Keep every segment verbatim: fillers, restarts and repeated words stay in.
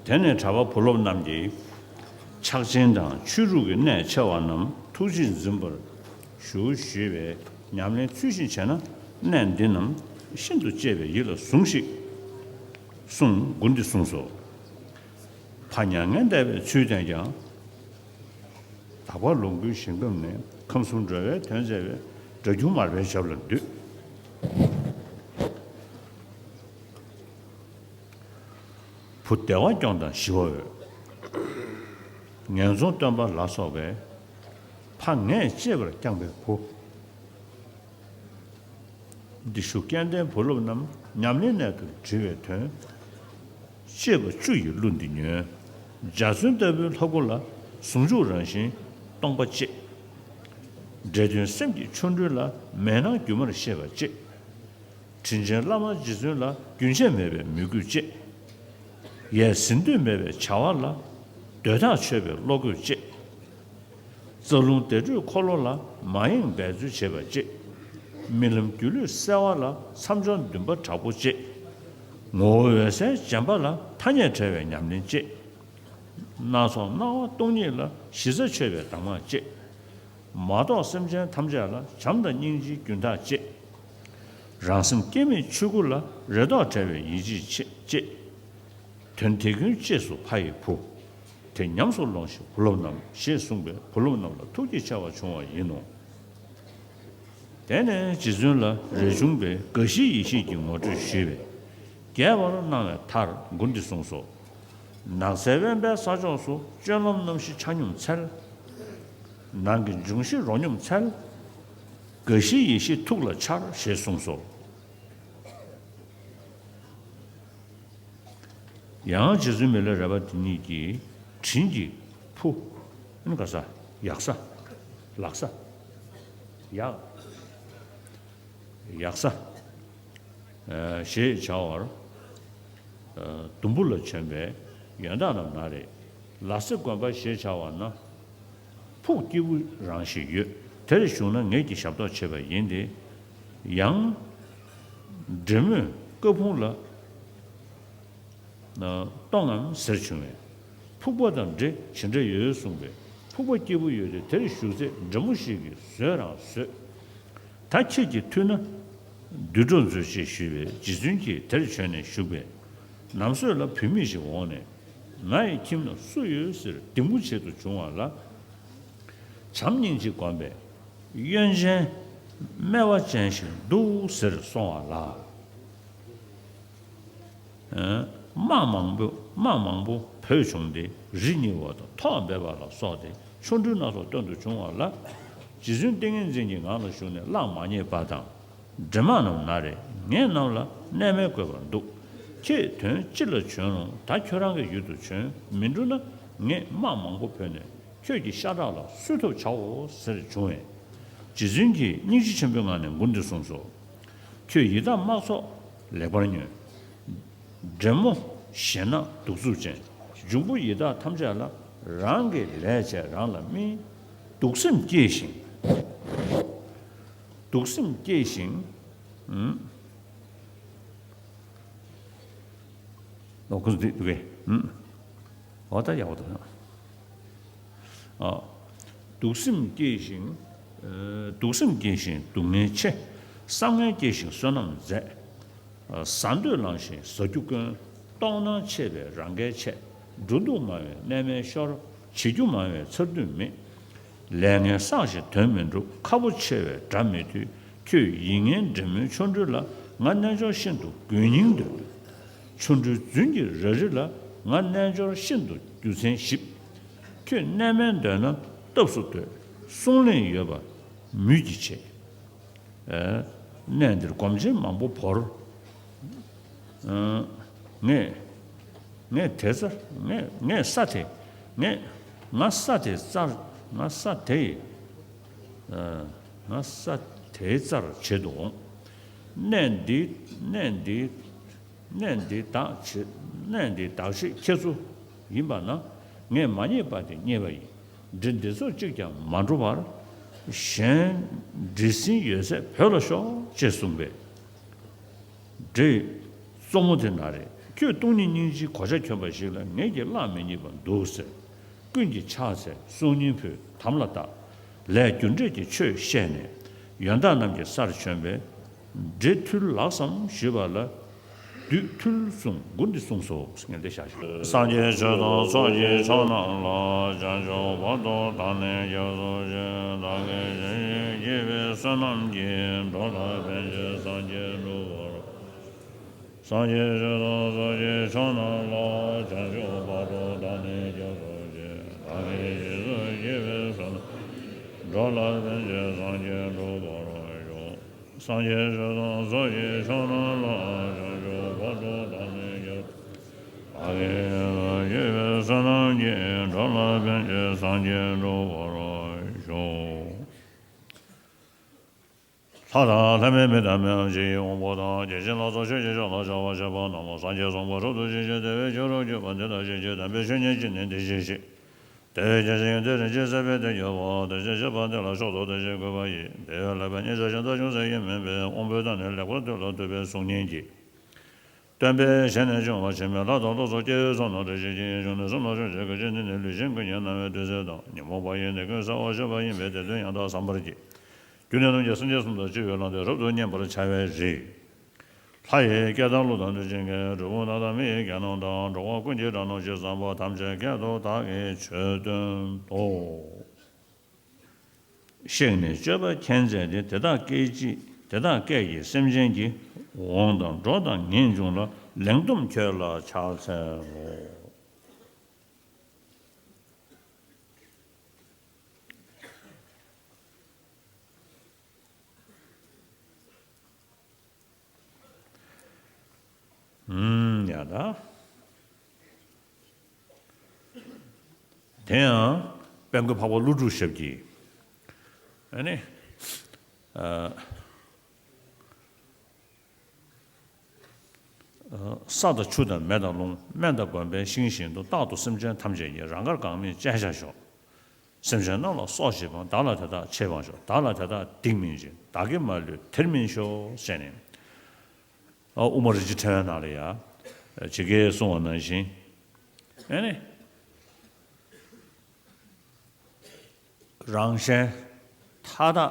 དེ་ནས་གྲྭ་པ་བུ་སློབ་རྣམས་ཀྱིས་ཕྱག་ཆེན་དང་ཆོས་དྲུག་གི་གནད་ཆེ་བ་རྣམས་ཐུགས་རྗེས་འཛིན་པར་ཞུ་ཞུས་པས། ཉམས་ལེན་ཚུལ་བཞིན་བྱས་ན་གནད་འདི་རྣམས་ཤིན་ཏུ་གཅེས་པའི་ཡིད་ལ་ཟུངས་ཤིག་གསུངས། མགུར་འདི་གསུངས་སོ། ཕ་མྱ་ངན་འདས་པའི་ཚུལ་བསྟན་ཀྱང་། དག་པ་ལོངས་སྐུའི་ཞིང་ཁམས་ནས། ཁམས་གསུམ་འགྲོ་བའི་དོན་མཛད་པའི། དགྲ་ཁྱུང་མར་པའི་ཞབས་ལ་འདུད། བུ་བདེ་བ་སྐྱོང་དང་ཞི་བ་འོས། ངན་སོང་སྟོན་པ་ལ་སོགས་པའི། ཕ་ངས་གཅེས་པར་བསྐྱངས་པའི་བུ། འདི་ཞུ། སྐལ་ལྡན་བུ་སློབ་རྣམས་ཉམས་ལེན་གནད་དུ་དྲིལ་བའི་དོན། གཅེས་པ་བཅུ་ཡི་གླུ་འདི་ཉོན། འཇའ་ཚོན་ལྟ་བུའི་ལྷ་སྐུ་ལ། ཟུང་འཇུག་རང་བཞིན་སྟོང་པ་གཅེས། འབྲས་དོན་སེམས་ཀྱི་ཆོ་འཕྲུལ་ལ། མེད་སྣང་སྒྱུ་མར་ཤེས་པ་གཅེས། དྲིན་ཅན་བླ་མ་རྗེ་བཙུན་ལ། རྒྱུན་ཆད་མེད་པའི་མོས་གུས་གཅེས། ཡལ་ཟིན་དུས་མེད་པའི་བྱ་བ་ལ། འདོད་ཐག་ཆོད་པའི་བློ་འགྱོད་གཅེས། རྩ་རླུང་བདེ་དྲོད་འཁོར་ལོ་ལ། མ་ཡེངས་འབད་རྩོལ་བྱེད་པ་གཅེས། རྨི་ལམ་སྒྱུ་ལུས་གསལ་བ་ལ། མཚམས་སྦྱོར་འདུན་པ་དྲག་པོ་གཅེས། ངོ་བོ་འོད་གསལ་རྗེན་པ་ལ། ཐ་སྙད་བྲལ་བའི་ཉམས་ལེན་གཅེས། སྣ་ཚོགས་སྣང་བ་སྟོང་ཉིད་ལ། གཞི་རྩ་ཆོད་པའི་གདམས་ངག་གཅེས། མ་རྟོགས་སེམས་ཅན་ཐམས་ཅད་ལ། བྱམས་དང་སྙིང་རྗེའི་རྒྱུན་ཐག་བཅད། རང་སེམས་སྐྱེ་མེད་ཆོས་སྐུ་ལ། རེ་དོགས་བྲལ་བའི་ཡིད་ཆེས་བཅད། དོན་དེ་ཀུན་གཅེས་སུ་ཕ་ཡི་བུ། དེ་ཉམས་སུ་ལོངས་ཤིག་བུ་སློབ་རྣམས། ཞེས་གསུངས་པས་བུ་སློབ་རྣམས་ལ་ཐུགས་རྗེ་ཆེ་བ་བྱུང་བ་ཡིན་ནོ། དེ་ནས་རྗེ་བཙུན་ལ་རས་ཆུང་པས་དགའ་བཞིའི་ཡེ་ཤེས་ཀྱི་ངོ་སྤྲོད་ཞུས་པས། རྒྱས་པར་གནང་བའི་མཐར་མགུར་འདི་གསུངས་སོ། ནགས་ཚལ་དབེན་པའི་ས་ཕྱོགས་སུ། སྤྱོད་ལམ་རྣམ་བཞི་ཆ་སྙོམས་འཚལ། ནང་གི་འབྱུང་བཞི་རོ་སྙོམས་འཚལ། དགའ་བཞིའི་ཡེ་ཤེས་ཐུགས་ལ་འཆར། ཞེས་གསུངས་སོ། ཡང་རྗེ་བཙུན་མི་ལ་རས་པ་དེ་ཉིད་ཀྱིས་དྲིན་གྱི་ཕུ། ཨ་ནི་ག་ས། ཡག་ས། ལག་ས། ཡག་ཡག་ས། ཨ་ཞེས་བྱ་བར། ཨ་དུམ་བུ་ལ་བྱོན་པའི་ཡོན་བདག་རྣམས་ན་རེ། ལ་སེ་དགོན་པ་ཞེས་བྱ་བ་ན། ཕུག་སྐྱེས་བུ་རང་ཞིག་ཡོད། དེར་བཞུགས་ན་ངེད་ཀྱིས་ཞབས་ཏོག་བྱེད་པ་ཡིན་ཏེ། ཡང་། འདྲེ་མོས་བཀའ་ཕུང་ལ་གཏོང་ངམ་ཟེར་བྱུང་བས། ཕུག་པ་དང་འདྲེ་ཇི་འདྲ་ཡོད་གསུངས་པས། ཕུག་པ་སྐྱེས་བུ་ཡོད་དེ། དེར་བཞུགས་ཚེ་འདྲེ་མོ་ཞིག་གིས་ཟོས་རང་ཟོས། ད་ཁྱེད་ཀྱིས་ཐུབ་ན་བསྡུ་གྲོགས་མཛོད་ཅེས་ཞུས་པས། རྗེ་བཙུན་གྱིས་དེར་བྱོན་ནས་བཞུགས་པས། ནམ་སྲོས་ལ་བུད་མེད་ཞིག་འོངས་ནས། ང་ཡི་ཁྱིམ་ན་སུ་ཡོད་ཟེར་གདིང་པོ་བྱེད་དུ་བྱུང་བ་ལ། བྱམས་སྙིང་རྗེ་བསྒོམས་པས། གཡོན་ཅན་སྨེ་བ་ཅན་ཞིག་འདུག་ཟེར་སོང་བ་ལ། དམག་མང་པོ་དམག་མང་པོ་བོས་བྱུང་སྟེ། རི་གཉིས་པ་དང་ཐོག་འབེབས་པ་ལ་སོགས་ཏེ་ཆོ་འཕྲུལ་སྣ་ཚོགས་སྟོན་དུ་བྱུང་བ་ལ། རྗེ་བཙུན་ཏིང་ངེ་འཛིན་གྱི་ངང་ལ་བཞུགས་ནས་གླགས་མ་རྙེད་པ་དང་། འདྲེ་དམག་རྣམས་ན་རེ། ངེད་རྣམས་ལ་གནས་མལ་དགོས་པར་འདུག་ཁྱེད་དོན་སྤྱི་ལ་བྱོན་རུང་ད་ཁྱོད་རང་གི་ཡུལ་དུ་བྱོན། མི་འགྲོ་ན་ངས་དམག་མང་པོ་བོས་ནས་ཁྱོད་ཀྱི་ཤ་ཁྲག་ལ་སུས་ཐུབ་བྱའོ་ཟེར་བྱུང་བས། རྗེ་བཙུན་གྱིས་སྙིང་རྗེ་ཆེན་པོའི་ངང་ནས་མགུར་འདི་གསུངས་སོ། ཁྱོད་ཡི་དྭགས་དམག་ཚོགས་ལེགས་པར་ཉོན། འདྲེ་མོ་ཞེ་ན་གདུག་རྩུབ་ཅན། འབྱུང་པོ་ཡི་དྭགས་ཐམས་ཅད་ལ། རང་གི་ལས་བྱས་རང་ལ་སྨིན། གདུག་སེམས་སྐྱེས་ཤིང་། གདུག་སེམས་སྐྱེས་ཤིང་། ཨུམ། ཨོ་ཁོ་ཚོ་འདི་འདུག་གས། ཨུམ། འོ་ད་ཡག་པོ་འདུག་ཨ། གདུག་སེམས་སྐྱེས་ཤིང་། ཨ་གདུག་སེམས་སྐྱེས་ཤིང་སྡུག་བསྔལ་ཆེ། བསམ་ངན་སྐྱེས་ཤིང་བསོད་ནམས་འཛད། ཨ་ཟ་འདོད་ལངས་ཤིང་ཟ་རྒྱུ་དཀོན། ལྟོགས་ན་མཆེད་པའི་རང་འགན་ཆད། འགྲོ་འདུག་མང་བས་གནས་མལ་ཤོར། བྱེད་རྒྱུ་མང་བས་ཚར་དུས་མེད། ལས་ངན་བསགས་ཤིང་དོན་མི་འགྲུབ། ཁ་ཕོ་ཆེ་བས་དགྲ་མི་ཐུལ། ཁྱོད་ཡིད་ངན་འདྲེ་མོའི་ཆོ་འཕྲུལ་ལ། ང་རྣལ་འབྱོར་ཤིན་ཏུ་དགོས་སྙིང་འདོད། ཆོ་འཕྲུལ་རྫུན་གྱི་ར་རི་ལ། ང་རྣལ་འབྱོར་ཤིན་ཏུ་རྒྱུ་མཚན་ཞིབ། ཁྱོད་གནས་མལ་འདོད་ན་སྟབས་སུ་སྡོད། གསུང་གླེང་ཡོད་པ་མུས་ཀྱིས་བྱེད། ཨེ། གནས་འདིར་སྒོམ་ཆེན་མང་པོ་བོར། ཨ་ངས་ངས་དེ་རྩར་ངས་ངས་ས་དེ་ངས་ང་ས་དེ་རྩར་ང་ས་དེ་ཨ་ང་ས་དེའི་རྩར་བྱེད་དུ་འོང་། གནས་འདི་གནས་འདི་གནས་འདི་བདག་བྱེད་གནས་འདི་བདག་བྱེད་ཁྱེད་ཚོ་ཡིན་པ་ན། ངས་མ་རྙེད་པ་དེ་རྙེད་པ་ཡིན། འདྲེ་འདི་ཚོ་གཅིག་ཀྱང་མ་འགྲོ་བར། གཞན་འདྲེ་སྲིན་ཡོད་ཚད་བོད་ལ་ཤོག་ཅེས་གསུངས་པས། འདྲེ་གཙོ་མོ་དེ་ན་རེ། ཁྱོད་སྟོང་ཉིད་སྙིང་རྗེའི་གོ་ཆ་གྱོན་པ་ཞིག་ལ་ངེད་ཀྱིས་གླགས་མི་རྙེད་པར་འདུག་ཟེར། ཀུན་གྱིས་ཕྱག་འཚལ་གསུང་སྙན་ཕུལ་དམ་ལ་བཏགས། ལས་རྒྱུ་འབྲས་ཀྱི་ཆོས་བཤད་ནས་ཡོན་བདག་རྣམས་ཀྱི་སར་བྱོན་པས། འདྲེ་ཐུལ་ལགས་སམ་ཞུས་པ་ལ། བདུད་ཐུལ་གསུངས་མགུར་འདི་གསུངས་སོ། ངས་འདི་བཞག་ཞུ། སངས་རྒྱས་ཆོས་དང་ཚོགས་ཀྱི་མཆོག་རྣམས་ལ། བྱང་ཆུབ་བར་དུ་བདག་ནི་སྐྱབས་སུ་མཆི། བདག་གིས་བྱང་ཆུབ་བགྱིས་པའི་བསོད་ནམས་ཀྱིས། འགྲོ་ལ་ཕན་ཕྱིར་སངས་རྒྱས་འགྲུབ་པར། སངས་རྒྱས་ཆོས་དང་ཚོགས་ཀྱི་མཆོག་རྣམས་ལ། བྱང་ཆུབ་བར་དུ་བདག་ནི་སྐྱབས་སུ་མཆི། བདག་གིས་རྗེས་སུ་བགྱིས་པའི་བསོད་ནམས་ཀྱིས། འགྲོ་ལ་ཕན་ཕྱིར་སངས་རྒྱས་འགྲུབ་པར་ཤོག། སངས་རྒྱས་ཆོས་དང་ཚོགས་ཀྱི་མཆོག་རྣམས་ལ། བྱང་ཆུབ་བར་དུ་བདག་ནི་སྐྱབས། བདག་གིས་རྗེས་སུ་བགྱིས་པའི་བསོད་ནམས་ཀྱིས། འགྲོ་ལ་ཕན་ཕྱིར་སངས་རྒྱས་འགྲུབ་པར་ཤོག། ལྷ་དང་ལྷ་མིན་མི་དང་མི་འམ་ཅི་ཡི་དབང་པོ་དང་། བརྒྱ་བྱིན་ལ་སོགས་ཆོས་ཀྱི་མཆོག་ལ་ཕྱག་འཚལ་བ་རྣམས། སངས་རྒྱས་གསུངས་པ་སྒྲུབ་ཏུ་ཇི་སྙེད་དེ། དེ་བས་ཆོས་སྒྲུབ་གྱུར་པ་འདི་ལྟ་ཞིག་ཅེས། དམ་པའི་ཆོས་ཉན་བྱས་ནས་འདི་སྐད་ཅེས། དེ་བས་ཀྱང་གཞན་ཡང་དེ་རིན་ཆེན་གསེར་པའི་གཏེར་གྱུར་པ། དེ་བཞིན་གཤེགས་པ་འདི་ལ་མཆོག་ཏུ་དེ་བཞིན་གུས་པ་ཡིས། དེ་ཡི་ལེགས་པར་མཉེས་བྱ་གཞན་དག་ཅུང་ཟད་ཡང་མིན་པས། དབང་པོའི་མཐའ་ནི་ལེགས་པར་ཐོས་ལ་ཐུབ་པས་གསུང་སྙན་གྱིས། སྟོན་པས་ཞལ་ནས་འབྱུང་བ་ཆེན་མོའི་ལྷ་དང་ལྷ་ཚོགས་སྐྱེ་བོའི་ཚོགས་རྣམས་བསྐྲད་བྱས་ཤིང་། གཞུང་ནས་གསུངས་ལ་ཕྱོགས་བཅུའི་སྐད་ཅིག་ནས། ལུས་ཅན་ཀུན་གྱི་རྣ་བའི་ཐོས་སྲིད་དང་། ཉོན་མོངས་པ་ཡི་ནད་ཀུན་སེལ་བར་བྱེད་པ་ཡིན་པས། དེ་དོན་ཡང་དག་བསམ་པར་བགྱི། རྒྱུ་ནི་ནམ་མཁའི་སེམས་ཅན་གསུམ་དང་བཅས་པའི་ལྷ་འདི་རབ་ཏུ་མཉེས་པར་བྱ་བའི་རིགས། ལྷ་ཡི་སྐད་དང་ཀླུ་དང་འབྲུ་ཆེན་གྱི། གྲུལ་བུམ་རྣམས་དང་མི་ཡི་སྐད་རྣམས་དང་། འགྲོ་བ་ཀུན་གྱི་སྒྲ་རྣམས་ཇི་ཙམ་པ། ཐམས་ཅད་སྐད་དུ་བདག་གིས་ཆོས་སྟོན་ཏོ། གཤེགས་ནས་སྤྱོད་པ་མཁྱེན་མཛད་དེ། དེ་དག་སྐད་ཅིག་དེ་དག་སྐད་ཀྱིས་སེམས་ཅན་གྱི། འོང་དང་འགྲོ་དང་ངེས་འབྱུང་ལ། ལན་གཏུམ་ཁྱོད་ལ་ཕྱག་འཚལ་ལོ། ཨུམ། ཡ་ད། དེ་ཡང་དཔལ་མགོན་འཕགས་པ་ཀླུ་སྒྲུབ་ཞབས་ཀྱིས། ཨ་ནི། ཨ། ས་དང་ཆུ་དང་མེ་དང་རླུང་། སྨན་དང་སྒོམ་པས་ཤིང་བཞིན་དུ། རྟག་ཏུ་སེམས་ཅན་ཐམས་ཅད་ཀྱི། རང་དགར་འགག་མེད་སྤྱད་བྱ་ཤོག། སེམས་ཅན་རྣམས་ལ་སྲོག་ཅེས་པའང་། བདག་ལ་དེ་དག་བྱེད་པར་ཤོག། བདག་ལ་དེ་དག་སྡིག་མིན་འཛིན། བདག་གིས་མ་ལུས་དེར་སྨིན་ཤོག། ཟེར་ནས། ཨ། དབུ་མ་རིན་ཆེན་ཕྲེང་བའི་ནང་ལ་ཡང་ཇི་སྐད་གསུངས་པ་ནང་བཞིན། ཨ་ནི། རང་གཞན་མཐའ་དག་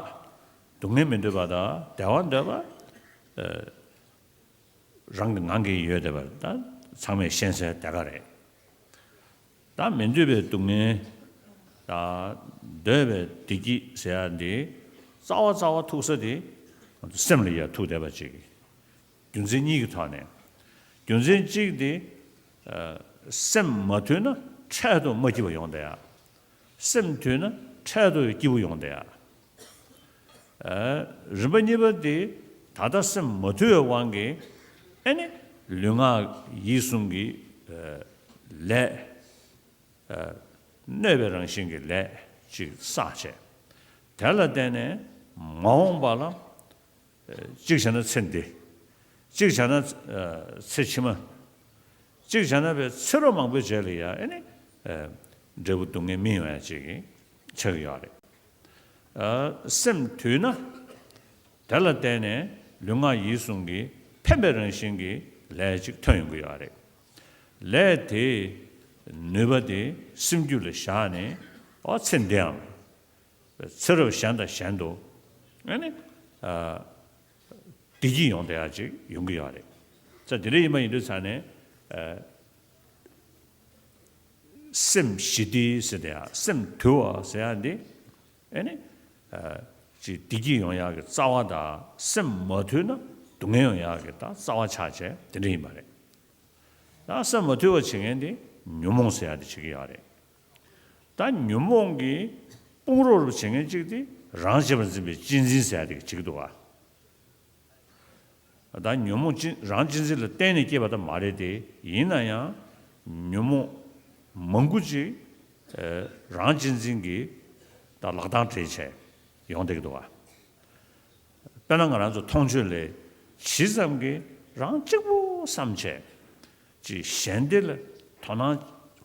སྡུག་བསྔལ་མི་འདོད་པ་དང་བདེ་བ་འདོད་པ། ཨ། རང་གི་ངང་གིས་ཡོད་བསྡད་པ་ད་ཚང་མས་ཤེས་གསལ་དེ་ག་རེད། ད་མི་འདོད་པའི་སྡུག་བསྔལ་དང་འདོད་པའི་བདེ་སྐྱིད་ཟེར་ཡ་འདི་རྩ་བ་རྩ་བ་ཐུག་ས་དེ་སེམས་ལ་ཡ་ཐུག་བསྡད་པ་ཅིག་རྒྱུ་མཚན་གཉིས་ཀྱི་ཐོག་ནས། རྒྱུ་མཚན་གཅིག་དེ། ཨ། སེམས་མ་དུལ་ན་འཕྲལ་དུ་མ་སྐྱིད་པ་ཡོང་བསྡད་ཡ། སེམས་དུལ་ན་འཕྲལ་དུ་སྐྱིད་པོ་ཡོང་བསྡད་ཡ། ཨ། རིམ་པ་གཉིས་པ་དེ་ད་ལྟ་སེམས་མ་དུལ་བའི་དབང་གིས། ཨ་ནི་ལུས་ངག་ཡིད་གསུམ་གྱི། ཨ། ལས། ཨ། གནོད་པའི་རང་བཞིན་གྱི་ལས་ཅིག་བསགས་བྱས། དེ་ལ་བརྟེན་ནས་མ་འོངས་པ་ལ། ཨ། གཅིག་བྱས་ན་ཚེ་འདི། གཅིག་བྱས་ན། ཨ། ཚེ་ཕྱི་མ། གཅིག་བྱས་ན་པའི་ཚེ་རབས་མང་པོའི་རྗེས་ལ་ཡང་ཨ་ནི། ཨ། འབྲས་བུ་སྡུག་བསྔལ་སྨིན་ཡོང་ཡ་ཅིག་ཆགས་ཀྱི་ཡོད་རེད། ཨ། སེམས་དུལ་ན། དེ་ལ་བརྟེན་ནས་ལུས་ངག་ཡིད་གསུམ་གྱི་ཕན་པའི་རང་བཞིན་གྱི་ལས་ཅིག་ཐོན་ཡོང་གི་ཡོད་རེད། ལས་དེའི་ནུས་པ་དེ་སེམས་རྒྱུད་ལ་བཞག་ནས། ཨོ། ཚེ་འདིའམ་ཚེ་རབས་གཞན་དང་གཞན་དུ། ཨ་ནི། ཨ། བདེ་སྐྱིད་ཡོང་བསྡད་ཡ་ཅིག་ཡོང་གི་ཡོད་རེད། ཙང་དེ་འདྲ་ཡིན་པ་ཡིན་དུས་ཙང་ནས། ཨ། སེམས་ཞི་བདེ་ཟེར་བསྡད་ཡ། སེམས་དུལ་བ་ཟེར་ཡ་འདི། ཨ་ནི། ཨ། ཅིག་བདེ་སྐྱིད་ཡོང་ཡག་གི་རྩ་བ་དང་། སེམས་མ་དུལ་ན་སྡུག་བསྔལ་ཡོང་ཡག་གི་ད་རྩ་བ་ཆགས་བྱས་དེ་འདྲ་ཡིན་པ་རེད། ད་སེམས་མ་དུལ་བ་བྱེད་མཁན་དེ་ཉོན་མོངས་ཟེར་ཡ་དེ་བྱེད་ཀྱི་ཡོད་རེད། ད་ཉོན་མོངས་ཀྱི་དཔུང་རོགས་རུ་བྱེད་མཁན་གཅིག་དེ་རང་བྱས་པར་འཛིན་པའི་གཅེས་འཛིན་ཟེར་ཡ་དེ་བྱེད་ཀྱི་འདུག་བ། ད་ཉོན་མོངས་ཅན་རང་གཅེས་འཛིན་ལ་བརྟེན་ནས་སྐྱེས་པ་ད་མ་རེད་དེ། ཡིན་ན་ཡང་ཉོན་མོངས་མང་པོ་ཅིག་ཨ། རང་གཅེས་འཛིན་གྱི་ད་ལག་རྡང་སྦྲེལ་བྱས་ཡོང་བསྡད་ཀྱི་འདུག་བ། དཔེར་ན་ང་རང་ཚོ་མཐོང་ཆོས་ལས་ཇི་ཙམ་གྱིས་རང་གཅིག་པུ་བསམ་བྱས། ཅིག་གཞན་སྡེ་ལ་དོ་སྣང་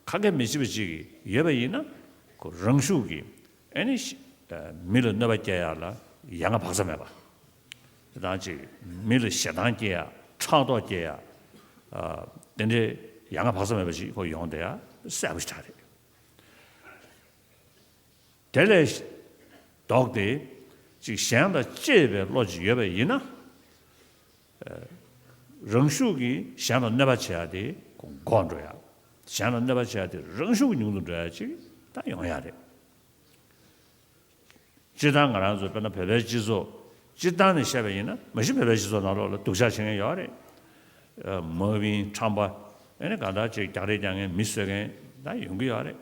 ཁ་སྐད་མི་བྱེད་པ་ཅིག་ཡོད་པ་ཡིན་ན། ཁོ་རང་ཤུགས་ཀྱིས་ཨ་ནི་ཤི། ཨ། མི་ལ་གནོད་པ་སྐྱེལ་ཡག་ལ་ཡ་ང་བག་ཚ་མེད་པ། དེ་དང་ཅིག་མི་ལ་ཞེ་སྡང་སྐྱེ་ཡག་ཕྲག་དོག་སྐྱེ་ཡག་ཨ། དེ་འདྲའི་ཡ་ང་བག་ཚ་མེད་པ་ཞིག་ཁོ་ཡོང་བསྡད་ཡ་གསལ་པོ་ཞིག་རེད། དེ་ལས་ལྡོག་སྟེ་ཅིག་གཞན་དང་གཅེས་པའི་བློ་ཅིག་ཡོད་པ་ཡིན་ན། རང་ཤུགས་ཀྱིས་གཞན་ལ་གནོད་པ་བྱེད་ཡ་དེ་འགོག་འགྲོ་ཡ། གཞན་ལ་གནོད་པ་བྱེད་ཡ་དེ་རང་ཤུགས་ཉུང་དུ་འགྲོ་ཡ་ཅིག་ད་ཡོང་ཡ་རེད། སྤྱིར་བཏང་ང་རང་ཚོ་དཔེར་ན་བོད་པའི་སྤྱི་ཚོགས་སྤྱིར་བཏང་ནས་བཤད་པ་ཡིན་ན། མ་གཞི་བོད་པའི་སྤྱི་ཚོགས་ནང་ལོགས་ལ་སྡུག་ཅག་བྱེད་མཁན་ཡོད་རེད། མ་བིན་ཁྲམ་པ། ཨེ་ནི་གང་ལྟར་ཅིག་རྒྱག་རེས་རྒྱག་མཁན་མི་གསོད་མཁན་ད་ཡོང་གི་ཡོད་རེད།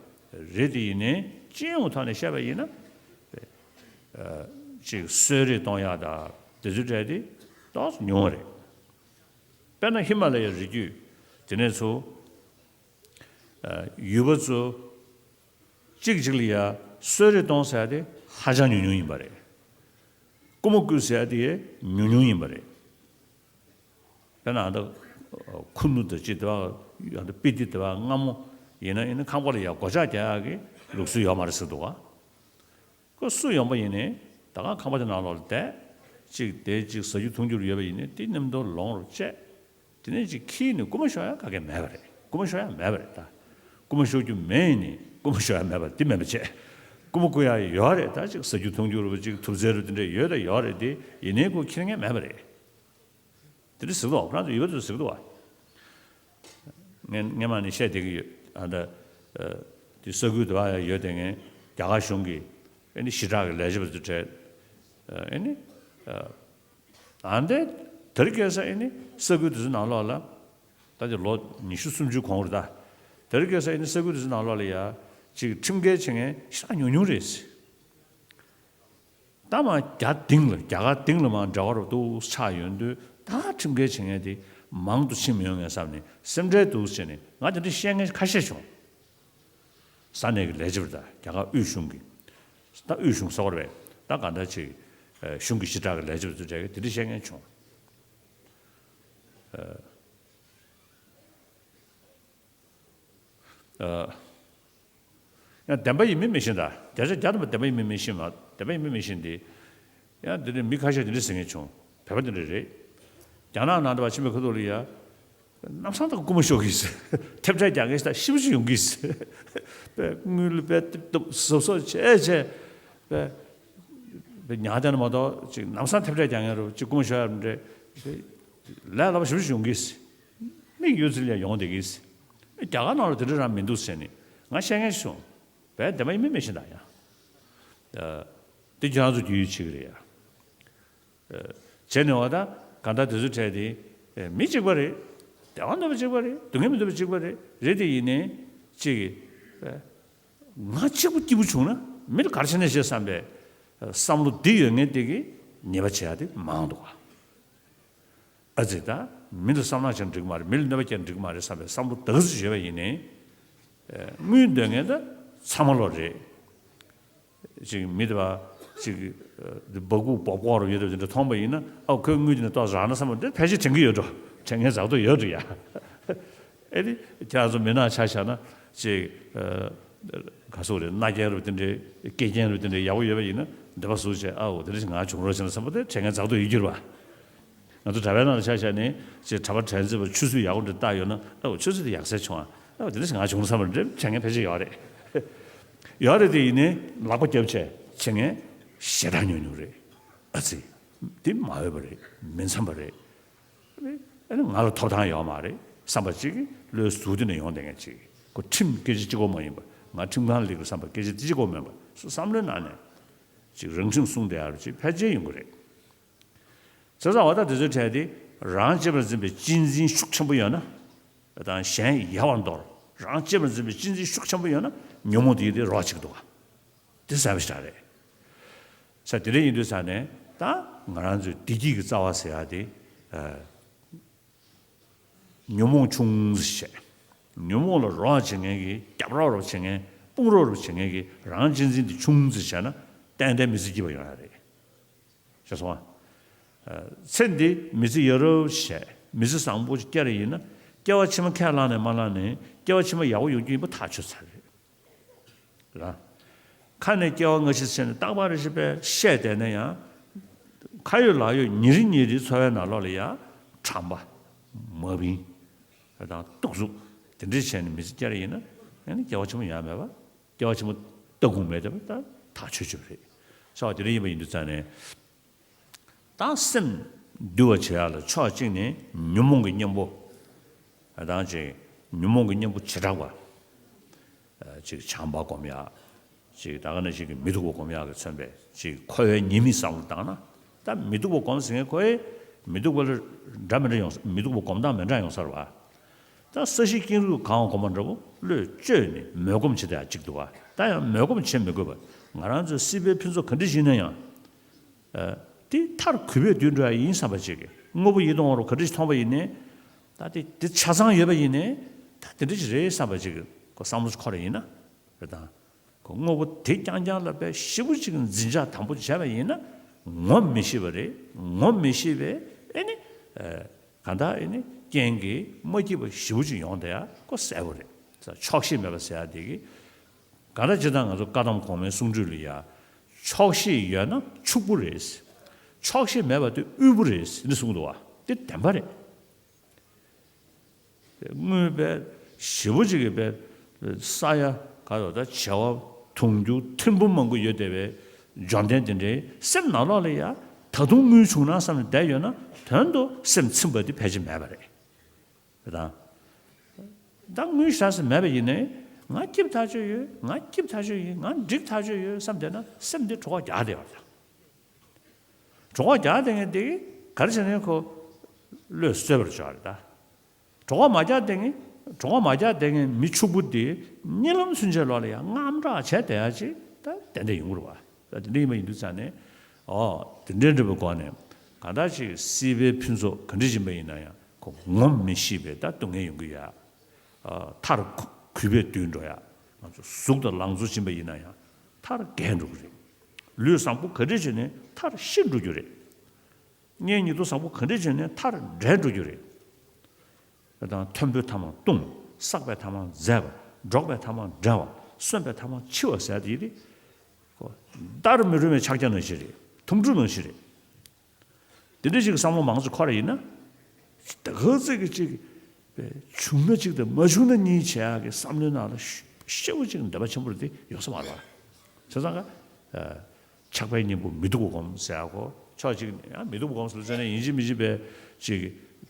རེད་དེ་ཡིན་ནའི་སྤྱི་ཡོངས་ཐོག་ནས་བཤད་པ་ཡིན་ན། ཅིག་གསོད་རེས་གཏོང་ཡག་དང་དེ་ཚོའི་གྲས་དེ་ཏོག་ཙམ་ཉུང་བ་རེད། དཔེར་ན་ཧི་མ་ལ་ཡའི་རི་རྒྱུད་དེ་ནས་ཚུར་ཡུལ་པ་ཚོ་གཅིག་གཅིག་ལ་ཡ་གསོད་རེས་གཏོང་ཟེར་ཡ་དེ་ཧ་ཅང་ཉུང་ཉུང་ཡིན་པ་རེད། རྐུ་མ་རྐུས་ཟེར་ཡ་དེ་ཉུང་ཉུང་ཡིན་པ་རེད། དཔེར་ན་ཨ་ད་ཁུ་ནུ་དང་ཅི་དེ་བ་ཨ་ད་སྤི་ཏི་དེ་བ་སྔ་མོ་ཡིན་ན་ཡིན་ན་ཁང་པ་ལ་ཡ་སྒོ་ལྕགས་རྒྱག་ཡག་གི་ལུགས་སྲོལ་ཡོད་མ་རེད་ཟེར་འདུག་ག་ཁོ་སུ་ཡོང་པ་ཡིན་ནའི་ད་ག་ཁང་པ་དེ་ནང་ལོགས་ལ་བསྡད། གཅིག་དེ་གཅིག་ཟ་རྒྱུ་འཐུང་རྒྱུ་ཡོད་པ་ཡིན་ནའི་དེ་མཉམ་དུ་ལོངས་རོགས་བྱས། དེ་ནས་གཅིག་ཁྱེར་ནས་རྐུ་མ་ཤོར་ཡ་ག་གེ་མེད་པ་རེད། རྐུ་མ་ཤོར་ཡ་མེད་པ་རེད་ད། རྐུ་མ་ཤོར་རྒྱུ་མེད་ཡིན་ནའི་རྐུ་མ་ཤོར་ཡ་མེད་པ་དེ་མེད་པ་བྱས། རྐུ་མ་རྐུ་ཡ་ཡོད་རེད་ད། གཅིག་ཟ་རྒྱུ་འཐུང་རྒྱུ་རེད་པ། གཅིག་ཐུབ་ཚལ་རེད་པ། དེ་འདྲ་ཡོད་ད་ཡོད་རེད་དེ། ཡིན་ནའི་ཁོ་ཁྱེར་མཁན་མེད་པ་རེད། དེ་འདྲ་ཟེར་གི་འདུག་ཁོ་རང་ཚོ་ཡུལ་པ་ཚོས་ཟེར་གི་འདུག་བ། ངས་སྔན་མ་ནས་བཤད་བསྡད་ཀྱི་ཡོད། ཨ་ད་ཨ་དེ་ས་ཁུལ་དེ་བ་ཡ་ཡོད་དེ་ངས་རྒྱ་གར་གཞུང་གི་ཨེ་ནི་ཞི་དྲག་གི་ལས་བྱེད་པ་ཚོ་གྲས་ཨེ་ནི་ཨ་འདི་དེར་སྐྱེས་ས་ཨེ་ནི་ས་ཁུལ་དེ་ཚོ་ནང་ལོགས་ལ་ད་དེ་ལོ་ཉི་ཤུ་སུམ་ཅུ་གོང་རེད་ད། དེར་སྐྱེས་ས་ཨེ་ནི་ས་ཁུལ་དེ་ཚོ་ནང་ལོགས་ལ་ཡ་ཅིག་ཁྲིམས་འགལ་བྱེད་མཁན་ཤ་ཉུང་ཉུང་རེད། ད་མ་རྒྱ་སྡིངས་ལ་རྒྱ་གར་སྡིངས་ལ་མ་འབྲེལ་བ་རུ་ཏོག་ཙམ་ཆགས་ཡོང་དུས། ད་ཁྲིམས་འགལ་བྱེད་མཁན་དེ་མང་དུ་ཕྱིན་མི་ཡོང་ངས་བསམ་ནས་སེམས་ཁྲལ་འདུག་བྱས་ནས་ང་དེ་འདྲ་བཤད་མཁན་ཁ་ཤས་བྱུང་། ས་གནས་ཀྱི་ལས་བྱེད་པ་དང་རྒྱ་གར་དབུས་གཞུང་གི། ད་དབུས་གཞུང་ཟེར་བ་རེད་པས། ད་གང་ལྟར་ཅིག་གཞུང་གི་ཞི་དྲག་གི་ལས་བྱེད་པ་ཚོ་གྲས་ཀྱིས་དེ་འདྲ་བཤད་མཁན་བྱུང་། ཡང་བདེན་པ་ཡིན་མིན་མི་ཤེས་ད། བརྒྱ་ཆ་བརྒྱ་ཐམ་པ་བདེན་པ་ཡིན་མིན་མི་ཤེས་མ། བདེན་པ་ཡིན་མིན་མི་ཤེས་ཏེ། ཡང་འདི་འདྲའི་མི་ཁ་ཤས་འདི་འདྲ་ཟེར་མཁན་བྱུང་། བོད་པ་འདི་འདྲ་རེད། རྒྱ་ནག་ནང་དུ་བ་ཕྱིན་པའི་ཁ་ཐུག་ལ་ཡ། ལམ་སང་ད་རྐུ་མ་ཤོར་གི་ཟེར། ཐེབས་ཁྲལ་རྒྱག་མཁན་ཞིག་ད་ཤི་བ་ཞིག་ཡོང་གི་ཟེར། པའི་དངུལ་པའི་ཏིབ་ཏོབ་གཟབ་གཟབ་བྱས་བྱས། པའི་པའི་ཉག་དེ་ནི་མ་གཏོགས་ཅིག་ལམ་སང་ཐེབས་ཁྲལ་རྒྱག་མཁན་རུ་ཅིག་རྐུ་མ་ཤོར་ཡ་འདྲ། ལས་སླ་པོ་ཞེ་པོ་ཞིག་ཡོང་གི་ཟེར། མིག་ཡོད་ཚད་ལ་ཡོང་བསྡད་ཀྱི། རྒྱ་གར་ནང་ལ་དེ་འདྲ་རང་མི་འདུག་ཟེར་ནས་ང་བཤད་མཁན་ཞིག་བྱུང་། བས་བདེན་པ་ཡིན་མིན་མི་ཤེས་ད་ཡ། ཨ། དེ་ཁྱེད་རང་ཚོ་རྒྱུས་ཡོད་བྱེད་ཀྱི་རེད་ཡ། ཨ། བྱས་ནས་འོ་ད་གང་ལྟར་དེ་ཚོ་གྲས་དེ། ཨ། མི་གཅིག་པ་རེད། སྡེ་བ་གནོད་པ་གཅིག་པ་རེད། སྡུག་བསྔལ་མི་འདོད་པ་གཅིག་པ་རེད། རེད་དེ་ཡིན་ནའི་གཅིག་གིས། ཨ། ང་གཅིག་པུ་སྐྱིད་པོ་བྱུང་ན་མི་ལ་ག་རེ་བྱས་ནས་བྱེད་བསམ་པའི་བསམ་བློ་འདི་ཡོད་མཁན་དེ་གིས་ཉེས་པ་བྱེད་ཡ་དེ་མང་འདུག་ག་ཨ་ཙི་ད། མི་ལ་བསམ་ནག་བྱས་ན་འགྲིག་གི་མ་རེད། མི་ལ་གནོད་པ་བསྐྱལ་ན་འགྲིག་གི་མ་རེད་བསམ་པའི་བསམ་བློ་ད་ག་ཚོད་ཡོད་པ་ཡིན་ནའི། ཨ། དངུལ་འདོད་མཁན་ད་ཚང་མ་ལོ་རེད། ཅིག་མི་དེ་བ་ཅིག་ཨ། སྦ་ཁུག་སྦོབ་ཀོག་རུ་ཡོད་དེ་འདྲ་མཐོང་པ་ཡིན་ན། ཨ། ཁོའི་དངུལ་དེ་ནས་ཏོག་ཙམ་རག་ན་བསམ་པ་འདི་ཕལ་ཆེར་དྲན་གྱི་ཡོད་འགྲོ། དྲན་མཁན་རྫོགས་མདོག་ཡོད་འགྲོ་ཡ། ཨེ་ནི་ཁྱེད་རང་ཚོ་མི་ནག་ཆ་བཞག་ན་ཅིག་ཨ། ག་སོག་རེད། མནའ་རྒྱན་རུ་དེ་འདྲའི་སྐེ་རྒྱན་རུ་དེ་འདྲའི་ཡག་པོ་ཡོད་པ་ཡིན་ན་འདི་པ་ཟུག་བྱས། ཨའོ་དེ་འདྲ་ཞིག་ང་བྱུང་རོགས་བྱས་ན་བསམ་པ་དེ་དྲན་མཁན་རྫོགས་མདོག་ཡོད་རྒྱུ་རེད་པ། ང་ཚོ་གྲྭ་པའི་ནང་ལ་ཆ་བཞག་ནས་ཅིག་གྲྭ་པ་དྲན་རྩེ་པ་ཆུ་ཚོད་ཡག་པོ་འདྲ་བཏགས་ཡོད་ན། ཨའོ་ཆུ་ཚོད་དེ་ཡག་ཟེར་བྱུང་ཨ། ཨའོ་དེ་འདྲ་ཞིག་ང་བྱུང་བསམ་པ་འདྲ་དྲན་མཁན་ཕལ་ཆེར་ཡོད་རེད། ཡོད་རེད་དེ་ཡིན་ནའི་ལག་པ་རྒྱབ་བྱས་བྱེད་མཁན་ཞེ་དྲག་ཉུང་ཉུང་རེད། ཨ་ཙི། འདི་མ་འོས་པ་རེད། མི་འཚམ་པ་རེད། ཨ་ནི་ང་ལ་ཐོབ་ཐང་ཡོད་མ་རེད་བསམ་པ་ཅིག་གི་བློའི་ཟུར་དེ་ནས་ཡོང་བསྡད་མཁན་ཅིག་ཁོ་ཁྲིམས་སྐད་ཆ་གཅིག་པོ་མ་ཡིན་པ། ང་ཁྲིམས་ཁང་སླེབས་དགོས་བསམ་པ་སྐད་ཆ་དེ་གཅིག་པོ་མིན་པ། སོ་བསམ་བློའི་ནང་ནས་ཅིག་རང་ཁྲིམས་སྲུང་བསྡད་ཡག་ཅིག་ཕལ་ཆེར་ཡོང་གི་རེད། བྱས་ཙང་འོ་ད་དེ་ཚོའི་གྲས་དེ་རང་གཅེས་པར་འཛིན་པའི་གཅེས་འཛིན་ཤུགས་ཆེན་པོ་ཡོད་ན། དང་གཞན་ཡལ་བར་འདོར། རང་གཅེས་པར་འཛིན་པའི་གཅེས་འཛིན་ཤུགས་ཆེན་པོ་ཡོད་ན་ཉོན་མོངས་དེ་ཡི་དེ་རོ་གཅིག་འདུག་ག་དེ་གསལ་པོ་ཞེ་དྲག་རེད། ས་དེ་འདྲ་ཡིན་དུས་ས་ནས་ད་ང་རང་ཚོའི་བདེ་སྐྱིད་ཀྱི་རྩ་བ་ཟེར་ཡ་དེ། ཨ། ཉོན་མོངས་ཆུང་ཙམ་བྱས། ཉོན་མོངས་ལ་རོགས་བྱེད་མཁན་གྱི། རྒྱབ་རོགས་རོགས་བྱེད་མཁན། དཔུང་རོགས་རོགས་བྱེད་མཁན་གྱི་རང་གཅེས་འཛིན་དེ་ཆུང་ཙམ་བྱས་ན་ཏན་ཏན་མི་ཚེ་སྐྱིད་པ་ཡོང་ཡ་རེད། ཤེས་སོང་ཨ། ཚེ་འདི་མི་ཚེ་ཡ་རབས་བྱས། མི་ཚེ་བཟང་པོ་ཅིག་སྐྱེལ་རེ་ཡིན་ན། སྐྱེ་བ་ཕྱི་མ་ཁས་བླངས་ནས་མ་བླངས་ནས་སྐྱེ་བ་ཕྱི་མ་ཡག་པོ་ཡོང་རྒྱུ་ཡིན་པ་ཐག་ཆོད་ཚར་རེད། ར། ཁ་ནས་སྐྱེ་བ་སྔ་ཕྱི་ཟེར་ནས་རྟག་པར་རེ་ཞིག་པས་བཤད་བསྡད་ན་ཡང་། ཁ་ཡོད་ལག་ཡོད་ཉིན་རེ་ཉིན་རེའི་འཚོ་བའི་ནང་ལོགས་ལ་ཡང་ཁྲམ་པ། མ་བིན། དང་གཏུག་གཟུགས་དེ་འདྲ་བྱས་ནས་མི་ཚེ་བསྐྱལ་ཡིན་ན་ཨ་ནི་སྐྱེ་བ་ཆེན་པོ་ཡོང་ཡ་མེད་པ། སྐྱེ་བ་ཆེན་པོ་ལྟ་དགོངས་མེད་བསྡད་པ་ད་ཐག་ཆོད་ཆོད་རེད། ས་བ་དེ་འདྲ་ཡིན་པ་ཡིན་དུས་ཙང་ནས། ད་སེམས་འདུལ་བ་བྱེད་ཡག་ལ་ཕྱོགས་གཅིག་ནས་ཉོན་མོངས་ཀྱི་གཉེན་པོ། ཨ་དང་ཅིག་ཉོན་མོངས་ཀྱི་གཉེན་པོ་བྱེ་བྲག་པ། ཨ་ཅིག་བྱམས་པ་སྒོམ་ཡག་ཅིག་ད་ག་ནང་བཞིན་གྱི་མི་སྡུག་པ་སྒོམ་ཡག་གིས་མཚོན་པའི་ཅིག་འཁོར་བའི་ཉེས་དམིགས་བསམ་བློ་བཏང་ན། ད་མི་སྡུག་པ་སྒོམ་ཟེར་མཁན་ཁོ་ཨེ་མི་སྡུག་པ་ལ་འདྲ་མི་འདྲ་ཡོང་ས། མི་སྡུག་པ་སྒོམ་སྟངས་མི་འདྲ་ཡོང་ས་རེད་པ། ད་ས་གཞི་ཀེང་རུས་གང་བ་སྒོམ་པ་འདྲ་པོ་བློས་བཅོས་ནས་མོས་སྒོམ་བྱེད་ཡག་ཅིག་འདུག་པ། ད་ཡང་མོས་སྒོམ་བྱེད་མི་དགོས་པ། ང་རང་ཚོའི་སྲིད་པའི་ཕུན་ཚོགས་ག་འདྲ་ཞིག་ཡིན་ན་ཡང་། ཨ་དེ་མཐར་གུས་པས་དུད་འགྲོ་ཡག་ཡིན་བསམ་པ་ཅིག་གིས། དངོས་པོ་ཡིད་དུ་འོང་བ་ག་འདྲ་ཞིག་མཐོང་བ་ཡིན་ནའི། ད་དེ་དེ་ཆ་ཚང་ཡོད་པ་ཡིན་ནའི། ད་དེ་འདྲ་ཞིག་རེད་བསམ་པ་ཅིག་གིས་ཁོ་བསམ་བློ་ཞིག་འཁོར་བ་ཡིན་ན། རེད་དང་། ཁོ་དངོས་པོ་དེ་རྐྱང་རྐྱང་ལ་དཔེ་ཞེ་པོ་ཅིག་འཛིན་ཆགས་དམ་པོ་བྱས་པ་ཡིན་ན། ངོམས་མི་ཤེས་པ་རེད། ངོམས་མི་ཤེས་པས་ཨེ་ནི། ཨ་གང་ལྟར་ཨེ་ནི་རྐྱེན་གྱིས་མ་སྐྱིད་པ་ཞེ་པོ་ཅིག་ཡོང་བསྡད་ཡག་ཁོ་གསལ་པོ་རེད། ཆོག་ཤེས་མེད་པ་ཟེར་ཡག་དེ་གིས། གང་ལྟར་སྤྱིར་བཏང་ང་ཚོ་བཀའ་གདམས་གོང་མའི་གསུང་སྒྲོས་ལ་ཡ། ཆོག་ཤེས་ཡོད་ན་ཕྱུག་པོ་རེད། ཆོག་ཤེས་མེད་པ་དེ་དབུལ་པོ་རེད་ཟེར་ནས་གསུངས་འདུག་པ། དེ་བདེན་པ་རེད། དངོས་པའི་ཞེ་པོ་ཅིག་གི་པའི་ས་ཡ་ག་རེ་ད་བྱེ་བ་དུང་ཕྱུར་ཐེར་འབུམ་མང་པོ་ཡོད་བསྡད་པའི་འབྱོར་ལྡན་དེ་འདྲའི་སེམས་ནང་ལོགས་ལ་ཡ་ད་དུང་དངུལ་བྱུང་ན་བསམ་ནས་བསྡད་ཡོད་ན་དོན་དུ་སེམས་ཚིམ་པ་དེ་ཕལ་ཆེར་མེད་པ་རེད། དང་། ད་དངུལ་ཞེ་དྲག་མེད་པ་ཡིན་ནའི། ང་སྐྱིད་ཐག་ཆོད་ཡོད། ང་སྐྱིད་ཐག་ཆོད་ཡིན། ང་འགྲིག་ཐག་ཆོད་ཡོད་བསམ་བསྡད་ན་སེམས་འདི་གྲོད་ཁོག་རྒྱགས་བསྡད་པ་རེད། གྲོད་ཁོག་རྒྱགས་བསྡད་མཁན་དེ་ག་རེ་བྱས་ནས་ཁོ་བློས་གསོས་པར་བྱ་བ་རེད་ད། གྲོད་ཁོག་མ་རྒྱགས་བསྡད་མཁན། གྲོད་ཁོག་མ་རྒྱགས་བསྡད་མཁན་མི་ཕྱུག་པོ་དེ་གཉིད་ལམ་ཚུན་ཆད་ལོག་ལ་ཡང་དངངས་སྐྲག་བྱས་བསྡད་ཡག་ཅིག་ད་ཏན་ཏན་ཡོང་གི་རེད་བ། དེ་འདྲ་ཡིན་པ་ཡིན་དུས་ཙང་ནས། ཨོ། དེ་འདྲ་འདྲ་པོའི་སྒོ་ནས་གང་ལྟར་ཅིག་སྲིད་པའི་ཕུན་ཚོགས་ག་འདྲ་ཡིན་པ་ཡིན་ན་ཡང་ཁོ་ངོམས་མི་ཤེས་པའི་ད་སྡུག་བསྔལ་ཡོང་གི་ཡ། ཨ་མཐར་གུས་པས་དུད་འགྲོ་ཡ། ང་ཚོ་གཟུགས་དང་ལང་ཚོ་སྦྱིན་པ་ཡིན་ན་ཡང་མཐར་རྒས་འགྲོ་གི་རེད། ལུས་བཟང་པོ་ག་འདྲ་བྱས་ནས་མཐར་ཤི་འགྲོ་རྒྱུ་རེད། གཉེན་ཉེ་དུ་བཟང་པོ་ག་འདྲ་བྱས་ནས་མཐར་བྲལ་འགྲོ་རྒྱུ་རེད། དང་མཐོན་པོའི་ཐ་མ་ལྟུང་། བསགས་པའི་ཐ་མ་འཛད་པ། འགྲོགས་པའི་ཐ་མ་འབྲལ་བ། གསོན་པའི་ཐ་མ་འཆི་བ་ཟེར་དེ་ཡིན་ཏེ། ཁོ་བརྡར་མི་རུང་བའི་ཕྱག་རྒྱ་ནང་བཞིན་རེད། ཐུམ་ཕྲུག་ནང་བཞིན་རེད། དེ་འདྲ་ཞིག་གི་བསམ་བློ་མང་ཙམ་འཁོར་བ་ཡིན་ན། ད་ག་ཚོད་ཀྱི་ཅིག་བྱུང་ན་གཅིག་དང་མ་བྱུང་ན་གཉིས་བྱེད་ཡག་གི་བསམ་བློའི་ནང་ལ་ཤ་ཤ་བོ་ཅིག་འདོད་པ་ཆེན་པོ་རེད་དེ་ཡོང་ས་མ་རེད་བ། བྱས་ཙང་ཀ་ཆགས་པའི་གཉེན་པོ་མི་སྡུག་པ་སྒོམ་ཟེར་ཡག་གོ། ཕྱོགས་གཅིག་ནས་ཡང་མི་སྡུག་པ་སྒོམ་ཟེར་ལ་ཟེར་ན་ཡིན་གཅིག་མིན་གཅིག་པའི་ཅིག་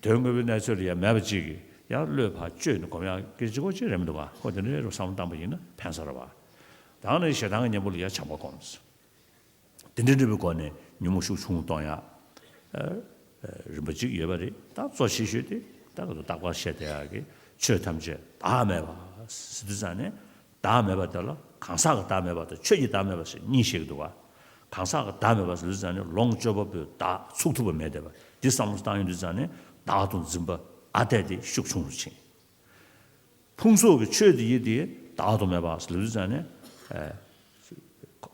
དོན་དངོས་པོའི་གནས་ཚུལ་ལ་ཡང་མེད་པ་ཅིག་ཡང་བློས་ཕར་བཅོས་ནས་སྒོམ་ཡག་གི་གཅིག་པོ་ཅིག་རེད་མི་འདུག་ག་ཁོ་དེ་འདྲའི་རུ་བསམ་བློ་བཏང་པ་ཡིན་ན་ཕན་ས་རེད་བ། ད་ནི་ཞེ་སྡང་གི་གཉེན་པོ་ལ་ཡང་བྱམས་པ་སྒོམ། དེ་འདྲ་འདྲ་པོའི་སྒོ་ནས་ཉོན་མོངས་ཤུགས་ཆུང་བཏང་ཡག་ཨ་ཨ་རིམ་པ་གཅིག་ཡོད་པ་རེད། ད་གཙོ་ཆེ་ཤོས་དེ་ད་ག་ཚོད་རྟག་པར་བཤད་བསྡད་ཡག་གི་ཆོས་ཐམས་ཅད་བདག་མེད་པ་ཟེར་དུས་ཙང་ནས། བདག་མེད་པ་དེ་ལ་གང་ཟག་གི་བདག་མེད་པ་དང་ཆོས་ཀྱི་བདག་མེད་པ་ཟེར་གཉིས་བཤད་ཀྱི་འདུག་བ། གང་ཟག་གི་བདག་མེད་པ་ཟེར་དུས་ཙང་ནས་ལོངས་སྤྱོད་པ་པོའི་བདག་ཚུགས་ཐུབ་པ་མེད་བསྡད་པ་འདི་བསམ་བློ་བཏང་ཡོང་དུས་ཙང་ནས་བདག་ཏུ་འཛིན་པ་ཨ་འཐས་དེ་ཤུགས་ཆུང་རུ་ཕྱིན། ཕུང་སོགས་ཀྱི་ཆོས་དེ་ཡི་དེ་བདག་ཏུ་མེད་པ་ཟེར་དུས་ཙང་ནས། ཨ་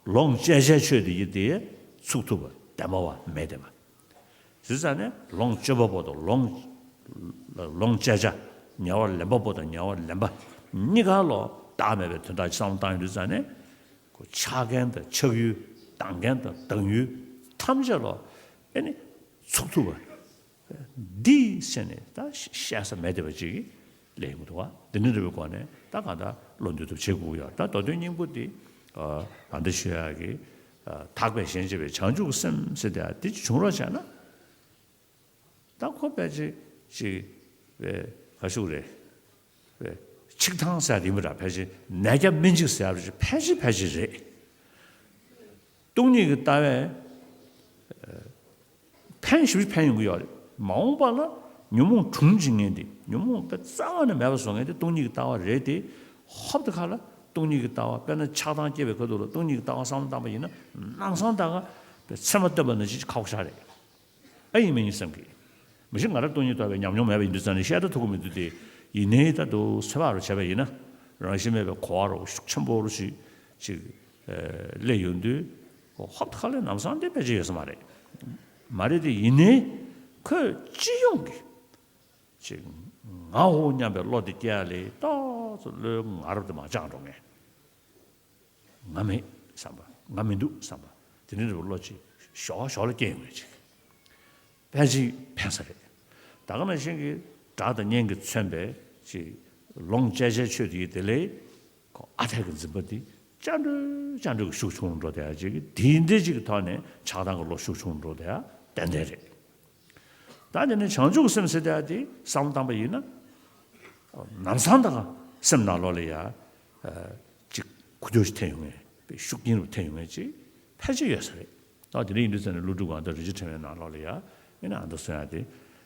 ལོངས་སྤྱད་བྱའི་ཆོས་དེ་ཡི་དེ་ཚུགས་ཐུབ་པ་བདེན་པ་བ་མེད་བསྡད་པ། དེ་ཙང་ནས་ལོངས་སྤྱོད་པ་པོ་དང་ལོངས་ལོངས་སྤྱད་བྱ། ཉེ་བར་ལེན་པ་པོ་དང་ཉེ་བར་ལེན་པ་གཉིས་ཀ་ལོ་བདག་མེད་པའི་དོན་དག་བསམ་བློ་བཏང་ཡོང་དུས་ཙང་ནས། ཁོ་ཆགས་མཁན་དང་ཆགས་ཡུལ། ལྡང་མཁན་དང་ལྡང་ཡུལ་ཐམས་ཅད་ལོ་ཨེ་ནི་ཚུགས་ཐུབ་པ། འདི་ཟེར་ནས་ད་བཤད་ས་མེད་བསྡད་པ་ཅིག་ལས་ཡོང་གི་འདུག་བ། འདི་འདྲ་འདྲ་བའི་སྒོ་ནས་ད་གང་ལྟར་བློ་འདུལ་ཐབས་བྱེད་དགོས་ཀྱི་ཡོད། ད་མདོ་དོན་སྙིང་པོ་འདི་ཨ་ཨ་འདི་ཞུ་ཡག་གི་ཨ་དག་པའི་ཞེན་བྱེད་པའི་བྱང་ཆུབ་ཀྱི་སེམས་ཟེར་དེ་འདི་ཅིག་བྱུང་རོགས་བྱས་ན། ད་ཁོ་ཕལ་ཆེར་ཅིག་བས་ག་ཞུ་རེད། བས་ཆིག་ཐང་ཟེར་ཡག་དེ་མི་འདྲ། ཕལ་ཆེར་ནད་བརྒྱ་སྨན་གཅིག་ཟེར་ཡག་ཕལ་ཆེར་ཕལ་ཆེར་རེད། སྟོང་ཉིད་ཀྱི་ལྟ་བས། ཕན་ཞེ་པོ་ཕན་ཡོང་གི་ཡོད་རེད། མ་འོངས་པ་ལ་ཉོན་མོངས་གྲོངས་བྱེད་མཁན་དེ། ཉོན་མོངས་དཔེ་རྩ་བ་ནས་མེད་པ་བཟོ་མཁན་དེ་སྟོང་ཉིད་ཀྱི་ལྟ་བ་རེད་དེ། ཧོབ་ཏེ་ཁ་ལ་སྟོང་ཉིད་ཀྱི་ལྟ་བ་དཔེར་ན་ཆགས་སྡང་སྐྱེ་བའི་ཁ་ཐུག་ལ་སྟོང་ཉིད་ཀྱི་ལྟ་བ་བསམ་བློ་བཏང་པ་ཡིན་ན་ལམ་སང་ད་ག་པའི་ཚེར་མ་བཏབ་པ་ནང་བཞིན་ཁག་པོ་ཞེ་དྲག་རེད། ཨེ་ཡིན་མིན་ཡིན་བསམ་གི། མི་ཤེས། ང་རང་སྟོང་ཉིད་རྟོགས་པའི་ཉམས་མྱོང་མེད་པ་ཡིན་དུས་ཙང་ནས་བཤད་ད་ཐུབ་ཀྱི་མི་འདུག་སྟེ། ཡིན་ནའི་ད་དུང་ཚོད་དཔག་རུ་བྱས་པ་ཡིན་ན། རང་བཞིན་མེད་པའི་གོ་བ་རུ་ཤུགས་ཆེན་པོ་རུ་ཞིག་ཅིག་སླེབས་ཡོང་དུས། ཧོབ་ཏེ་ཁ་ལ་ལམ་སང་དེ་ཕལ་ཆེར་ཡོད་ས་མ་རེད། མ་རེད་དེ། ཡིན་ནའི་ཁོས་སྤྱི་ཡོངས་ཀྱི་ཅིག་ང་འོ་སྙམ་པའི་བློ་དེ་སྐྱེ་ཡ་ལས་ཏོག་ཙམ་བློའི་ངར་དེ་མར་བཅངས་འགྲོ་ངེས། ང་མེད་བསམ་པ། ང་མི་འདུག་བསམ་པ། དེ་འདྲ་བློ་ཅིག་ཞོག་ཞོག་ལ་སྐྱེ་ཡོང་བའི་ཅིག་ཕལ་ཆེར་ཕན་ས་རེད། ད་ག་ནང་བཞིན་གྱི་སྒྲ་དང་བརྙན་གྱིས་མཚོན་པའི་ ཅིག་ལོངས་སྤྱད་བྱའི་ཆོས་དེ་ཡི་དེ་ལས་ཁོ་ཨ་འཐས་ཀྱི་འཛིན་པ་དེ་སྐྱར་འགྲོས་སྐྱར་འགྲོས་ཀྱི་ཤུགས་ཆུང་འགྲོ་བསྡད་ཡ་ཅིག་གི་དེ་འདྲ་ཅིག་གི་ཐོག་ནས་ཆགས་སྡང་གི་བློ་ཤུགས་ཆུང་འགྲོ་བསྡད་ཡ་ཏན་ཏན་རེད། ད་དེ་ནས་བྱང་ཆུབ་སེམས་ཟེར་བསྡད་ཡ་དེ་བསམ་བློ་བཏང་པ་ཡིན་ན། ནམ་སང་ད་སེམས་ནང་ལོགས་ལ་ཡ། ཅིག་འགུལ་སྐྱོད་ཅིག་ཐེབས་ཡོང་ངེས་པའི་ཤུགས་རྐྱེན་རུ་ཐེབས་ཡོང་ངེས་ཅིག་ཕལ་ཆེར་ཡོད་ས་རེད། ད་དེ་འདྲ་ཡིན་དུས་ཙང་ནས་ཀླུ་སྒྲུབ་ཀྱིས་ཨ་མདོ་རིན་ཆེན་ཕྲེང་བའི་ནང་ལོགས་ལ་ཡ། ཨེ་ནི་ཨ་མདོ་གསུང་ཡ་དེ།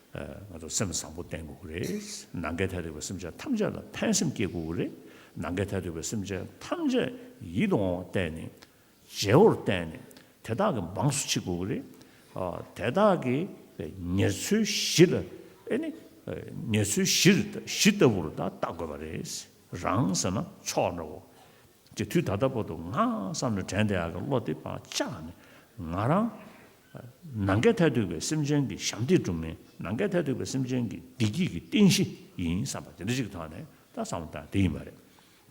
ང་ཚོ་སེམས་བཟང་པོ་བསྟེན་དགོས་ཀྱི་རེད། ནམ་མཁའི་མཐས་གཏུགས་པའི་སེམས་ཅན་ཐམས་ཅད་ལ་ཕན་སེམས་སྐྱེ་དགོས་ཀྱི་རེད། ནམ་མཁའི་མཐས་གཏུགས་པའི་སེམས་ཅན་ཐམས་ཅད་ཡིད་དུ་འོང་བ་བསྟེན་ནས། བརྗེ་བོར་བསྟན་ནས་དེ་དག་གི་འབངས་སུ་འཆི་དགོས་ཀྱི་རེད། ཨ། དེ་དག་གི་ཉེར་འཚོའི་གཞི་ལ་ཨེ་ནི་ཉེར་འཚོའི་གཞིར་གཞི་ལྟ་བུར་ད་བལྟ་དགོས་པ་རེད། རང་ཟེར་ན་མཆོག་འདྲ་བོ། ཅེས་དུས་ད་ལྟ་བར་དུ་ང་བསམ་ནས་དྲན་བསྡད་ཡག་གི་བློ་དེ་ཕར་བཅག་ནས་ང་རང་ནམ་མཁའི་མཐས་གཏུགས་པའི་སེམས་ཅན་གྱི་ཞབས་འདེགས་སྒྲུབ་མཁན། ནམ་མཁའི་མཐས་གཏུགས་པའི་སེམས་ཅན་གྱི་བདེ་སྐྱིད་ཀྱི་རྟེན་གཞི་ཡིན་བསམ་པ་དེ་འདྲ་ཅིག་གི་ཐོག་ནས་ད་བསམ་བློ་བཏང་དེ་ཡིན་པ་རེད།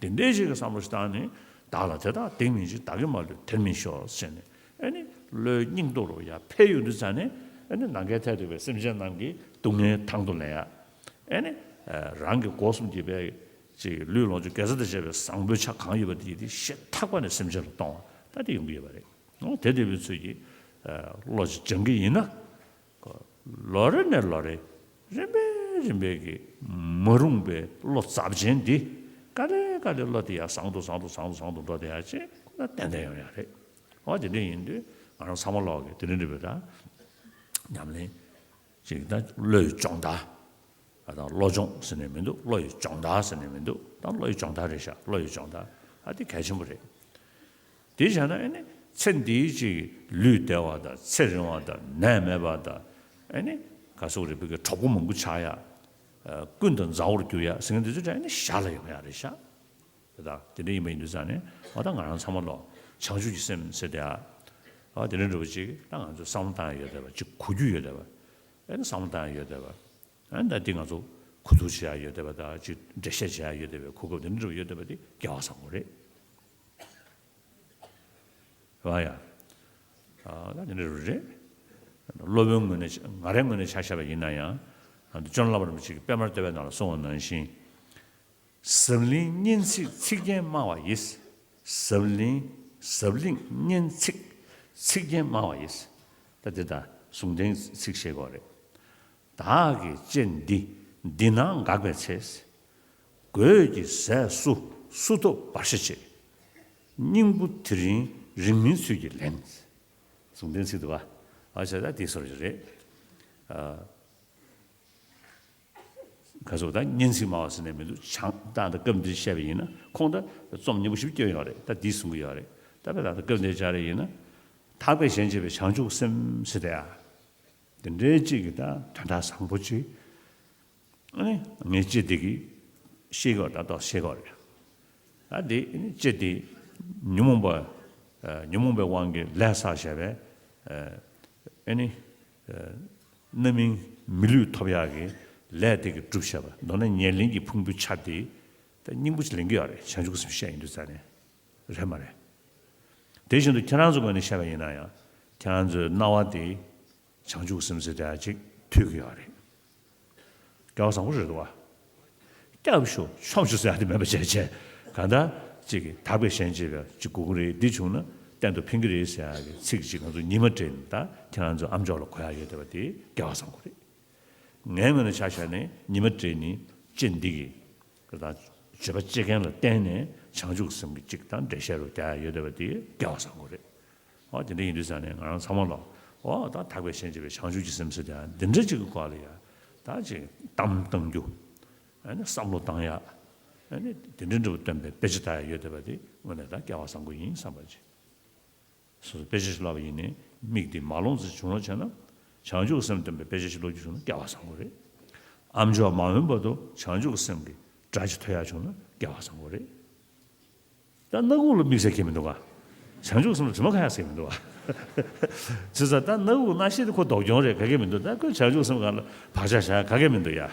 དེ་འདྲའི་ཞིག་གི་བསམ་བློ་ཞིག་བཏང་ནས་བདག་ལ་དེ་དག་བདེན་མིན་ཞིང་། བདག་གིས་མ་བསླུས་དེར་མི་སྐྱོ་ཟེར་ནས་ཨེ་ནི་བློའི་སྙིང་སྟོབས་རུ་ཡར་འཕེལ་ཡོང་དུས་ཙ་ནས་ཨེ་ནི་ནམ་མཁའི་མཐས་གཏུགས་པའི་སེམས་ཅན་རྣམས་ཀྱི་སྡུག་བསྔལ་དང་དུ་ལེན་ཡ། ཨེ་ནི་རང་གི་སྒོ་གསུམ་གྱི་པའི་ཅིག་ལུས་ལོངས་སྤྱོད་དགེ་རྩ་དང་བཅས་པའི་བཟང་པོའི་ཆ་གང་ཡོད་པ་དེ་དེ་ཞེ་ཐག་པ་ནས་སེམས་ཅན་ལ་གཏོང་བ་ད་དེ་ཡོང་གི་ཡོད་པ་རེད། འོ་དེ་འདྲ་བའི་ཚུལ་གྱིས་བློ་ཅིག་སྦྱང་གི་ཡིན་ན། ལོ་རེ་ནས་ལོ་རེ་རིམ་པས་རིམ་པས་ཀྱིས་མ་རུངས་པའི་བློ་ཚབས་ཆེན་འདི་ག་ལེ་ག་ལེ་བློ་དེ་ཡར་བཟང་དུ་བཟང་དུ་བཟང་དུ་བཟང་དུ་འགྲོ་བསྡད་ཡ་ཅིག་ན་ཏན་ཏན་ཡོང་ཡ་རེད། འོ་དེ་འདྲ་ཡིན་དུས་ང་རང་ཚང་མ་ལོག་གི་དེ་འདྲ་འདྲ་བའི་ད་ཉམས་ལེན་ཅིག་ད་བློ་ཡི་སྦྱོང་བརྡར། ཨ་ད་བློ་སྦྱོང་ཟེར་ནས་མི་འདུག་བློ་ཡི་སྦྱོང་བརྡར་ཟེར་ནས་མི་འདུག་ད་བློ་ཡི་སྦྱོང་བརྡར་རེད་ཤག་བློ་ཡི་སྦྱོང་བརྡར་ཨ་དེ་གལ་ཆེན་པོ་རེད། དེ་བྱས་ན་ཨེ་ནི་ཚེ་འདིའི་ཅིག་ལུས་བདེ་བ་དང་ཚེ་རིང་བ་དང་ནད་མེད་པ་དང་ཨེ་ནི་ག་སོགས་རེད་བོད་ཀྱི་གྲོགས་པོ་མང་པོ་ཆགས་ཡ། ཨ་ཀུན་ཏུ་མཛའ་བོར་གྱུར་ཡ་ཟེར་མཁན་དེ་ཚོ་ད་ཨེ་ནི་ཞར་ལ་ཡོང་ཡ་རེད་ཤག་དེ་དག་དེ་འདྲ་ཡིན་པ་ཡིན་དུས་ཙང་ནས་འོ་ད་ང་རང་ཚང་མ་ལོ་བྱང་ཆུབ་ཀྱི་སེམས་ཟེར་དེ་ཨ། འོ་དེ་འདྲ་འདྲ་བོ་ཅིག་ད་ང་ཚོས་བསམ་བློ་བཏང་ཡ་ཡོད་བསྡད་པ་ཅིག་གོ་རྒྱུ་ཡོད་བསྡད་པ། ཨེ་ནི་བསམ་བློ་བཏང་ཡ་ཡོད་བསྡད་པ། ཨ་ནི་ད་འདི་ང་ཚོ་གོ་བསྡུར་བྱེད་ཡ་ཡོད་བསྡད་པ་དང་ཅིག་འགྲེལ་བཤད་བྱེད་ཡ་ཡོད་བསྡད་པའི་གོ་སྐབས་དེ་འདྲ་འདྲ་བོ་ཡོད་བསྡད་པ་དེ་སྐལ་བ་བཟང་པོ་རེད། རེད་བ་ཡ། ཨ་ད་དེ་འདྲ་རེད། སློབ་དཔོན་ངོས་ནས་ང་རའི་ངོས་ནས་ཆ་བཞག་པ་ཡིན་ན་ཡང་། ཨ་ནི་ཅོན་ལ་བར་མི་ཅིག་གི་པད་མར་བསྟོད་པའི་ནང་ལ་གསུངས་པ་ནང་བཞིན། ཟབ་བརླིང་སྙན་ཚིག་ཚིག་རྒྱན་སྨྲ་བ་ཡིས། ཟབ་བརླིང་ཟབ་བརླིང་སྙན་ཚིག་ཚིག་རྒྱན་སྨྲ་བ་ཡིས། ད་འདི་ད་ཟུང་ལྡན་ཚིག་བཤད་དགོས་རེད། བདག་གིས་ལྕེ་འདི་འདི་ན་འགགས་པའི་ཚེ། གོས་ཀྱི་ཟས་སུ་སུ་ཐོབ་བར་ཤ་བཅད། སྙིང་པོ་དེ་རིང་རིང་མིན་ཚུལ་གྱིས་ལེན། ཟུང་ལྡན་ཚིག་འདུག་བ། ཨ་བྱས་ད་འདི་སོར་ཞིག་རེད། ཨ། ག་ཚོད་ད་སྙན་ཚིག་སྨྲ་བ་ཟེར་ནས་མི་འདུག་བྱང་ད་ལྟ་སྐབས་འདིར་བཤད་པ་ཡིན་ན་ཁོང་ད་རྩོམ་སྙིང་པོ་ཞིག་བསྐྱོན་ཡོད་རེད། ད་འདི་གསུང་གི་ཡོད་རེད། ད་དཔེ་ད་ལྟ་སྐབས་འདིར་སྦྱར་རེ་ཡིན་ན། དག་པའི་ཞལ་མཇལ་བའི་བྱང་ཆུབ་སེམས་ཟེར་དེ་ཨ། དེ་འདྲའི་གཅིག་གི་ད་དོན་དག་བཟང་པོ་གཅིག་ཨ་ནི་ངའི་ལྕེ་འདི་གིས་ཤེས་དགོས་ད་ཏོག་ཤེས་དགོས་རེད། ད་འདི་ཨ་ནི་ལྕེ་འདི་ཉོན་མོངས་པ་ཉོན་མོངས་པའི་དབང་གིས་ལས་བསགས་བྱས་པའི་ཨ་ནི། རྣམ་སྨིན་མི་ལུས་ཐོབ་ཡག་གི་ལས་དེ་གིས་གྲུབ་བྱས་པ་མདོར་ན་ཉེར་ལེན་གྱི་ཕུང་པོའི་ཆ་དེ་ད་སྙིང་པོ་ཅིག་ལེན་གྱི་ཡོད་རེད། བྱང་ཆུབ་སེམས་བཤད་ཡིན་དུས་ཙང་ནས་རེད་མ་རེད། དེ་བཞིན་དུ་ཁྱེད་རང་ཚོ་ངོས་ནས་བཤད་པ་ཡིན་ན་ཡང་ཁྱེད་རང་ཚོའི་སྣང་བ་དེ་བྱང་ཆུབ་སེམས་ཟེར་དེ་ཅིག་ཐུག་གི་ཡོད་རེད། སྐལ་བ་བཟང་པོ་རེད་འདུག་བ། སྐྱབས་ཤོག་མཆོག་ཤོག་ཟེར་ཡ་དེ་མེད་པ་བྱས་བྱས། གང་ལྟར་ཅིག་གིས་དག་པའི་ཞལ་མཇལ་བའི་ཅིག་དགོས་ཀྱི་རེད། འདི་བྱུང་ན་གཏན་དུ་ཕན་གྱི་རེད་ཟེར་ཡ་གི་ཚིག་ཅིག་ང་ཚོ་ཉི་མ་སྤྲད་ནས་ད་ཁྱེད་རང་ཚོ་ཨ་མཆོག་ལ་གོ་ཡ་ཡོད་བསྡད་པ་དེ་སྐལ་བ་བཟང་པོ་རེད། ངའི་ངོས་ནས་ཆ་བཞག་ནས་ཉི་མ་སྤྲད་ནས་ལྕེ་འདི་གིས་ད་བརྗོད་པ་བྱེད་མཁན་ལ་བརྟེན་ནས་བྱང་ཆུབ་སེམས་ཀྱི་ཅིག་ད་འགྲེལ་བཤད་རུ་རྒྱག་ཡ་ཡོད་བསྡད་པ་དེ་སྐལ་བ་བཟང་པོ་རེད། འོ་དེ་འདྲ་ཡིན་དུས་ཙང་ནས་ང་རང་ཚང་མ་ལ་འོ་ད་དག་པའི་ཞལ་མཇལ་བའི་བྱང་ཆུབ་ཀྱི་སེམས་ཟེར་དེ་འདི་འདྲ་ཅིག་གི་སྐོར་ལ་ཡ་ད་ཅིག་གཏམ་བཏང་རྒྱུ། ཨ་ནི་བསམ་བློ་བཏང་ཡ། ཨ་ནི་དེ་འདྲ་འདྲ་བོ་སྟོན་པའི་དཔེ་ཆ་ལྟ་ཡ་ཡོད་བསྡད་པ་དེ་དངོས་གནས་ད་སྐལ་བ་བཟང་པོ་ཡིན་བསམ་པ་ཅིག་སོ་སོ་དཔེ་ཆ་ཞིག་ཀློག་པ་ཡིན་ནའི་མིག་འདི་མ་ལོང་ཙམ་བྱུང་རོགས་བྱས་ན། བྱང་ཆུབ་སེམས་སྟོན་པའི་དཔེ་ཆ་ཞིག་ཀློག་རྒྱུ་བྱུང་ན་སྐལ་བ་བཟང་པོ་རེད། ཨ་མཆོག་མ་འོངས་བར་དུ་བྱང་ཆུབ་སེམས་ཀྱི་སྒྲ་ཅིག་ཐོས་ཡ་བྱུང་ན་སྐལ་བ་བཟང་པོ་རེད། ད་སྣ་ཁུག་ལ་དམིགས་བསལ་ཁྱད་མི་འདུག་ག་བྱང་ཆུབ་སེམས་ལ་དྲི་མ་ཁ་ཡག་ཟེར་མི་འདུག་ག་བྱས་ཙང་ད་སྣ་ཁུག་སྣ་ཤེས་དེ་ཁོ་ལྡོག་གྱོང་རེད། ག་གེ་མི་འདུག་ད་ཁོས་བྱང་ཆུབ་སེམས་སྒང་ལ་བག་ཆགས་བཞག་ག་གེ་མི་འདུག་ཡ།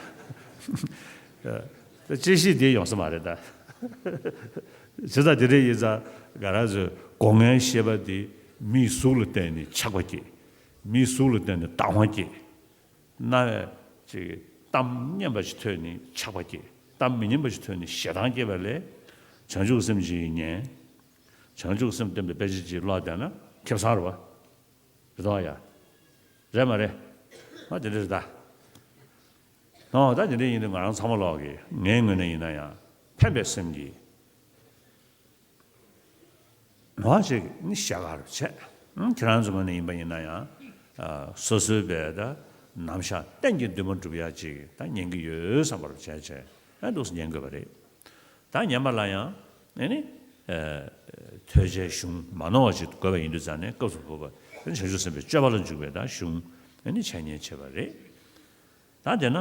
ད་དཔྱད་ཤེས་དེ་ཡོང་ས་མ་རེད་ད། བྱས་ཙང་དེ་འདྲ་ཡིན་ཙང་ང་རང་ཚོའི་སྒོ་ལྔའི་ཤེས་པ་དེ་མིའི་གཟུགས་ལ་བརྟེན་ནས་ཆགས་པ་སྐྱེ། མིའི་གཟུགས་ལ་བརྟེན་ནས་བདག་དབང་སྐྱེ། རྣ་བས་ཅིག་གཏམ་སྙན་པ་ཞིག་ཐོས་ནས་ཆགས་པ་སྐྱེ། གཏམ་མི་སྙན་པ་ཞིག་ཐོས་ནས་ཞེ་སྡང་སྐྱེས་པ་ལས། བྱང་ཆུབ་སེམས་ཀྱིས་ཉན། བྱང་ཆུབ་སེམས་བསྟན་པའི་དཔེ་ཆ་ཅིག་ཀློག་བསྡད་ན་ཁེ་བཟང་རེད་བ། རེད་དོ་ཡ། རེད་མ་རེད། ཨ་དེ་འདྲ་རེད་ད། ཨོ་ད་དེ་འདྲ་ཡིན་དུས་ང་རང་ཚང་མ་ལོག་གི་ངའི་ངོས་ནས་ཡིན་ན་ཡང་ཕན་པའི་སེམས་ཀྱིས། ངོ་ཅིག་ནི་ཤ་ག་རུ་བྱས། ཁྱེད་རང་ཚོ་ངོས་ནས་ཡིན་པ་ཡིན་ན་ཡང་། སོ་སོའི་བས་ད་ནམ་ཞག་གཏན་གྱི་འདུན་མ་འགྲུབ་ཡ་ཅིག་ད་ཉན་གྱི་ཡོད་བསམ་པར་བྱས་བྱས་ཨ་འདུག་སེ་ཉན་དགོས་པ་རེད། ད་ཉན་པ་ལ་ཡང་ཨ་ནི། ཐོས་རྗེའི་གཞུང་མ་ནོར་བ་ཅིག་དགོས་པ་ཡིན་དུས་ཙང་ནས་སྐབས་སུ་བབ་པ་བྱང་ཆུབ་སེམས་དཔའི་སྤྱོད་པ་ལ་འཇུག་པའི་ད་གཞུང་ཨ་ནི་འཆད་ཉན་བྱས་པ་རེད། ད་དེ་ན།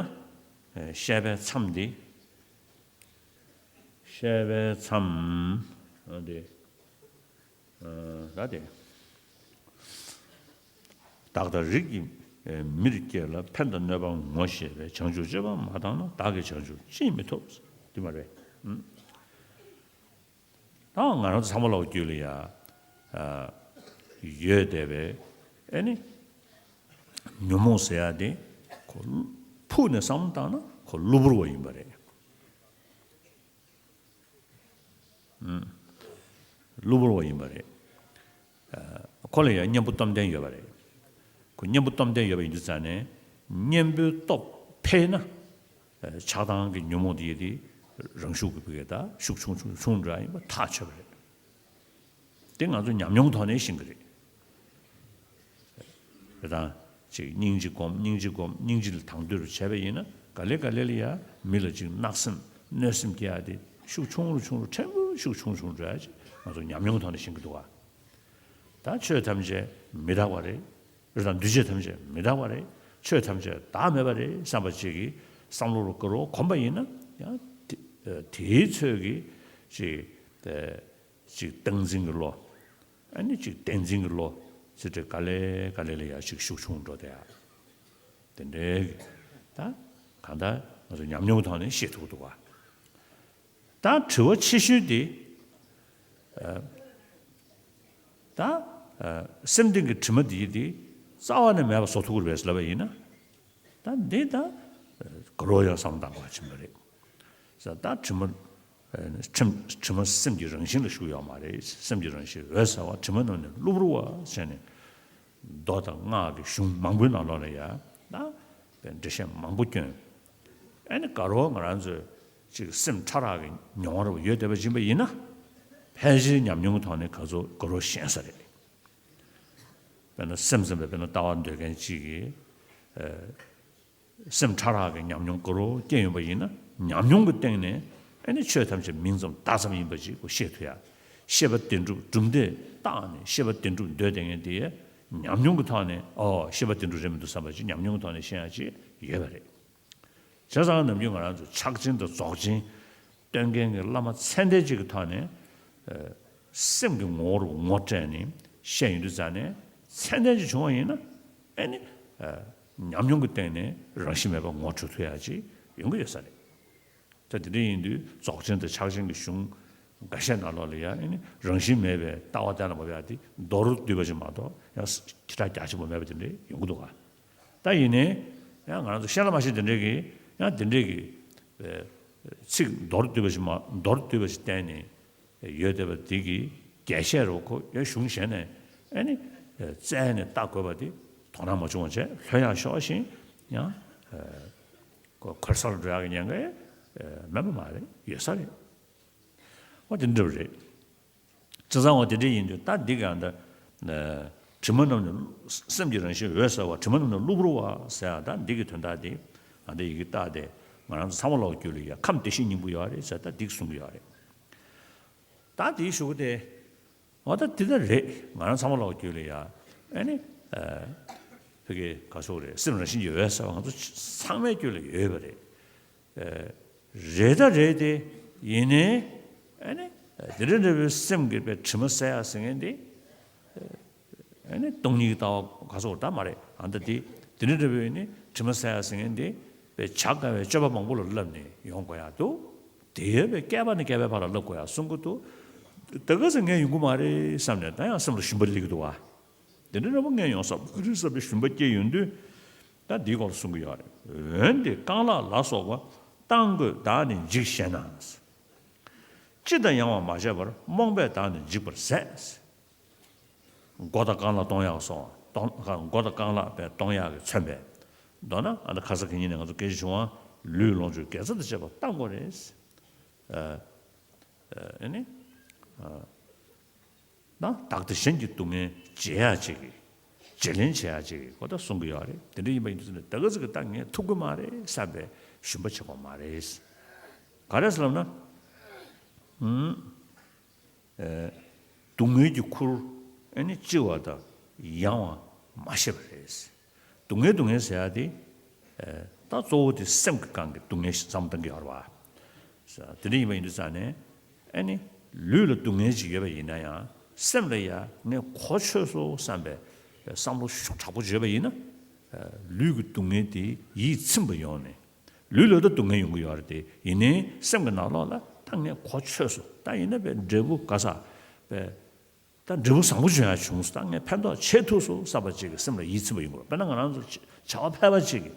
བཤད་པའི་མཚམས་འདི། བཤད་པའི་མཚམས་འདི། ད་དེ། བདག་དང་རིགས་ཀྱི་མིར་སྐྱེས་ལ་ཕན་དང་གནོད་པ་ངོ་ཤེས་པས་བྱང་ཆུབ་སྤྱོད་པ་མ་བཏང་ན་བདག་གིས་བྱང་ཆུབ་ཅིས་མི་ཐོབ། དེ་མ་རེད། ད་ང་རང་ཚོ་ཚང་མ་ལོག་རྒྱུད་ལ་ཡ། ཡོད་བསྡད་པའི་ཨེ་ནི། ཉོན་མོངས་ཟེར་ཡ་དེ། ཁོ། ཕུགས་ནས་བསམ་བློ་བཏང་ན་ཁོ་གློ་བུར་བ་ཡིན་པ་རེད། གློ་བུར་བ་ཡིན་པ་རེད། ཁོ་ལ་ཡང་གཉེན་པོ་སྟོབས་ལྡན་ཡོད་པ་རེད། ཁོ་གཉེན་པོ་སྟོབས་ལྡན་ཡོད་པ་ཡིན་དུས་ཙང་ནས་གཉེན་པོའི་སྟོབས་འཕེལ་ན། ཆགས་སྡང་གི་ཉོན་མོངས་དེ་ཡི་དེ་རང་ཤུགས་ཀྱིས་ཕ་གི་ད་ཤུགས་ཆུང་ཆུང་ཆུང་འདྲ་ཡིན་པ་ཐག་ཆོད་པ་རེད། དེ་ང་ཚོ་ཉམས་མྱོང་ཐོག་ནས་ཤེས་ཀྱི་རེད། རེད་དང་། ཅིག་སྙིང་རྗེ་སྒོམ་སྙིང་རྗེ་སྒོམ་སྙིང་རྗེ་ལ་དང་དོད་རུ་བྱས་པ་ཡིན་ན་ག་ལེ་ག་ལེ་ལ་ཡ་མི་ལ་ཅིག་གནག་སེམས་གནོད་སེམས་སྐྱེ་ཡ་དེ་ཤུགས་ཆུང་རུ་ཆུང་རུ་ཕྲན་བུ་ཤུགས་ཆུང་ཆུང་འགྲོ་ཡ་ཅིག་ང་ཚོ་ཉམས་མྱོང་ཐོག་ནས་ཤེས་ཀྱི་འདུག་བ། ད་ཆོས་ཐམས་ཅད་མི་རྟག་པ་རེད། རེད་དང་འདུས་བྱས་ཐམས་ཅད་མི་རྟག་པ་རེད། ཆོས་ཐམས་ཅད་བདག་མེད་པ་རེད་བསམ་པ་ཅིག་གིས་བསམ་བློ་རུ་བསྐུར་རོ་གོམས་པ་ཡིན་ན་ཡང་དེ་དེའི་ཚོད་ཀྱིས་ཅིག་ཅིག་སྟངས་འཛིན་གྱི་བློ། ཨ་ནི་ཅིག་བདེན་འཛིན་གྱི་བློ། ཚིག་འབྲེལ་ག་ལེ་ག་ལེ་ལ་ཡ་ཞིག་ཤུགས་ཆུང་འགྲོ་དེ་ཡ། དེ་འདྲའི་གི་ད་གང་ལྟར་ང་ཚོ་ཉམས་མྱོང་གི་ཐོག་ནས་ཤེས་ཐུབ་ཀྱི་འདུག་བ། ད་དྲི་བ་ཆེ་ཤོས་དེ། ད་སེམས་གཏིང་གི་དྲི་མ་འདི་དེ་རྩ་བ་ནས་མེད་པ་བཟོ་ཐུབ་ཀྱི་རེད་ཟེར་ལབ་པ་ཡིན་ན། ད་འདི་ད་དགའ་རོགས་ཡང་བསམ་བློ་བཏང་དགོས་པ་ཆེན་པོ་རེད། ས་ད་དྲི་མ། ཁྲིམས་དྲི་མ་སེམས་ཀྱི་རང་བཞིན་ལ་ཞུགས་ཡོད་མ་རེད། སེམས་ཀྱི་རང་བཞིན་འོད་གསལ་བ་དྲི་མ་རྣམས་ནི་གློ་བུར་བ་ཟེར་ནས། མདོ་དང་སྔགས་ཀྱི་གཞུང་མང་པོའི་ནང་ལོགས་ལ་ཡ་ད་འགྲེལ་བཤད་མང་པོ་བསྐྱོན། ཨ་ནི་དགའ་རོགས་ང་རང་ཚོས་ཅིག་སེམས་ཕྲ་རགས་ཀྱི་མྱོང་བ་རུ་ཡོད་བསྡད་པ་ཡིན་པ་ཡིན་ན། ཕལ་ཆེར་ཉམས་མྱོང་གི་ཐོག་ནས་ག་ཚོད་དགའ་རོགས་ཤེས་ས་རེད། དཔེར་ན་སེམས་ཙམ་པའི་དཔེར་ན་ལྟ་བ་འདོད་མཁན་གཅིག་གིས། སེམས་ཕྲ་རགས་ཀྱི་ཉམས་མྱོང་དགའ་རོགས་སྐྱེ་ཡོང་པ་ཡིན་ན་ཉམས་མྱོང་གི་སྟེང་ནས་ཨ་ནི་ཆོས་ཐམས་ཅད་མིང་ཙམ་བརྡ་ཙམ་ཡིན་པ་ཅིག་ཤེས་ཐུབ་ཡ། ཤེས་པ་བདེན་གྲུབ་གྲུབ་མཐས་བརྟགས་ནས་ཤེས་པ་བདེན་གྲུབ་འདོད་བསྡད་མཁན་དེ་ཉམས་མྱོང་གི་ཐོག་ནས་ཨོ་ཤེས་པ་བདེན་གྲུབ་རེད་མི་འདུག་བསམ་པ་ཅིག་ཉམས་མྱོང་གི་ཐོག་ནས་ཤེས་ཡ་ཅིག་ཡོད་པ་རེད། བྱས་ཙང་ནམ་རྒྱུན་ང་རང་ཚོ་ཕྱག་ཆེན་དང་རྫོགས་ཆེན་སྟོན་མཁན་གྱི་བླ་མ་ཚད་ལྡན་ཅིག་གི་ཐོག་ནས་སེམས་ཀྱི་ངོ་བོར་ངོ་སྤྲད་ནས་བཤད་ཡོང་དུས་ཙང་ནས་ཚད་ལྡན་ཅིག་བྱུང་བ་ཡིན་ན་ཨ་ནི་ཉམས་མྱོང་གི་སྟེང་ནས་རང་བཞིན་མེད་པར་ངོ་འཕྲོད་ཐུབ་ཡ་ཅིག་ཡོང་གི་ཡོད་ས་རེད། ད་དེ་འདྲ་ཡིན་དུས་རྫོགས་ཆེན་དང་ཕྱག་ཆེན་གྱི་གཞུང་འགའ་ཤས་ནང་ལོགས་ལ་ཡང་ཨ་ནི་རང་བཞིན་མེད་པའི་ལྟ་བ་གཏན་ལ་ཕབ་ཡ་དེ་མདོར་བསྡུས་པ་ཞིག་མ་གཏོགས་ཡང་ཁྱེད་ཅག་རྒྱ་ཆེན་པོ་མེད་པ་དེ་འདྲ་ཡོང་གི་འདུག་ག་ད་ཡིན་ནའི་ཡང་ང་རང་ཚོ་ཤེས་ལ་མ་ཤེས་དེ་འདྲའི་གི་ཡང་དེ་འདྲའི་གི་ཚིག་མདོར་བསྡུས་པ་ཞིག་མ་མདོར་བསྡུས་པ་ཞིག་བསྟན་ནས་ཡོད་བསྡད་པ་དེ་གི་རྒྱས་བཤད་རུ་ཁོ་ཡང་གཞུང་གཞན་ནས་ཨ་ནི་བཙལ་ནས་ལྟ་དགོས་པ་དེ་དོ་སྣང་མ་བྱུང་བ་བྱས་ལྷོད་ཡག་ཤོག་ཤིང་ཡང་གོ་གོལ་སར་འགྲོ་ཡག་གི་ཉེན་ཁ་མེད་པ་མ་རེད། ཡོད་ས་རེད། འོ་དེ་འདྲ་བ་རེད། བྱས་ཙང་འོ་དེ་འདྲ་ཡིན་དུས་ད་འདི་ག་ད་དྲི་མ་རྣམས་ནི་སེམས་ཀྱི་རང་བཞིན་འོད་གསལ་བ་དྲི་མ་རྣམས་ནི་གློ་བུར་བ་ཟེར་ཡ་ད་འདི་གི་དོན་དག་དེ་ང་འདི་ཡི་གེ་བཏགས་ཏེ་ང་རང་ཚོ་ཚང་མ་ལོག་རྒྱུད་ལ་ཡ་ཁམས་བདེ་གཤེགས་སྙིང་པོ་ཡོད་རེད་ཟེར་ད་འདི་གསུང་གི་ཡོད་རེད། ད་དེའི་གཞུག་གུ་དེ། འོ་ད་དེ་ལྟར་རེད། ང་རང་ཚང་མ་ལོག་རྒྱུད་ལ་ཡ། ཨ་ནི། ཕ་གི་ག་ཚོད་རེད། སེམས་རང་བཞིན་གྱིས་འོད་གསལ་བ་ང་ཚོ་ཚང་མའི་རྒྱུད་ལ་ཡོད་པ་རེད། རེད་ད་རེད་དེ། ཡིན་ནའི། ཨ་ནི། དེ་འདྲ་འདྲ་བའི་སེམས་ཀྱི་པའི་དྲི་མ་བསལ་ཡག་ཟེར་མཁན་དེ། ཨ་ནི་སྟོང་ཉིད་ཀྱི་ལྟ་བ་ག་ཚོད་ད་མ་རེད། ཨ་ད་དེ་དེ་འདྲ་འདྲ་བའི་ནི་དྲི་མ་བསལ་ཡག་ཟེར་མཁན་དེ། པའི་བྱ་དཀའ་བའི་སྤྱོད་པ་མང་པོ་ལ་བསླབས་ནས་ཡོང་དགོས་ཡག་འདུག་དེ་ཡོད་པའི་བསྐལ་པ་ནས་བསྐལ་པའི་བར་ལ་བསླབ་དགོས་ཡག་གསུང་གི་འདུག་ད་ག་ཟེ་ངས་ཡོང་གི་མ་རེད་བསམ་ནས་ད་ཡང་སེམས་ལ་ཞུམ་པ་སླེབས་ཀྱི་འདུག་བ། དེ་འདྲ་འདྲ་པོ་ངས་ཡོང་ས་མ་རེད་བསམ་པའི་ཞུམ་པ་སྐྱེས་ཡོང་དུས། ད་འདིའི་སྐོར་ལ་གསུང་གི་ཡོད་རེད། འོན་ཏེ་རྐང་ལག་ལ་སོགས་པ། བཏང་དགོས་བདག་ནི་འཇིགས་ཞེ་ན། ཅི་དང་ཡང་བ་མ་བྱས་པར། རྨོངས་པས་བདག་ནི་འཇིག་པར་ཟད། མགོ་དང་རྐང་ལག་གཏོང་ཡག་སོགས། གཏོང་མགོ་དང་རྐང་ ལག་པས་གཏོང་ཡག་གིས་མཚོན་པས། མདོར་ན་ཨ་ནི་ཁ་སང་གི་ཉིན་ནས་ང་ཚོ་སྐད་ཆ་བྱུང་བ། ལུས་ལོངས་སྤྱོད་དགེ་རྩ་དང་བཅས་པ་བཏང་དགོས་རེད། ཨ་ནི། ན་བདག་དང་གཞན་གྱི་སྡུག་བསྔལ་བརྗེད་ཡག་ཅིག་གི། བརྗེ་ལེན་བྱེད་ཡག་ཅིག་གི་ཁོ་ད་གསུང་གི་ཡོད་རེད། དེ་འདྲ་ཡིན་པ་ཡིན་དུས་ཙམ་ནས་ད་ག་ཚོད་ཀྱི་ད་ངས་ཐུབ་ཀྱི་མ་རེད་བསམ་པའི་ཞུམ་པ་བྱེད་དགོས་མ་རེད། ག་རེ་ཟེར་ལབ་ན། ཨུམ། ཨེ། སྡུག་བསྔལ་གྱི་ཁུར་ཨེ་ནི་ལྕི་བ་དང་ཡང་བ་མ་ཤེས་པ་རེད། སྡུག་བསྔལ་སྡུག་བསྔལ་ཟེར་ཡག་དེ། ཨེ། ད་གཙོ་བོ་དེ་སེམས་ཀྱི་སྒང་གི་སྡུག་བསྔལ་ཞིག་བསམ་བློ་གཏང་གི་ཡོད་རེད་བ། དེ་འདྲ་ཡིན་པ་ཡིན་དུས་ཙང་ནས། ཨེ་ནི། ལུས་ལ་སྡུག་བསྔལ་ཅིག་ཡོད་པ་ཡིན་ན་ཡང་། སེམས་ལ་ཡ་ངས་གོ་ཆོད་སོང་བསམ་པའི་བསམ་བློ་ཤུགས་དྲག་པོ་བརྗོད་པ་ཡིན་ན། ལུས་ཀྱི་སྡུག་བསྔལ་དེ་ཡིད་ཚིམ་པ་ཡོང་ནས། ལུས་ལ་ད་སྡུག་བསྔལ་ཡོང་གི་ཡོད་རེད་དེ། ཡིན་ནའི་སེམས་ཀྱི་ནང་ལོགས་ལ་ད་ངས་གོ་ཆོད་སོང་། ད་ཡིན་ན་པའི་འབྲས་བུ་ག་ས་པའི། ད་འབྲས་བུ་བཟང་པོ་བྱུང་ཡ་བྱུང་སོང་། ད་ངས་ཕན་ཐོགས་བྱེད་ཐུབ་སོང་བསམ་པ་ཅིག་གི་སེམས་ལ་ཡིད་ཚིམ་པ་ཡོང་གི་རེད། དཔེར་ན་ང་རང་ཚོ་བྱ་བ་ཕལ་པ་ཅིག་གི།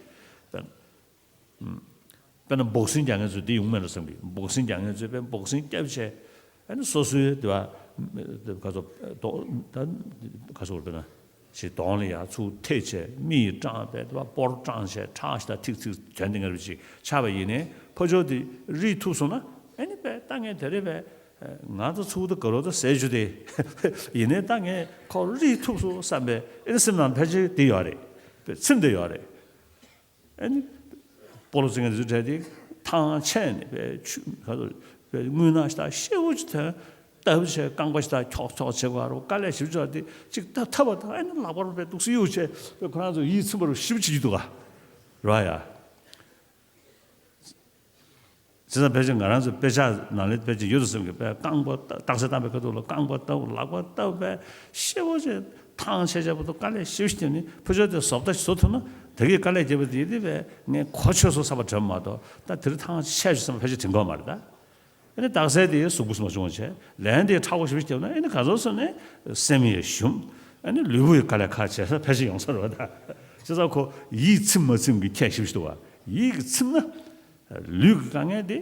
དཔེར་ན་བོག་སིང་རྒྱག་མཁན་ཚོ་འདི་ཡོང་མེད་ལ་བསམ་གི། བོག་སིང་རྒྱག་མཁན་ཚོས་པའི་བོག་སིང་བརྒྱབ་བྱས། ཨ་ནི་སོ་སོའི་དེ་བ་ག་ཚོ་དོ་ད་ག་ཚོ་དཔེར་ན་ཞིག་གདོང་ལ་ཡ་ཚུར་ཐེ་བྱས། མིག་སྐྲངས་པས་དེ་བ་སྤོར་སྐྲངས་བྱས། ཁྲག་ཞིག་ད་ཐིག་ཐིག་དོན་དེ་ངར་བ་ཅིག་ཆགས་པ་ཡིན་ནའི་ཕོ་ཆོས་དེ་རིག་ཐུབ་སོང་ན། ཨ་ནི་པས་ད་ངས་དེ་རེད་པས། ང་ཚོ་ཚུར་ད་དགའ་རོགས་ད་ཟས་བཅུ་དེ་ཡིན་ནའི་ད་ངས་ཁོ་རིག་ཐུབ་སོང་བསམ་པའི་ཨ་ནི་སེམས་ནང་ཕལ་ཆེར་དེ་ཡོད་རེད། པས་ཚིམ་དེ་ཡོད་རེད། ཨ་ནི། སྤོ་ལོ་རྩེད་མཁན་དེ་ཚོ་གྲས་དེ་ཐང་ཆད་ནས་པའི་ཆུ་ག་ཚོད་པའི་རྔུལ་ནག་ཞིག་དང་ཤེལ་སྒོ་ཅིག་ཐོན། སྟབས་བྱས་རྐང་པ་ཞིག་དང་འཁྱོག་འཁྱོག་བྱེད་དགོས་རོ། དཀའ་ལས་ཞིབ་ཆོག་དེ་ཅིག་སྟབས་ཐབས་པ་དང་། ཨ་ནི་ལག་པར་པའི་འདུག་སེ་གཡུག་བྱས་པའི་ཁོ་རང་ཚོ་ཡིད་ཚིམ་པར་ཞིབ་བྱེད་ཀྱི་འདུག་ག་ར་ཡ། བྱས་ཙང་ཕལ་ཆེར་ང་རང་ཚོ་དཔེ་ཆ་ནང་ལ་ཕལ་ཆེར་ཡོད་དོ་བསམ་གི། པའི་རྐང་པ་རྟགས་གསལ་བཏང་པའི་ཁ་ཐུག་ལ་རྐང་པ་བཏབ། ལག་པ་བཏབ་པའི་ཤེལ་སྒོ་ཅིག་ཐང་ཆད་ཆད་པོ་དང་། དཀའ་ལས་ཞིབ་བྱས་ནས་ཕོ་ཆོས་དེ་བཟོ་ལྟ་ཞིག་བཟོ་ཐུབ་ན། ད་གིན་དཀའ་ལས་བརྒྱབ་པ་དེ་དེ་བས་ངས་གོ་ཆོད་སོང་བསམ་པ་དྲན་མ་གཏོགས། ད་དེ་རིང་ཐང་ཆད་ཞིག་བསམ་པ་ཕལ་ཆེར་དྲན་གྱི་ཡོད་མ་རེད་ད། ཨ་ནི་རྟགས་གསལ་དེ་གཟུགས་པོ་སུ་མ་བྱུང་བ་བྱས། ལན་དེ་མཁྲེགས་པོ་ཞིབ་བརྒྱབ་ན། ཨ་ནི་ག་ཚོད་སོང་ནས་སེམས་ཡང་ཞུམ། ཨ་ནི་ལུས་པོ་ཡི་དཀའ་ལས་ཁག་བྱས་ས་ཕལ་ཆེར་ཡོང་ས་རེད་བ་ད། བྱས་ཙང་ཁོ་ཡིད་ཚིམ་མ་ཚིམ་གྱི་ཁྱད་ཞིབ་ཞིག་འདུག་བ། ཡིད་ཀྱི་ཚིམ་ན། ལུས་ཀྱི་དཀའ་ངལ་དེ་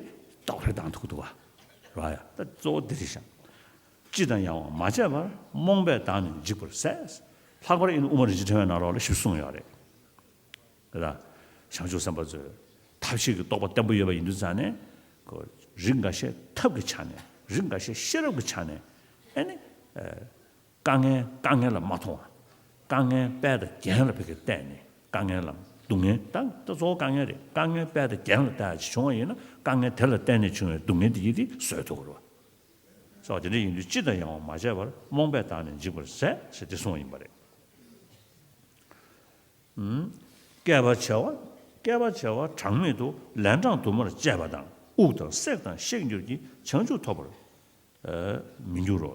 རྟོགས་པས་ལྡང་ཐུབ་ཀྱི་འདུག་བ། རེད་བ་ཡ། ད་གཙོ་བོ་དེ་རེད་ཤག་ཅི་དང་ཡང་བ་མ་བྱས་པར། རྨོངས་པས་བདག་ནི་འཇིག་པར་ཟད། ལྷག་པར་ཨིན་དབུ་མ་རིན་ཆེན་ཕྲེང་བའི་ནང་ལོགས་ལ་ཞིབ་གསུངས་ཡོད་རེད། དེ་ལ་བྱང་ཆུབ་སེམས་དཔའ་ཚོས་ཐབས་ཤེས་ཀྱི་རྟོགས་པ་བརྟན་པོ་ཡོད་པ་ཡིན་དུས་ཙང་ནས། ཁོ་རིགས་འགའ་ཤས་ཐབས་ཀྱི་ཆ་ནས། རིགས་འགའ་ཤས་ཤེས་རབ་ཀྱི་ཆ་ནས། ཨ་ནི། དཀའ་ངལ་དཀའ་ངལ་ལ་མ་མཐོང་བ། དཀའ་ངལ་དཔལ་དང་རྒྱན་ལ་ཕ་གིར་བལྟས་ནས། དཀའ་ངལ་ལ་སྡུག་བསྔལ་ད་ད་གཙོ་བོ་དཀའ་ངལ་རེད། དཀའ་ངལ་དཔལ་དང་རྒྱན་ལ་བལྟས་ཅིག་བྱུང་བ་ཡིན་ན། དཀའ་ངལ་དེ་ལ་བརྟེན་ནས་བྱུང་བའི་སྡུག་བསྔལ་དེ་ཡིན་དེ་བཟོད་ཐུབ་ཀྱི་རེད་བ། སོགས་དེ་འདྲ་ཡིན་དུས་ཅི་དང་ཡང་བ་མ་བྱས་པར། རྨོངས་པས་བདག་ནི་འཇིག་པར་ཟད་ཟེར་དེ་གསུངས་པ་ཡིན་པ་རེད། བསྐལ་པ་བྱེ་བ། བསྐལ་པ་བྱེ་བ་གྲངས་མེད་དུ། ལན་གྲངས་དུ་མར་བཅད་པ་དང་། དབུགས་དང་བསྲེགས་དང་གཤེགས་འགྱུར་གྱི། བྱང་ཆུབ་ཐོབ་པར་མི་འགྱུར་རོ།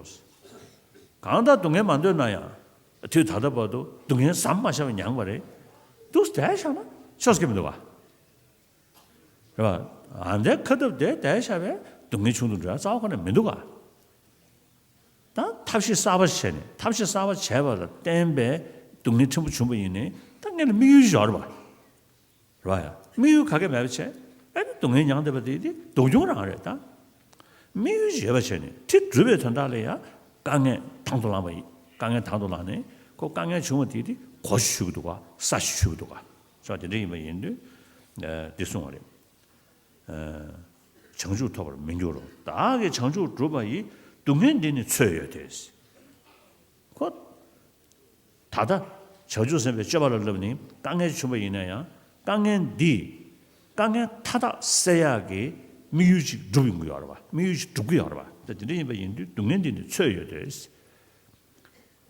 གང་ལྟར་སྡུག་བསྔལ་མ་འདོད་ན་ཡང་། དུས་ད་ལྟ་བར་དུ་སྡུག་བསྔལ་ཟམ་མ་ཆད་པར་མྱངས་པ་རེད། འདུག་བསྡད་བཞག་ན་ཆོག་གི་མི་འདུག་བ། རེད་བ། ཨ་འདྲའི་ཁ་ཐབས་དེ་བསྡད་བཞག་པས་སྡུག་བསྔལ་ཆུང་དུ་འགྲོ་ཡ་རྩ་བ་ཁོ་ན་མི་འདུག་ག་ད་ཐབས་ཤེས་གསར་པ་བྱས་ནས། ཐབས་ཤེས་གསར་པ་བྱས་པ་ལ་བརྟེན་པའི་སྡུག་བསྔལ་ཕྲན་བུ་བྱུང་བ་ཡིན་ནའི། ད་ངེད་ལ་དམིགས་ཡུལ་ཞིག་ཡོད་རེད་བ། རེད་བ་ཡ། དམིགས་ཡུལ་ག་གེ་མེད་པ་བྱས། ཨ་ནི་སྡུག་བསྔལ་མྱངས་བསྡད་པ་དེ་དེ་སྡུག་གྱོང་རང་རེད་ད། དམིགས་ཡུལ་ཞིག་ཡོད་པ་བྱས་ནས་དེ་སྒྲུབ་པའི་དོན་དག་ལ་ཡ་དཀའ་ངལ་དང་དུ་བླངས་པ་ཡིན། དཀའ་ངལ་དང་དུ་བླངས་ནས་ཁོ་དཀའ་ངལ་བྱུང་བ་དེ་དེ་གོ་ཆོད་ཀྱི་འདུག་ག་ས་ཆ་ཆོད་ཀྱི་འདུག་ག་ཅོག་དེ་འདྲ་ཡིན་པ་ཡིན་དུས། ཨ། འདི་གསུངས་པ་རེད། ཨ། བྱང་ཆུབ་ཐོབ་པར་མི་འགྱུར་རོ། བདག་གིས་བྱང་ཆུབ་བསྒྲུབས་པ་ཡིས། སྡུག་བསྔལ་འདི་ནི་ཚོད་ཡོད་དེ། ཁོ། ད་ལྟ་བྱང་ཆུབ་སེམས་དཔའི་སྤྱོད་པ་ལ་བསླབས་ནས་དཀའ་ངལ་བྱུང་བ་ཡིན་ན་ཡང་། དཀའ་ངལ་འདི། དཀའ་ངལ་མཐའ་དག་སེལ་ཡག་གི་དམིགས་ཡུལ་ཅིག་སྒྲུབ་ཡོང་གི་ཡོད་རེད་བ། དམིགས་ཡུལ་ཅིག་སྒྲུབ་ཀྱི་ཡོད་རེད་བ། ད་དེ་འདྲ་ཡིན་པ་ཡིན་དུས་སྡུག་བསྔལ་འདི་ནི་ཚོད་ཡོད་དེ།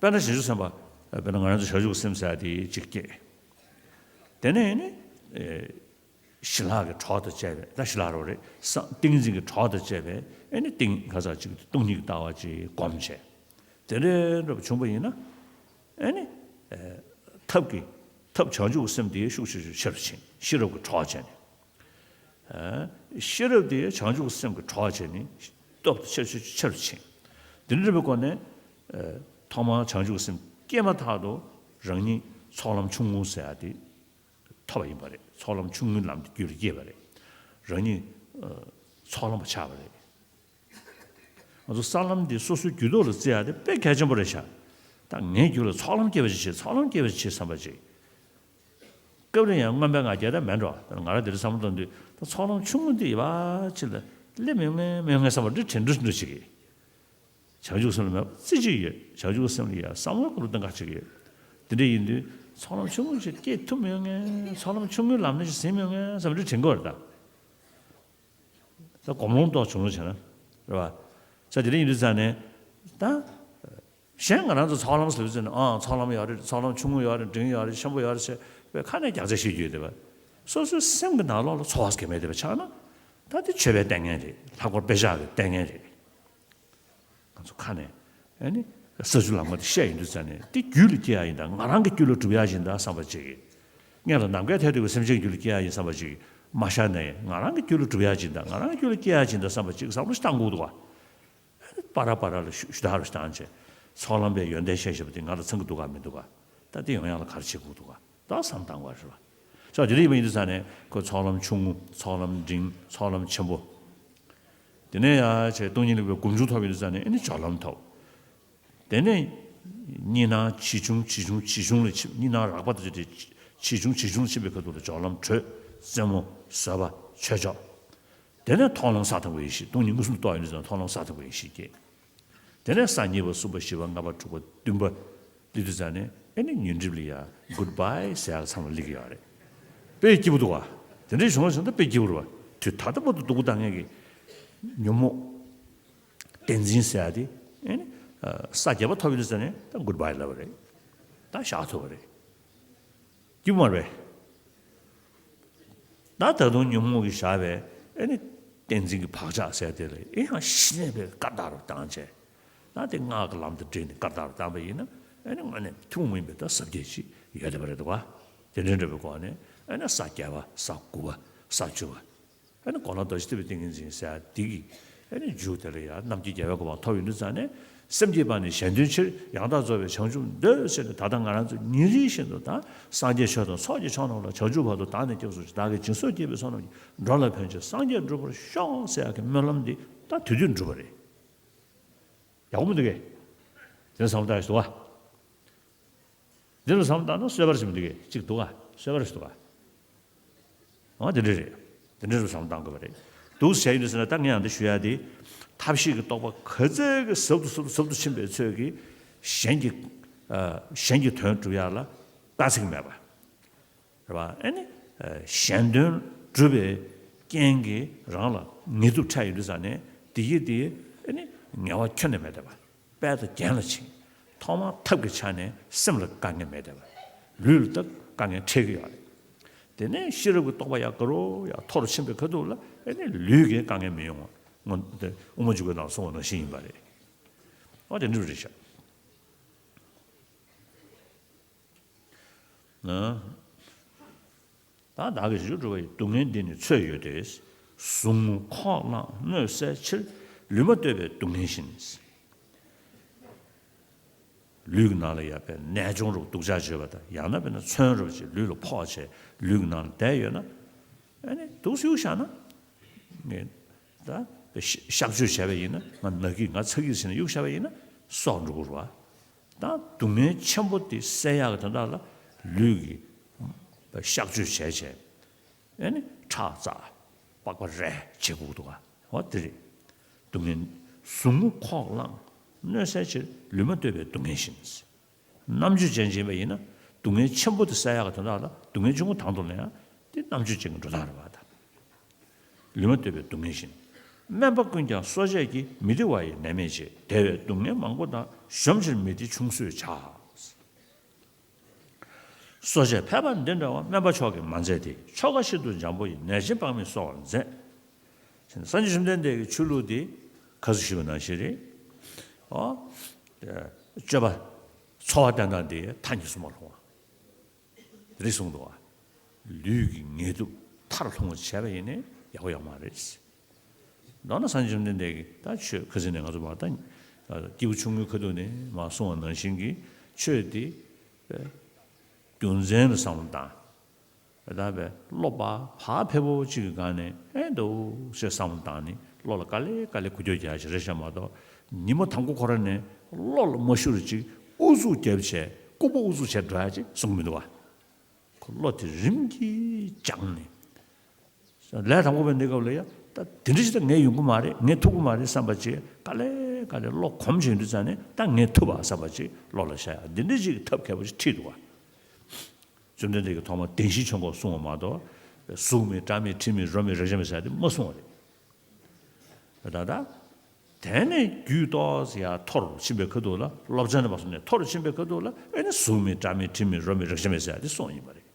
དཔེར་ན་བྱང་ཆུབ་སེམས་དཔའ། དཔེར་ན་ང་རང་ཚོ་བྱང་ཆུབ་སེམས་ཟེར་ཡ་དེ་གཅིག་སྐྱེས། དེ་ནས་ནི། ཨེ། ཞི་ལྷག་གི་གྲོགས་དང་བཅས་པའི། ད་ཞི་ལྷག་རོ་རེད། སངས་ཏིང་འཛིན་གྱི་གྲོགས་དང་བཅས་པའི། ཨེ་ནི་ཏིང་ག་ས་གཅིག་སྟོང་ཉིད་ཀྱི་ལྟ་བ་ཅིག་སྒོམ་བྱས། དེ་འདྲའི་འདྲ་པོ་བྱུང་བ་ཡིན་ན། ཨེ་ནི། ཨེ། ཐབས་ཀྱི། ཐབས་བྱང་ཆུབ་ཀྱི་སེམས་དེ་ཤུགས་ཆེ་ཆེ་ཆེ་རུ་ཕྱིན། ཤེས་རབ་ཀྱི་གྲོགས་བྱས་ནས། ཨ། ཤེས་རབ་དེ་བྱང་ཆུབ་སེམས་ཀྱི་གྲོགས་བྱས་ནས་སྟོབས་ཆེ་ཆེ་ཆེ་རུ་ཕྱིན། དེ་འདྲ་བའི་སྒོ་ནས། ཨ། ཐོག་མར་བྱང་ཆུབ་སེམས་སྐྱེས་མ་ཐག་ཏུ་རང་ཉིད་ཚོགས་ལམ་ཆུང་ངུ་ཟེར་ཡ་དེ་ཐོབ་པ་ཡིན་པ་རེད། ཚོགས་ལམ་ཆུང་ངུའི་ལམ་དེ་རྒྱུད་ལ་སྐྱེས་པ་རེད། རང་ཉིད་ཚོགས་ལམ་པ་ཆགས་པ་རེད། ང་ཚོ་ས་ལམ་འདི་སོ་སོའི་རྒྱུད་ཐོག་ལ་བརྩི་ཡ་དེ་དཔེ་གལ་ཆེན་པོ་རེད་ཤག་ད་ངའི་རྒྱུད་ལ་ཚོགས་ལམ་སྐྱེ་བ་ཞིག་བྱེད། ཚོགས་ལམ་སྐྱེ་བ་ཞིག་བྱེད་བསམ་པ་ཅིག་སྐབས་རེ་ཡང་རྔོན་པའི་ང་རྒྱལ་ད་མེད་འགྲོ། ད་ང་རང་འདིར་བསམ་བློ་གཏོང་དུས་ད་ཚོགས་ལམ་ཆུང་ངུ་འདི་ཡི་བ་ཅིག་ལ་སླེབས་མི་ངན་མི་ངན་བསམ་པ་འདི་དྲན་འགྲོ་འགྲོ་ཞིག་གིས། བྱང་ཆུབ་སེམས་ལ་མེད་པ་རྩེ་གཅིག་ཡོད། བྱང་ཆུབ་སེམས་ལ་ཡ་བསམ་བློ་ཀུན་སློང་གཏོང་ག་ཅིག་ཡོད། དེ་འདྲ་ཡིན་དུས་ཚོགས་ལམ་ཆུང་ངུ་ཞིག་སྐྱེ་ཐུབ་མི་ངན། ཚོགས་ལམ་ཆུང་ངུའི་ལམ་སྣ་ཞིག་ཟིན་མི་ངན་བསམ་འདི་དྲན་གྱི་ཡོད་རེད་ད། ད་སྒོམ་ལུང་རྟོགས་བྱུང་ལུགས་བྱས་ན་རེད་བ། ས་དེ་འདྲ་ཡིན་དུས་ཙང་ནས་ད། གཞན་ང་རང་ཚོ་ཚོགས་ལམ་ཟེར་ཙང་ནས་ཨང་ཚོགས་ལམ་ཡོད་རེད། ཚོགས་ལམ་ཆུང་ངུ་ཡོད་རེད། འབྲིང་ཡོད་རེད། ཆེན་པོ་ཡོད་རེད་ཟེར་བའི་ཁ་ནས་རྒྱག་རྩ་བྱེད་རྒྱུ་ཡོད་དེ་བ། སོ་སོའི་སེམས་ཀྱི་ནང་ལོགས་ལ་ཚོར་བ་གལ་མེད་དེ་བ་ཆགས་ན། ད་དེ་ཆོས་པའི་ལྟས་ངན་རེད། ལྷག་པར་དཔེ་ཆ་གི་ལྟས་ངན་རེད། ང་ཚོ་ཁ་ནས་ཨ་ནི་ས་བཅུ་ལམ་ཁ་དེ་བཤད་ཡོང་དུས་ཙང་ནས་དེ་རྒྱུད་ལ་སྐྱེ་ཡ་ཡིན་ད། ང་རང་གི་རྒྱུད་ལ་སྒྲུབ་ཡ་ཡིན་ད་བསམ་པ་ཅིག་སྔོན་ལ་ནམ་མཁའི་མཐས་གཏུགས་པའི་སེམས་ཅན་རྒྱུད་ལ་སྐྱེ་ཡ་ཡིན་བསམ་པ་ཅིག་མ་ཤར་ནས། ང་རང་གི་རྒྱུད་ལ་སྒྲུབ་ཡ་ཡིན་ད། ང་རང་གི་རྒྱུད་ལ་སྐྱེ་ཡ་ཡིན་ད་བསམ་པ་ཅིག་བསམ་བློ་ཞིག་བཏང་དགོས་འདུག་བ། པ་ར་པ་ར་ལ་ཞུ་ཞུ་དག་རུ་བཏང་བྱས། ཚོགས་ལམ་པའི་ཡོན་ཏན་བཤད་བཞིན་པ་དེ་ང་ལ་ཚང་གི་འདུག་ག་མི་འདུག་ག་ད་དེ་ཡོང་ཡག་ལ་ག་རེ་བྱེད་དགོས་འདུག་ག་ད་བསམ་བཏང་དགོས་རེད་བ། ཅོག་དེ་འདྲ་ཡིན་པ་ཡིན་དུས་ཙང་ནས་ཁོ་ཚོགས་ལམ་ཆུང་ངུ། ཚོགས་ལམ་འབྲིང་། ཚོགས་ལམ་ཆེན་པོ། དེ་ནས་ཡང་བྱས་སྟོང་ཉིད་རིག་པའི་སྒོམ་བྱུང་ཐོབ་ཡོང་དུས་ཙང་ནས་ཨེ་ནི་སྦྱོར་ལམ་ཐོབ། དེ་ནས་གཉིས་སྣང་ཇི་ཆུང་ཇི་ཆུང་ཇི་ཆུང་ལ་ཕྱིན། གཉིས་སྣང་རགས་པ་དང་བཅས་ཏེ་ཇི་ཆུང་ཇི་ཆུང་ལ་ཕྱིན་པའི་ཁ་ཐུག་ལ་སྦྱོར་ལམ་དྲོད། རྩེ་མོ། བཟོད་པ། ཆོས་མཆོག་དེ་ནས་མཐོང་ལམ་ས་དང་པོའི་ཡེ་ཤེས། སྟོང་ཉིད་མངོན་སུམ་དུ་རྟོགས་ཡོང་དུས་ཙང་མཐོང་ལམ་ས་དང་པོའི་ཡེ་ཤེས་སྐྱེས། དེ་ནས་ས་གཉིས་པ། གསུམ་པ། བཞི་པ། ལྔ་པ། དྲུག་པ། བདུན་པ། འདི་དུས་ཙང་ནས་ཨེ་ནི་ཉོན་སྒྲིབ་ལ་ཡ་གུཌ་བྷའི་ཟེར་ཡག་ཚང་མ་སླེབས་ཀྱི་ཡོད་རེད། དཔེ་སྐྱིད་པོ་འདུག་བ། དེ་འདྲའི་བྱུང་བ་བྱུང་ད་དཔེ་སྐྱིད་པོ་རེད་བ། དུས་ད་ལྟ་བར་དུ་སྡུག་པོ་བཏང་མཁན་གྱི་ཉོན་མོངས་བདེན་འཛིན་ཟེར་ཡ་དེ་ཨེ་ནི་ས་བརྒྱད་པ་ཐོབ་ཡོང་དུས་ཙང་ནས་ད་གུཌ་བྷའི་ལབ་པ་རེད། ད་བཞག་ཐུབ་པ་རེད། སྐྱིད་པོ་མ་རེད་པས། ད་ད་དུང་ཉོན་མོངས་ཀྱིས་བཞག་པའི་ཨེ་ནི་བདེན་འཛིན་གྱི་བག་ཆགས་ཟེར་དེ་ལ་ཨེ་ཡང་གཞི་ནས་པའི་བཀར་བཏགས་རུ་བཏང་བྱས། ད་དེ་སྔགས་ཀྱི་ལམ་དུ་བསྒྲིལ་ནས་བཀར་བཏགས་རུ་བཏང་པ་ཡིན་ན་ཨེ་ནི་དངོས་གནས་ཐུན་མོང་མ་ཡིན་པའི་ད་ཟབ་རྒྱས་ཅིག་ཡོད་བསྡད་པ་རེད་འདུག་ག་དེ་འདྲའི་འདྲ་བའི་སྒོ་ནས་ཨེ་ནི་ས་བརྒྱད་པ། ས་དགུ་པ། ས་བཅུ་པ། ཨ་ནི་གོ་ལ་རྡོ་རྗེ་ཐེག་པའི་ཏིང་ངེ་འཛིན་ཟེར་ཡ་འདི་གི་ཨ་ནི་མཇུག་དེ་ལ་ཡང་རྣམ་མཁྱེན་རྒྱལ་བའི་གོ་འཕང་ཐོབ་ཡོང་དུས་ཙང་ནས་སེམས་བསྐྱེད་པ་ནི་གཞན་དོན་ཕྱིར། ཡང་དག་རྫོགས་པའི་བྱང་ཆུབ་འདོད་ཟེར་ནས་ད་ལྟ་ང་རང་ཚོ་ཉིན་རེ་བཞིན་དུ་ད་སངས་རྒྱས་ཆོས་དང་ཚོགས་ཀྱི་མཆོག་རྣམས་ལ། བྱང་ཆུབ་བར་དུ་བདག་ནི་སྐྱབས་སུ་མཆི། བདག་གིས་སྦྱིན་སོགས་བགྱིས་པའི་ཚོགས་རྣམས་ཀྱིས། འགྲོ་ལ་ཕན་ཕྱིར་སངས་རྒྱས་འགྲུབ་པར་ཤོག་ཟེར་ཡག་གི་སྨོན་ལམ་འདི་ད་དུས་དུས་འགྲུབ་པ་རེད། ཡག་པོ་མི་འདུག་གས། དེ་ནས་བསམ་བློ་བཏང་ཞིག་འདུག་ག་འདི་ལ་བསམ་བཏང་ན་གསོད་པ་རེད་མི་འདུག་གས། གཅིག་འདུག་ག་གསོད་པ་རེད་འདུག་ག་འོ་དེ་འདྲ་རེད། དེ་འདྲ་རུ་བསམ་བློ་བཏང་དགོས་པ་རེད། འདུག་སེ་བྱས་ཡོང་དུས་ཟེར་ན་ད་ངས་ཡང་འདི་ཞུ་ཡ་དེ། ཐབས་ཤེས་ཀྱི་རྟོགས་པ་ག་ཚད་ཀྱི་ཟབ་ཏུ་ཟབ་ཏུ་ཟབ་ཏུ་ཕྱིན་པའི་ཚོད་ཀྱིས་གཞན་གྱི་ཨ་གཞན་གྱི་དོན་སྒྲུབ་ཡ་ལ་དཀའ་ཚེགས་མེད་པ། རེད་པ། ཨ་ནི་ཨ་གཞན་དོན་སྒྲུབ་པའི་རྐྱེན་གྱིས་རང་ལ་ངལ་དུབ་འཕྲད་ཡོང་དུས་ཙང་ནས་དེ་ཡིས་དེ་ཨ་ནི་ངལ་བ་ཁྱོན་ནས་མེད་བསྡད་པ། དཔལ་དང་རྒྱན་ལ་བྱིན། ཐོག་མར་ཐབས་ཀྱི་ཆ་ནས་སེམས་ལ་དཀའ་ངལ་མེད་བསྡད་པ། ལུས་ལ་ད་དཀའ་ངལ་འཕྲད་ཀྱི་ཡོད་རེད། དེ་ནས་ཤེས་རབ་ཀྱི་རྟོགས་པ་ཡར་དགའ་རུ་ཡར་མཐོ་རུ་ཕྱིན་པའི་ཁ་ཐུག་ལ་ཨ་ནི་ལུས་ཀྱི་དཀའ་ངལ་མི་ཡོང་བ། སྔོན་དེ་དབུ་མ་འཇུག་པའི་ནང་གསུངས་པ་ནང་བཞིན་ཡིན་པ་རེད། འོ་དེ་འདྲ་རེད་ཤག་ད་བདག་གིས་བྱང་ཆུབ་སྒྲུབ་པ་ཡི། སྡུག་བསྔལ་འདི་ནི་ཚོད་ཡོད་དེ། ཟུག་རྔུ་ཁོག་རླངས་གནོད་སེལ་ཕྱིར། ལུས་མ་བསྟོད་པའི་སྡུག་བསྔལ་བཞིན། ལུས་ཀྱི་ནང་ལ་ཡ་དཔེ་ནད་གཅོང་རུ་སྡུག་ཅག་བྱེད་པ་དང་། ཡང་ན་དཔེར་ན་མཚོན་རུ་བྱེད་ལུས་ལ་ཕོག་བྱས་ལུས་ཀྱི་ནང་ལ་བསྡད་ཡོད་ན། ཨ་ནི་འདུག་སེ་གཡུག་བཞག་ན། ངས་ད་གཤག་བཅོས་བྱས་པ་ཡིན་ན་ང་ན་གི་ང་ཚ་གི་ཟེར་ནས་གཡུག་བཞག་པ་ཡིན་ན་སྲོག་འགྲོ་གི་རེད་བ། ད་སྡུག་བསྔལ་ཆེན་པོ་དེ་སེལ་ཡག་གི་དོན་དག་ལ་ལུས་ཀྱི་གཤག་བཅོས་བྱས་བྱས། ཨེ་ནི་ཁྲག་འཛག་པགས་པ་རལ་བྱེད་དགོས་འདུག་ག་འོ་དེ་རེད། སྡུག་བསྔལ་ཟུག་རྔུ་ཁོག་རླངས་གནོད་སེལ་ཕྱིར། ལུས་མ་བསྟོད་པའི་སྡུག་བསྔལ་བཞིན། རྣམ་དཔྱོད་ཅན་ཅིག་ཡིན་པ་ཡིན་ན་སྡུག་བསྔལ་ཆེན་པོ་དེ་སེལ་ཡག་གི་དོན་དག་ལ་སྡུག་བསྔལ་ཆུང་ངུ་དང་དུ་ལེན་ཡག་དེ་རྣམ་དཔྱོད་ཅན་གྱི་འགྲོ་སྟངས་རེད་བ་ད། ལུས་མ་བསྟོད་པའི་སྡུག་བསྔལ་བཞིན། སྨན་པ་ཀུན་ཀྱང་གསོ་དཔྱད་ཀྱིས། མི་བདེ་བ་ཡི་ནད་མེད་ཅེས། བདེ་བའི་སྡུག་བསྔལ་མང་པོ་དང་། གཞོམ་ཕྱིར་མི་བདེ་ཆུང་གསོས་བྱ། གསོ་དཔྱད་ཕལ་པ་འདི་འདྲ་བ། སྨན་པ་མཆོག་གིས་མ་མཛད་དེ། ཆོ་ག་ཤིན་ཏུ་འཇམ་པོ་ཡིས། ནད་ཅན་དཔག་མེད་གསོ་བར་མཛད། སངས་རྒྱས་བཅོམ་ལྡན་འདས་ཀྱི་ཆོས་ལུགས་འདི་ཁ་སང་ཞུས་པ་ནང་བཞིན་རེད། ཨོ། སྤྱོད་པ་འཚོ་བ་བསྟེན་སྟངས་འདི་མཐའ་གཉིས་སུ་མ་ལྷུང་བ། དེ་རིགས་གསུངས་འདུག་བ། ལུས་ཀྱི་ངལ་དུབ་མཐར་ལྷུང་བ་བྱས་པ་ཡིན་ནའི་ཡག་པོ་ཡོད་མ་རེད། མདོར་ན་སངས་རྒྱས་བཅོམ་ལྡན་འདས་ཀྱིས་ད་ཆོས་ཁ་སང་ནས་ང་ཚོ་མར་ད་སྐྱེས་བུ་ཆུང་ངུའི་ཁ་ཐུག་ནས་མར་གསུངས་པ་ནང་བཞིན་གྱི་ཆོས་འདི་རྒྱུ་མཚན་ལ་བསམ་བློ་བཏང་། ད་བས་བློ་བག་བག་ཕེབས་པོ་གཅིག་གི་སྒང་ནས་ཨེ་འདུག་ཟེར་བསམ་བློ་བཏང་ནས་བློ་ལ་དཀའ་ལས་དཀའ་ལས་འགུལ་སྐྱོད་རྒྱག་ཅིག་རེད་ཤག་མ་གཏོགས། ཉིན་མོ་དང་པོ་ཁོ་རང་ནས་བློ་ལ་མ་ཤོར་ཅིག་ཨུ་ཚུགས་རྒྱབ་བྱས་ལྐུགས་པ་ཨུ་ཚུགས་བྱས་འགྲོ་ཡ་ཅིག་གསུང་གི་མི་འདུག་བ། ཁོ་བློ་དེ་རིམ་གྱིས་སྦྱངས་ནས། ལས་དང་པོ་པའི་གནས་སྐབས་ལ་ཡ་ད་དེ་འདྲ་ཞིག་ད་ངས་ཡོང་གི་མ་རེད། ངས་ཐུབ་ཀྱི་མ་རེད་བསམ་པ་ཅིག་དཀའ་ལས་དཀའ་ལས་བློ་གོམས་བྱས་ཡོང་དུས་ཙང་ནས་ད་ངས་ཐུབ་པ་བསམ་པ་ཅིག་བློ་ལ་ཤར་ཡ་འདི་འདྲ་ཞིག་གི་ཐབས་མཁས་པོ་ཞིག་ཁྲིད་འདུག་བ། བཅོམ་ལྡན་འདས་ཀྱིས་ཐོག་མར་བདེན་བཞིའི་ཆོས་འཁོར་གསུངས་པ་མ་གཏོགས། གཟུགས་མེད་སྒྲ་མེད་དྲི་མེད་རོ་མེད་རེག་བྱ་མེད་ཟེར་ཡ་དེ་མ་གསུངས་པ་རེད། ད་ལྟ། དེ་ནས་རྒྱུད་ཏོག་ཙམ་ཡར་མཐོ་རུ་ཕྱིན་པའི་ཁ་ཐུག་ལ་སློབ་ཚན་དེ་བར་སོང་ནས་མཐོ་རུ་ཕྱིན་པའི་ཁ་ཐུག་ལ་ཨེ་ནི་གཟུགས་མེད་སྒྲ་མེད་དྲི་མེད་རོ་མེད་རེག་བྱ་མེད་ཟེར་ཡ་དེ་གསུངས་ཡིན་པ་རེད། རེད་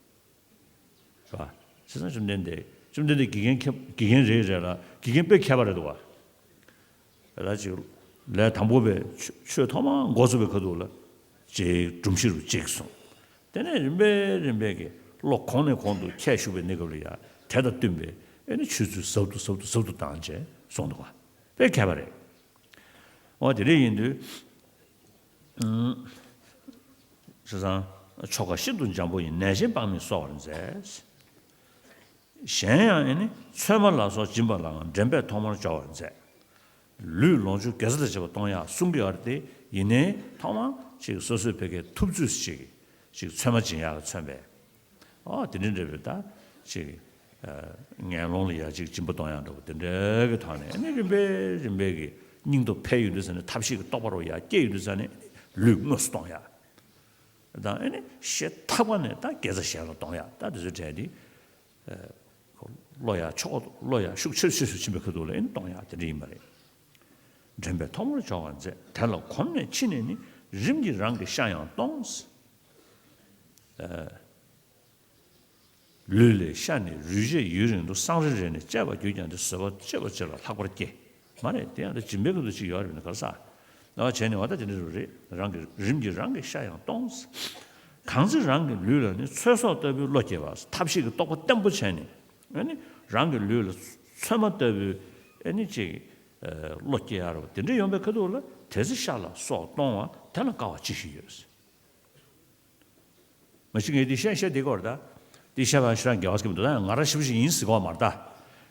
བ། བྱས་ཙང་བཅོམ་ལྡན་འདས་བཅོམ་ལྡན་འདས་དགེ་རྒན་མཁས་དགེ་རྒན་རེད་རེད་ལ་དགེ་རྒན་དཔེ་མཁས་པ་རེད་འདུག་བ། ད་ཅིག་ལས་དང་པོ་པའི་ཆོས་ཆོས་ཐོག་མར་འགོ་ཚུགས་པའི་ཁ་ཐུག་ལ་ཅིག་སྒྲོམ་གཞི་རུ་ཅིག་གསུངས། དེ་ནས་རིམ་པས་རིམ་པས་ཀྱི་བློ་གོང་ནས་གོང་དུ་འཁྱེར་བཞུགས་པའི་གནས་སྐབས་ལ་ཡ་དེ་དང་བསྟུན་པའི་ཨེ་ནི་ཆོས་ཚུལ་ཟབ་ཏུ་ཟབ་ཏུ་ཟབ་ཏུ་བཏང་བྱས་གསུངས་འདུག་བ། དཔེ་མཁས་པ་རེད། འོ་དེ་འདྲ་ཡིན་དུས། བྱས་ཙང་ཆོ་ག་ཤིན་ཏུ་འཇམ་པོ་ཡིས། ནད་གཞན་དཔག་མེད་གསོ་བར་མཛད། གཞན་ཡང་ཨེ་ནི་ཚོད་མ་ལ་སོགས་སྦྱིན་པ་ལའང་། འདྲེན་པས་ཐོག་མར་སྦྱོར་བར་མཛད། ལུས་ལོངས་སྤྱོད་དགེ་རྩ་དང་བཅས་པ་གཏོང་ཡག་གསུང་གི་ཡོད་རེད་དེ། ཡིན་ནའི་ཐོག་མར་ཅིག་སོ་སོའི་བོད་སྐད་ཐུབ་ཚོད་ཅིག་ཅིག་ཚོད་མ་སྦྱིན་ཡག་གི་མཚོན་པས། ཨོ་དེ་འདྲ་འདྲ་བའི་ད་ཅིག་ངན་སློང་ལ་ཡ་ཅིག་སྦྱིན་པ་གཏོང་ཡག་འདྲ་བོ་དེ་འདྲ་གི་ཐོག་ནས་ཨེ་ནི་རིམ་པས་རིམ་པས་ཀྱི་སྙིང་སྟོབས་འཕེལ་ཡོང་དུས་ཙ་ནས་ཐབས་ཤེས་ཀྱི་རྟོགས་པ་རུ་ཡ་སྐྱེ་ཡོང་དུས་ཙ་ནས་ལུས་དངོས་སུ་གཏོང་ཡག་དང་ཨེ་ནི་ཤེས་ཐག་པ་ནས་ད་དགེ་རྩ་གཞན་ལ་གཏོང་ཡག་ད་དེ་ཚོའི་གྲས་དེ། བློ་ཡང་ཕྱོགས་བློ་ཡང་ཤུགས་ཆེ་ཆེ་སུ་ཕྱིན་པའི་ཁ་ཐུག་ལ་ཨེ་ནི་གཏོང་ཡག་དེ་འདྲ་ཡིན་པ་རེད། འདྲེན་པས་ཐོག་མར་སྦྱོར་བར་མཛད། དེ་ལ་གོམས་ནས་ཕྱི་ནས་ནི། རིམ་གྱིས་རང་གི་ཤ་ཡང་གཏོང་། ལུས་ལས་ཤ་ནི་རུལ་བྱས་ཡུན་རིང་དུ། སྲང་རེ་རེ་ནས་བཅད་པར་གྱུར་ཀྱང་སྟེ། ཟོས་པ་བཅད་པ་བཅས་ལ་ལྷག་པར་སྐྱེ། མ་རེད་དེ་ཡང་ད་སྦྱིན་པའི་སྐབས་སུ་ཅིག་ཡོད་རེད་མི་ག་ས། ཨ་བྱས་ནས་འོ་ད་དེ་འདྲ་རུ་རེད། རང་གི་རིམ་གྱིས་རང་གི་ཤ་ཡང་གཏོང་། གང་ཚེ་རང་གི་ལུས་ལ་ནི། ཚོད་སོགས་ལྟ་བུའི་བློ་སྐྱེ་བ། ཐབས་ཤེས་ཀྱི་རྟོགས་པ་བརྟན་པོ་བྱས་ནས་ཨ་ནི་རང་གི་ལུས་ལ་ཚོད་མ་ལྟ་བུའི་ཨ་ནི་ཅིག་བློ་སྐྱེ་ཡ་རུ་དེ་འདྲ་ཡོང་པའི་ཁ་ཐུག་ལ་དེ་ཚེ་ཤ་ལ་སོགས་གཏོང་བ་དེ་ལ་དཀའ་བ་ཅི་ཞིག་ཡོད། མ་གཞི་ངས་འདི་བཤད་བཤད་བསྡད་ཀྱི་ཡོད་རེད་ད། འདི་བཤད་པ་ཞེ་དྲག་འགལ་བ་ཟེར་གྱི་མི་འདུག་ད་ང་རང་ཞེ་པོ་ཞིག་ཡིན་ཟེར་གྱི་ཡོད་མ་རེད་ད།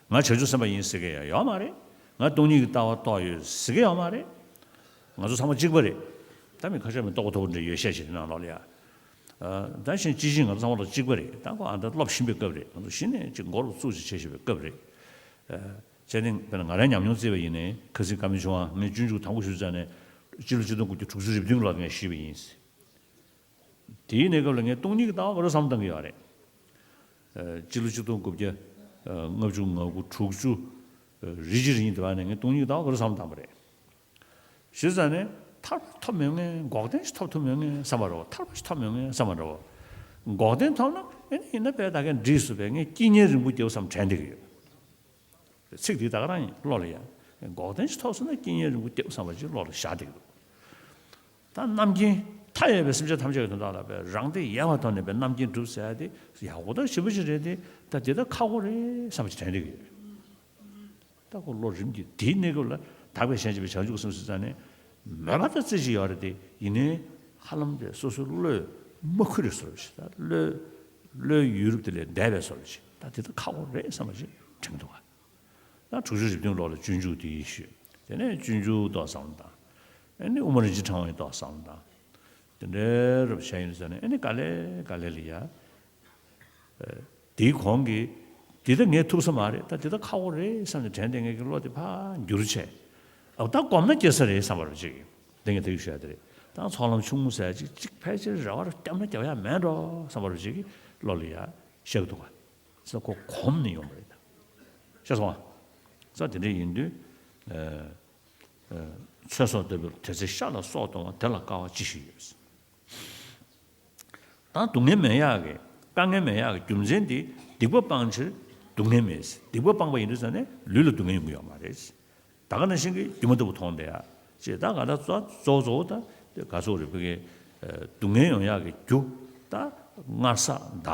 ང་བྱང་ཆུབ་སེམས་དཔའ་ཡིན་ཟེར་གྱི་ཡོད་མ་རེད། ང་སྟོང་ཉིད་ཀྱི་ལྟ་བ་རྟོགས་ཡོད་ཟེར་གྱི་ཡོད་མ་རེད། ང་ཚོ་ཚང་མ་གཅིག་པ་རེད། ད་མི་ཁ་ཤས་མི་རྟོགས་པ་མཐོ་པོ་འདྲ་ཡོད་བཤད་བཤད་དེ་ནང་ལོགས་ལ་ཡ། ད་གཞན་སྤྱི་བྱིངས་ང་ཚོ་ཚང་མ་ལ་གཅིག་པ་རེད། ད་ཁོ་ཨ་ད་སློབ་བཞིན་པའི་སྐབས་རེད། ང་ཚོ་གཞི་ནས་གཅིག་མགོ་ལ་བཙུགས་ཅིག་བྱེད་བཞིན་པའི་སྐབས་རེད། བྱས་ནས་དཔེར་ན་ང་རང་ཉམས་མྱོང་བརྩིས་པ་ཡིན་ནའི་ཁ་སང་ཀ་མེ་ཆུང་བ་ངས་སྤྱོད་འཇུག་དང་པོ་ཞུ་ཙང་ནས་སྤྱི་ལོ་ཆིག་སྟོང་དགུ་བརྒྱ་དྲུག་ཅུ་རེ་བདུན་ལོར་ངས་ཞུས་པ་ཡིན། དེའི་གནས་སྐབས་ལ་ངས་སྟོང་ཉིད་ཀྱི་ལྟ་བ་ག་རེ་བསམ་བཏང་གི་ཡོད་རེད། ཨ་སྤྱི་ལོ་ཆིག་སྟོང་དགུ་བརྒྱ་ཨ་ལྔ་བཅུ་ང་དགུ་དྲུག་ཅུ་ཨ་རེ་གཅིག་རེ་གཉིས་དེ་བར་ནས་ངས་སྟོང་ཉིད་ཀྱི་ལྟ་བ་ག་རེ་བསམ་བཏང་པ་རེད། གཞི་རྩ་ནས་ཐར་པ་ཐོབ་མྱོང་མཁན་འགོག་བདེན་ཞིག་ཐོབ་ཐུབ་མྱོང་མཁན་བསམ་པ་རེད་བ། ཐར་པ་ཞིག་ཐོབ་མྱོང་མཁན་བསམ་པ་རེད་བ། འགོག་བདེན་ཐོབ་ན་ཨེ་ནི་ཡིན་ན་དཔེ་ད་གའི་འགྲིག་སོང་བས་ངས་སྐྱིད་གཉེན་རིང་པོ་སྐྱེལ་བསམ་དྲན་བསྡད་ཀྱི་ཡོད། ཚིག་འདི་ད་ག་རང་ཡིན་བློ་ལ་ཡ། འགོག་བདེན་ཞིག་ཐོབ་སོང་ན་སྐྱིད་གཉེན་རིང་པོ་སྐྱེལ་བསམ་པ་ཅིག་བློ་ལ་བཞག་བསྡད་ཀྱི་འདུག་ད་རྣམ་མཁྱེན་མཐའ་ཡས་པའི་སེམས་ཅན་ཐམས་ཅད་ཀྱི་དོན་དག་ལ་བས་རང་སྡེ་ཡལ་བ་ཐོག་ནས་བས་རྣམ་མཁྱེན་སྒྲུབ་ཟེར་ཡ་དེ་ཡག་པོ་དང་ཞིམ་པོ་ཞིག་རེད་དེ། ད་འདི་ལྟར་ཁག་པོ་རེད་བསམ་པ་ཞིག་དྲན་བསྡད་ཀྱི་ཡོད། ད་ཁོ་བློ་རིམ་གྱིས་དེའི་གནས་སྐབས་ལ་དག་པའི་གཞན་གཅེས་པའི་བྱང་ཆུབ་སེམས་ཟེར་ཙང་ནས་མོས་པ་དང་རྩེ་གཅིག་ཡོད་རེད་དེ། ཡིན་ནའི་ཧ་ལམ་དེ་སོ་སོའི་བློས་མ་ཁུར་བའི་བཟོ་འདྲ་ཞིག་ད་བློས་བློའི་ཡུལ་རབས་དེ་ལས་འདས་པའི་བཟོ་འདྲ་ཞིག་ད་འདི་ལྟར་ཁག་པོ་རེད་བསམ་པ་ཞིག་དྲན་གྱི་འདུག་ག་ད་དྲུག་ཅུ་རེ་བདུན་ལོ་ལ་སྤྱོད་འཇུག་དེ་ཞུས། དེ་ནས་སྤྱོད་འཇུག་ཏོག་བསམ་བློ་བཏང་། ཨ་ནི་དབུ་མ་རིན་ཆེན་ཕྲེང་བ་ཡི་ཏོག་བསམ་བློ་བཏང་། དེ་འདྲའི་རབ་བྱས་ཡིན་ཟེར་ནས་ཨ་ནི་ག་ལེ་ག་ལེ་ལ་ཡ། དེའི་གོང་གི་འདི་ད་ངས་ཐུབ་ས་མ་རེད། ད་འདི་ད་ཁག་པོ་རེད་བསམ་ནས་དྲན་ཏེ་ངས་ཀྱི་བློ་དེ་ཕར་འགྱུར་བྱས། ཨ་ད་གོམས་ན་སྐྱེ་ས་རེད་བསམ་པ་རུ་ཅིག་དེ་ངས་དེ་ཞུ་ཡ་དེ་རེད། ད་ཚོགས་ལམ་ཆུང་ངུ་ཟེར་ཅིག་ཅིག་ཕལ་ཆེར་རེ་བ་རུ་བརྒྱབ་ན་རྒྱབ་ཡ་མེད་འགྲོ་བསམ་པ་རུ་ཅིག་གི་བློ་ལ་ཡ་ཤར་གི་འདུག་ག་ས་ཁོ་གོམས་ནས་ཡོང་བ་རེད། ཤེས་སོང་ཨ། ས་དེ་འདྲ་ཡིན་དུས། ཚོད་སོགས་ལྟ་བུར་དེ་ཚེ་ཤ་ལ་སོགས་གཏོང་བ་དེ་ལ་དཀའ་བ་ཅི་ཞིག་ཡོད། ད་སྡུག་བསྔལ་མེད་ཡག་གི་དཀའ་ངལ་མེད་ཡག་གི་རྒྱུ་མཚན་དེ་སྡིག་པ་སྤང་ཕྱིར་སྡུག་བསྔལ་མེད། སྡིག་པ་སྤངས་པ་ཡིན་དུས་ཙང་ནས་ལུས་ལ་སྡུག་བསྔལ་ཡོང་གི་ཡོད་མ་རེད། ད་ག་ནང་བཞིན་གྱི་སྒྱུ་མ་ལྟ་བུ་མཐོང་བསྡད་ཡ། ཅེས་ད་ག་ད་གཙོ་གཙོ་བོ་གཙོ་བོ་ད་དེ་ག་ཚོད་རེད་བུ་གའི་སྡུག་བསྔལ་ཡོང་ཡག་གི་རྒྱུ་ད་སྔར་བསགས་བདག་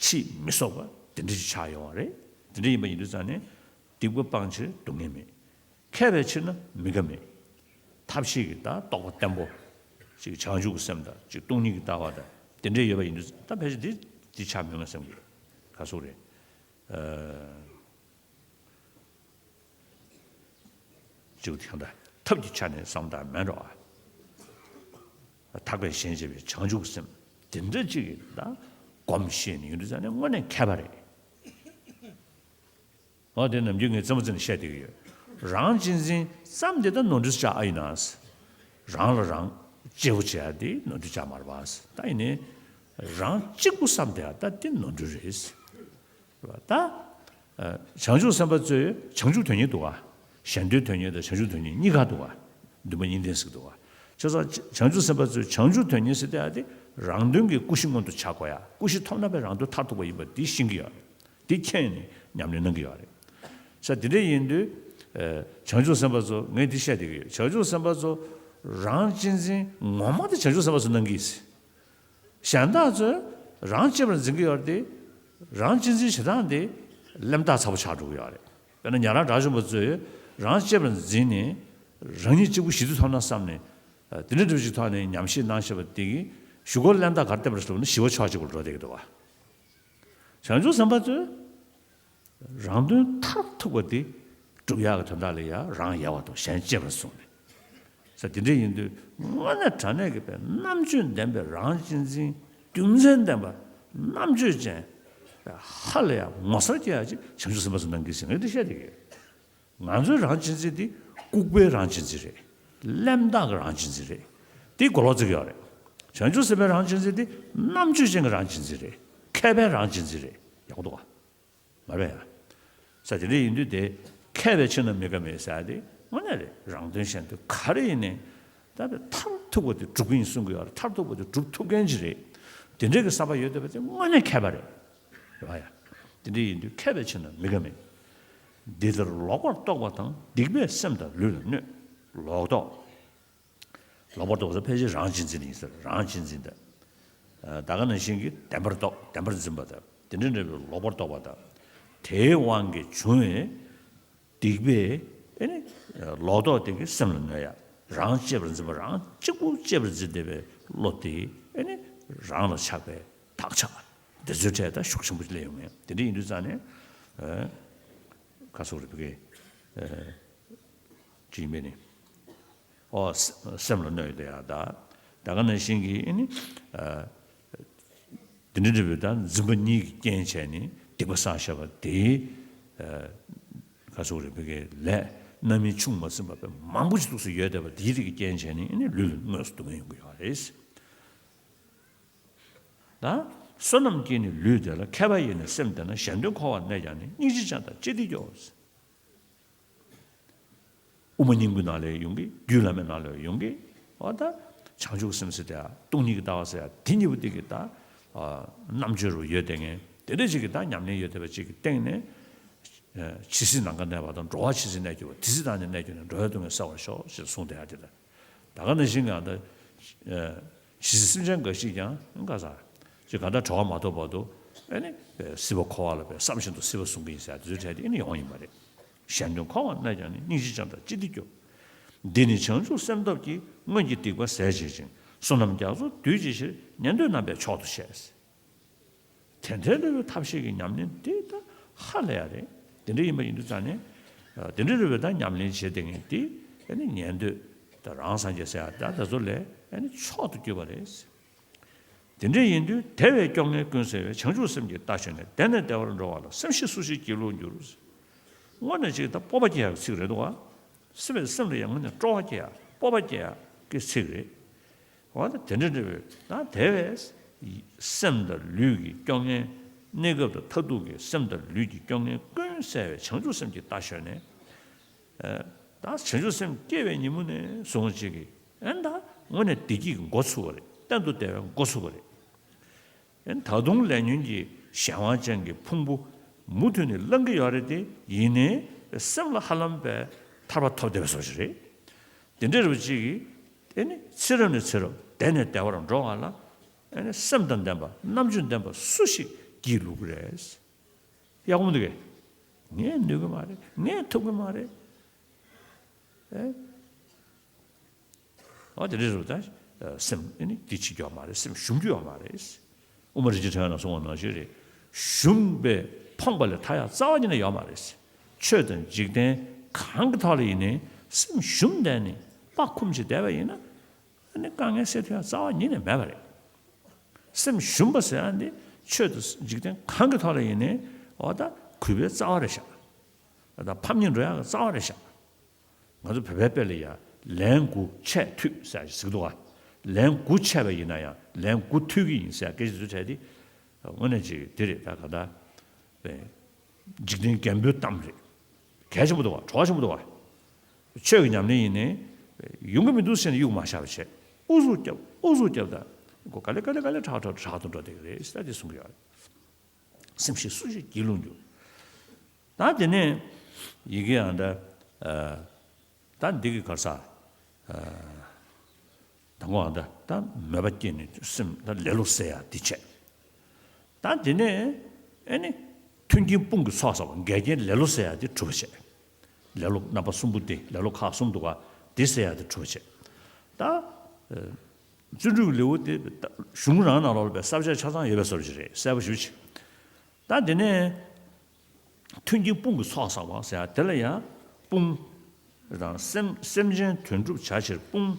ཕྱིས་མི་གསོག་པ་དེ་འདྲ་ཅིག་ཆགས་ཡོང་བ་རེད། དེ་འདྲ་ཡིན་པ་ཡིན་དུས་ཙང་ནས། སྡིག་པ་སྤང་ཕྱིར་སྡུག་བསྔལ་མེད། མཁས་པའི་ཕྱིར་ན་མི་དགའ་མེད། ཐབས་ཤེས་ཀྱི་ད་རྟོགས་པ་བརྟན་པོ། ཅིག་བྱང་ཆུབ་ཀྱི་སེམས་དང་ཅིག་སྟོང་ཉིད་ཀྱི་ལྟ་བ་དང་དེ་འདྲས་ཡོད་པ་ཡིན་དུས་ད་ཕལ་ཆེར་འདི་ འདི་ཆགས་མི་འོང་བསམ་གི། ག་སོག་རེད། ཨ། ཅིག་དེ་འདྲ་ཐབས་ཀྱི་ཆ་ནས་བསམ་བཏང་མེད་འགྲོ། ཐག་པས་གཞན་གཅེས་པའི་བྱང་ཆུབ་སེམས། དེ་འདྲ་ཅིག་གི་ད་སྒོམ་ཤེས་ནས་ཡོང་དུས་ཙང་ནས་དངོས་གནས་མཁས་པ་རེད། འོ་དེ་ནམ་རྒྱུན་ངས་རྩེད་མོ་རྩེ་ནས་བཤད་བསྡད་ཀྱི་ཡོད། རང་གཅེས་འཛིན་ཙམ་དེ་ད་ནོར་འཁྲུལ་ཆགས་ཨ་ཡིན་ན། རང་ལ་རང་གཅེས་པོ་བྱེད་ཡ་དེ་ནོར་འཁྲུལ་ཆགས་མ་རེད་པ། ད་ཡིན་ནའི་རང་གཅིག་པུ་བསམ་བསྡད་ཡ་ད་དེ་ནོར་འཁྲུལ་རེད། རེད་པ། ད་ཨ་བྱང་ཆུབ་སེམས་དཔའ་ཚོས་བྱང་ཆུབ་དོན་གཉེར་འདུག་ག་གཞན་དོན་དོན་གཉེར་དང་བྱང་ཆུབ་དོན་གཉེར་གཉིས་ཀ་འདུག་ག་འདུན་པ་གཉིས་ལྡན་ཟེར་གྱི་འདུག་ག་བྱས་ཙང་བྱང་ཆུབ་སེམས་དཔའ་ཚོས་བྱང་ཆུབ་དོན་གཉེར་ཟེར་བསྡད་ཡ་དེ་རང་དོན་གྱི་ཀུན་གཞི་མངོན་དུ་བྱ་དགོས་ཡ། ཀུན་གཞི་ཐོབ་ན་པའི་རང་དོན་མཐར་ཐུག་པ་ཡིན་པ་འདི་ཤེས་ཀྱི་ཡོད་རེད། འདི་མཁྱེན་ནས་ཉམས་ལེན་གནང་གི་ཡོད་རེད། ས་དེ་འདྲ་ཡིན་དུས། ཨ་བྱང་ཆུབ་སེམས་དཔའ་ཚོ་ངས་འདི་བཤད་བསྡད་ཀྱི་ཡོད། བྱང་ཆུབ་སེམས་དཔའ་ཚོ་རང་གཅེས་འཛིན་ངོ་མ་དེ་བྱང་ཆུབ་སེམས་དཔའ་ཚོ་གནང་གི་ཡིན། གཞན་དག་ཚོས་རང་གཅེས་པར་འཛིན་གྱི་ཡོད་རེད་དེ། རང་གཅེས་འཛིན་བྱེད་སྟངས་དེ་གླེན་རྟགས་ཚ་པོ་ཆགས་འགྲོ་གི་ཡོད་རེད། དཔེར་ན་ཉན་རང་དགྲ་བཅོམ་པ་ཚོས་རང་གཅེས་པར་འཛིན་ནས་རང་ཉིད་གཅིག་པུ་ཞི་བདེ་ཐོབ་ན་བསམ་ནས། ཨ་དེ་འདྲ་འདྲ་ཞིག་ཐོག་ནས་ཉམས་ཞིབ་གནང་བྱས་པ་དེ་གིས་གཞུག་གུར་གླེན་རྟགས་ག་རེ་བསྟན་པ་རེད་ཟེར་ན་ཞི་བ་ཕྱོགས་གཅིག་པུར་འགྲོ་བསྡད་ཀྱི་འདུག་བ། བྱང་ཆུབ་སེམས་དཔའ་ཚོས་རང་དོན་མཐར་ཐུག་པ་དེ་སྒྲུབ་ཡག་གི་དོན་དག་ལ་ཡང་རང་ཡལ་བ་དང་གཞན་གཅེས་པར་བཟུང་ནས། ས་དེ་འདྲ་ཡིན་དུས་དངོས་གནས་དྲང་གནས་ཀྱི་པའི་རྣམ་དཔྱོད་ལྡན་པའི་རང་གཅེས་འཛིན། རྒྱུ་མཚན་ལྡན་པ། རྣམ་དཔྱོད་ཅན། ཧ་ལས་ཡ་ངོ་མཚར་སྐྱེ་ཡ་ཅིག་བྱང་ཆུབ་སེམས་དཔའ་ཚོ་གནང་གི་ཟིན་ངས་འདི་བཤད་བསྡད་ཀྱི་ཡོད། ང་ཚོའི་རང་གཅེས་འཛིན་འདི་ལྐུགས་པའི་རང་གཅེས་འཛིན་རེད། གླེན་རྟགས་ཀྱི་རང་གཅེས་འཛིན་རེད། འདི་གོ་ལོག་བརྩི་གི་ཡོད་རེད། བྱང་ཆུབ་སེམས་དཔའི་རང་གཅེས་འཛིན་འདི་རྣམ་དཔྱོད་ཅན་གྱི་རང་གཅེས་འཛིན་རེད། མཁས་པའི་རང་གཅེས་འཛིན་རེད། ཡག་པོ་འདུག་ག་མ་རེད་ཡ། ས་དེ་འདྲ་ཡིན་དུས་དེ་མཁས་པའི་ཕྱིར་ན་མི་དགའ་མེད་ཟེར་ཡ་དེ་དངོས་གནས་རེད། རང་དོན་གཞན་དོན་ག་རེ་ཡིན་ནའི་ད་དཔེ་མཐར་ཐུག་པ་དེ་སྒྲུབ་ཀྱི་ཡིན་གསུང་གི་ཡོད་རེད། མཐར་ཐུག་པ་དེ་སྒྲུབ་ཐུབ་མཁན་ཅིག་རེད། དེ་འདྲའི་གི་བསམ་པ་ཡོད་བསྡད་པ་དེ་དངོས་གནས་མཁས་པ་རེད། རེད་བ་ཡ། དེ་འདྲ་ཡིན་དུས་མཁས་པའི་ཕྱིར་ན་མི་དགའ་མེད། འདི་ལྟར་ལོག་པར་རྟོག་པ་དང་། སྡིག་པས་སེམས་དང་ལུས་ལ་གནོད། ལོག་རྟོག་ལོག་པར་རྟོག་པ་ཕལ་ཆེར་རང་གཅེས་འཛིན་ཡིན་ཟེར། རང་གཅེས་འཛིན་དང་། ད་ག་ནང་བཞིན་གྱི་བདེན་པར་རྟོག་བདེན་པར་འཛིན་པ་དང་། དེ་འདྲ་འདྲ་བའི་ལོག་པར་རྟོག་པ་དང་། དེའི་དབང་གིས་བྱུང་བའི་སྡིག་པས་ཨེ་ནི་ལོག་རྟོག་དེ་གིས་སེམས་ལ་གནོད་ཡ། རང་གཅེས་པར་འཛིན་པ། རང་གཅིག་པུ་གཅེས་པར་འཛིན་བསྡད་པའི་བློ་དེ་ཨེ་ནི་རང་ལ་ཆགས་པའི་བག་ཆགས་དེ་ཚོའི་གྲས་ད་ཤུགས་ཆེན་པོ་སླེབས་ཡོང་ངེས། དེ་འདྲ་ཡིན་དུས་ཙང་ནས་ཨ་ག་སོག་རེ་བི་ཀའི་ཅི་ཡིན་པས་ནི། ཨོ་སེམས་ལ་གནོད་ཡོད་ཡ། ད་ད་ག་ནང་བཞིན་གྱི་ཨེ་ནི་ཨ། དེ་འདྲ་འདྲ་བའི་ད་འཛིན་པ་གཉིས་ཀྱི་རྐྱེན་བྱས་ནས་སྡིག་པ་བསགས་བཞག་པ་དེ། ག་སོག་རེ་བི་ཀའི་ལས་རྣམ་སྨིན་ཆུང་མ་ཟིན་པ་དཔེ་མང་པོ་ཞིག་འདུག་སེ་ཡོད་བསྡད་པ་དེའི་རིགས་ཀྱི་རྐྱེན་བྱས་ནས་ཨེ་ནི་ལུས་ལ་དངོས་སུ་སྡུག་བསྔལ་ཡོང་གི་ཡོད་རེད། ད་བསོད་ནམས་སྐྱེས་ནས་ལུས་བདེ་ལ། མཁས་པ་ཡིས་ནི་སེམས་བདེ་ན། གཞན་དོན་འཁོར་བར་གནས་ཀྱང་ནི། སྙིང་རྗེ་ཅན་དང་ཅི་སྟེ་སྐྱོ། དབུ་མ་སྙིང་པོའི་ནང་ལ་ཡོང་གི། རྒྱུད་བླ་མའི་ནང་ལ་ཡོང་གི། འོ་ད་བྱང་ཆུབ་སེམས་ཟེར་དེ་སྟོང་ཉིད་ཀྱི་ལྟ་བ་ཟེར་ཡ་དེ་གཉིས་པོ་དེ་གི་ད་རྣམ་དཔྱོད་རུ་ཡོད་བསྡད་མཁན་དེ་འདྲ་ཅིག་གི་ད་ཉམས་ལེན་ཡོད་བསྡད་པ་ཅིག་གི་སྟེང་ནས། ཇི་སྲིད་ནམ་མཁའ་གནས་པ་དང་། འགྲོ་བ་ཇི་སྲིད་གནས་གྱུར་པ། དེ་སྲིད་བདག་ནི་གནས་གྱུར་ནས། འགྲོ་བའི་སྡུག་བསྔལ་བསལ་བར་ཤོག་ཅེས་གསུངས་བསྡད་ཡ་དེ་ལ། ད་ག་ནང་བཞིན་གང་ལྟར། ཨ་ཇི་སྲིད་སེམས་ཅན་འགའ་ཞིག་ཀྱང་ག་ས་ཅིག་གང་ལྟར་གྲོལ་བ་མ་ཐོབ་བར་དུ་ཨེ་ནི་སྲིད་པ་འཁོར་བ་ལ་བསམ་བཞིན་དུ་སྲིད་པ་བཟུང་གི་ཡིན་ཟེར་ཡ་དེ་ཚོའི་གྲས་དེ་ཨེ་ནི་ཡོང་བ་ཡིན་པ་རེད། གཞན་དོན་འཁོར་བར་གནས་ཀྱང་ནི། སྙིང་རྗེ་ཅན་དང་ཅི་སྟེ་སྐྱོ། འདི་ནི་བྱང་ཆུབ་སེམས་སྟོབས་ཀྱིས། སྔོན་གྱི་སྡིག་པ་ཟད་བྱེད་ཅིང་། བསོད་ནམས་རྒྱ་མཚོ་སྡུད་བྱེད་ཕྱིར། ཉན་ཐོས་རྣམ་པས་མཆོག་ཏུ་བཤད། དེ་འདྲའི་ལུས་པའི་ཐབས་ཤེས་ཀྱི་ཉམས་ལེན་དེ་ད་ཧ་ལས་ཡ་རེད། དེ་འདྲ་ཡིན་པ་ཡིན་དུས་ཙང་ནས། དེ་འདྲའི་ལུས་པའི་ད་ཉམས་ལེན་བྱེད་བསྡད་མཁན་དེ་ཨ་ནི་ཉན་ཐོས་དང་རང་སངས་རྒྱས་ཟེར་ཡ་ད་དེ་ཚོ་ལས་ཨ་ནི་མཆོག་ཏུ་གྱུར་པ་རེད། དེ་འདྲ་ཡིན་དུས་དེ་བས་སྐྱོ་ངལ་ཀུན་སེལ་བའི། བྱང་ཆུབ་སེམས་ཀྱི་རྟ་ཞོན་ནས། བདེ་ནས་བདེ་བར་འགྲོ་བ་ལ། སེམས་ཤེས་སུ་ཞིག་སྒྱིད་ལུག་འགྱུར། དངོས་གནས་ཅིག་ད་སྤོབས་པ་སྐྱེ་ཡག་གི་ཚིག་རེད་འདུག་བ། སེམས་པའི་སེམས་ལ་ཡང་དངོས་གནས་སྤྲོ་བ་སྐྱེ་ཡག་སྤོབས་པ་སྐྱེ་ཡག་གི་ཚིག་རེད། འོ་ན་དེ་འདྲ་འདྲ་བའི་ན་དེ་བས་སེམས་དང་ལུས་ཀྱི་སྐྱོ་ངལ། གནས་སྐབས་དང་མཐར་ཐུག་གི་སེམས་དང་ལུས་ཀྱི་སྐྱོ་ངལ་ཀུན་བསལ་བའི་བྱང་ཆུབ་སེམས་ཀྱི་རྟ་ཞོན་ནས། ཨ་ད་བྱང་ཆུབ་སེམས་སྐྱེས་པའི་ཉིན་མོ་ནས་བཟུང་ཅིག་གི་ཨ་ད་དངོས་གནས་བདེ་སྐྱིད་ཀྱི་འགོ་ཚུགས་པ་རེད། གཏན་དུ་བདེ་བའི་འགོ་ཚུགས་པ་རེད། ཨ་ད་དུང་ལས་ཉོན་གྱི་གཞན་དབང་ཅན་གྱི་ཕུང་པོ་མུ་མཐུད་ནས་བླང་གི་ཡོད་རེད་དེ། ཡིན་ནའི་སེམས་ལ་ཧ་ལམ་པའི་ཐར་པ་ཐོབ་བསྡད་པའི་བཟོ་ཞིག་རེད། དེ་འདྲ་རེད་པ་ཅིག་གི་ཨེ་ནི་ཚེ་རབས་ནས་ཚེ་རབས་བདེ་ནས་བདེ་བར་འགྲོ་བ་ལ་ཨེ་ནི་སེམས་དང་ལྡན་པ་རྣམ་དཔྱོད་ལྡན་པ་སུ་ཞིག་སྒྱིད་ལུག་གི་རེད། ཡག་པོ་མི་འདུག་གས། ངས་ནུས་ཀྱི་མ་རེད། ངས་ཐུབ་ཀྱི་མ་རེད། ཨེ། ཨ་དེ་འདྲ་རེད་པ། ད་སེམས་ཨེ་ནི་འདི་བྱེད་རྒྱུ་ཡོད་མ་རེད། སེམས་ཞུམ་རྒྱུ་ཡོད་མ་རེད། དབུ་མ་རིན་ཆེན་ཕྲེང་བའི་ནང་གསུངས་པ་ནང་བཞིན་རེད། ཞུམ་པས་ཕོངས་པ་ལས་ཐར་ཡ་རྩ་བ་ཉིད་ནས་ཡོད་མ་རེད། ཆོས་དང་འཇིག་རྟེན་གང་གི་ཐོག་ལ་ཡིན་ནའི་སེམས་ཞུམ་བསྡད་ནས་སྤ་འཁུམ་བྱས་བསྡད་པ་ཡིན་ན། ཨ་ནི་དཀའ་ངལ་སེལ་ཐུབ་ཡ་རྩ་བ་ཉིད་ནས་མེད་པ་རེད། སེམས་ཞུམ་པ་ཟེར་ཡ་འདི་ཆོས་དང་འཇིག་རྟེན་གང་གི་ཐོག་ལ་ཡིན་ནའི་འོ་ད་གུས་པའི་རྩ་བ་རེད་ཤག་ད་ཕམ་ཉེས་འགྲོ་ཡ་གི་རྩ་བ་རེད་ཤག་ང་ཚོ་བོད་པའི་དཔེ་ལ་ཡ་ལན་དགུ་ཆད་མཐུད་ཟེར་ཡ་ཞིག་ཟེར་གི་འདུག་ག་ལན་དགུ་ཆད་པ་ཡིན་ན་ཡང་ལན་དགུ་མཐུད་ཀྱི་ཡིན་ཟེར་ཡ་སྐད་ཆ་ཚོ་བྲལ་ཏེ། དངོས་གནས་ཅིག་འདི་རེད། ད་ག་ད་པའི་འཇིག་རྟེན་རྒན་པོའི་གཏམ་རེད། གལ་ཆེན་པོ་འདུག་བ། གྲོགས་ཆེན་པོ་འདུག་བ། ཆོས་ཀྱི་ཉམས་ལེན་ཡིན་ནའི་ཡོང་གི་མི་འདུག་ཟེར་ནས་གཡུག་མ་བཞག་པ་བྱས། ཨུ་ཚུགས་རྒྱབ་ཨུ་ཚུགས་རྒྱབ་དང་། ཁོ་ག་ལེ་ག་ལེ་ག་ལེ་དྲག་དྲག་དྲག་ཏུ་འགྲོ་བསྡད་ཀྱི་རེད་ཟེར་དེ་གསུང་གི་ཡོད་རེད། སེམས་ཤེས་སུ་ཞིག་སྒྱིད་ལུག་འགྱུར། ད་དེ་ནས་ཡི་གེ་ཡང་ད་ད་འདི་གི་གར་ས། དང་པོའང་ད་ད་མོས་པ་སྐྱེས་ནས་སེམས་ད་ལེ་ལོ་སེལ་ཡ་འདི་བྱས། ད་དེ་ནས་ཨེ་ནི་མཐུན་རྐྱེན་དཔུང་གི་ཚོགས་ཟེར་བ་འགལ་རྐྱེན་ལེ་ལོ་སེལ་ཡ་འདི་གྲུབ་པ་བྱས། ལེ་ལོ་རྣམ་པ་གསུམ་པོ་འདི་ལེ་ལོ་ཁག་གསུམ་འདུག་ག་འདི་སེལ་ཡ་འདི་གྲུབ་པ་བྱས། ད་བརྩོན་འགྲུས་ཀྱི་ལེའུ་འདི་གཞུང་རང་ནང་ལོགས་ལ་པའི་ས་བཅད་ཆ་ཚང་ཡོད་པའི་བཟོ་འདྲ་ཞིག་རེད། གསལ་པོ་ཞེ་པོ་ཅིག་ད་དེ་ནས། མཐུན་རྐྱེན་དཔུང་གི་ཚོགས་ཟེར་བ་ཟེར་ཡ་དེ་ལ་ཡང་དཔུང་། དང་སེམས་སེམས་ཅན་དོན་སྒྲུབ་བྱ་ཕྱིར་དཔུང་།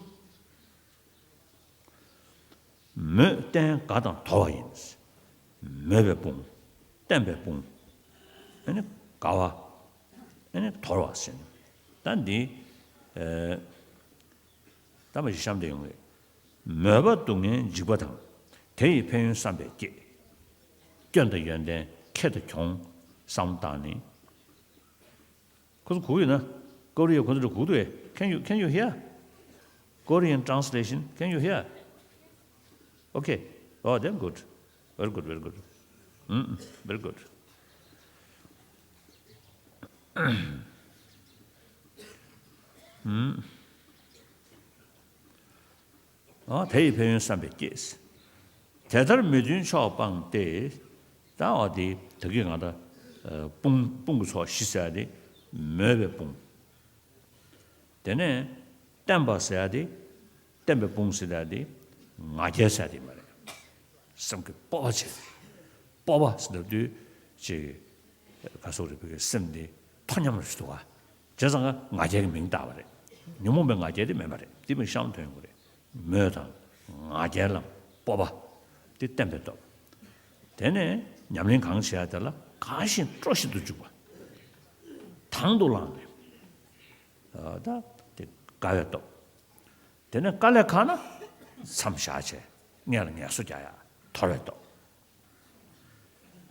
མོས་བརྟན་དགའ་དང་དོར་བ་ཡིན། མོས་པའི་དཔུང་། བརྟན་པའི་དཔུང་། ཨ་ནི་དགའ་བ། ཨ་ནི་དོར་བ་ཟེར་ནས་ད་འདི། ད་མ་གཞི་གཤམ་དུ་ཡོང་གི། མོས་པ་སྡུག་བསྔལ་འཇིགས་པ་དང་། དེ་ཡི་ཕན་ཡོན་བསམ་པས་བསྐྱེད། སྐྱོན་དང་ཡོན་ཏན་ཁྱད་དུ་གྱོང་བསམ་བཏང་ནས། ཁོ་ཚོ་གུག་ཡོད་ན། ཀོ་རི་ཡ་ཁོ་ཚོ་གུག་འདུག་ཨེ། Can you, can you hear? Korean translation, can you hear? Okay. Oh, then good. Very good, very good. Mm, very good. Mm. ཨོ། དེ་ཡི་ཕན་ཡོན་བསམ་པས་བསྐྱེད། དེ་ལྟར་མོས་འདུན་མཆོག་སྤངས་ཏེ། ད་འོ་དེ་ད་གིན་ང་ད་དཔུང་དཔུང་གི་ཚོགས་བཞི་ཟེར་ཡ་དེ་མོས་པའི་དཔུང་། དེ་ནས་བརྟན་པ་ཟེར་ཡ་དེ་བརྟན་པའི་དཔུང་ཟེར་ཡ་དེ་ང་རྒྱལ་ཟེར་ཡ་དེ་མ་རེད། སེམས་ཀྱི་སྤོབས་པ་བྱེད། སྤོབས་པ་ཟེར་ལབ་དུས་ཅིག་ག་སོགས་རེད། བོད་ཀྱི་སེམས་འདི་མཐོ་མཉམ་རུ་ཞིག་འདུག་བ། བྱས་ཙང་ང་རྒྱལ་གྱི་མིང་བཏགས་པ་རེད། ཉོན་མོངས་པའི་ང་རྒྱལ་དེ་མེད་པ་རེད། དེ་མིན་གཤམ་ཐོན་དགོས་རེད། མོས་དང་ང་རྒྱལ་ལམ་སྤོབས་པ་དེ་བརྟན་པའི་སྟོབས། དེ་ནས་ཉམས་ལེན་གང་བྱེད་ཡ་དེ་ལ་དགའ་ཞིང་སྤྲོ་བཞིན་དུ་འཇུག་པ། དང་དུ་བླངས་ནས་ད་དེ་དགའ་བའི་སྟོབས། དེ་ནས་དཀའ་ལས་ཁག་ན་མཚམས་བཞག་བྱས་སྔོན་ལ་ངལ་གསོ་རྒྱག་ཡ་དོར་བའི་སྟོབས།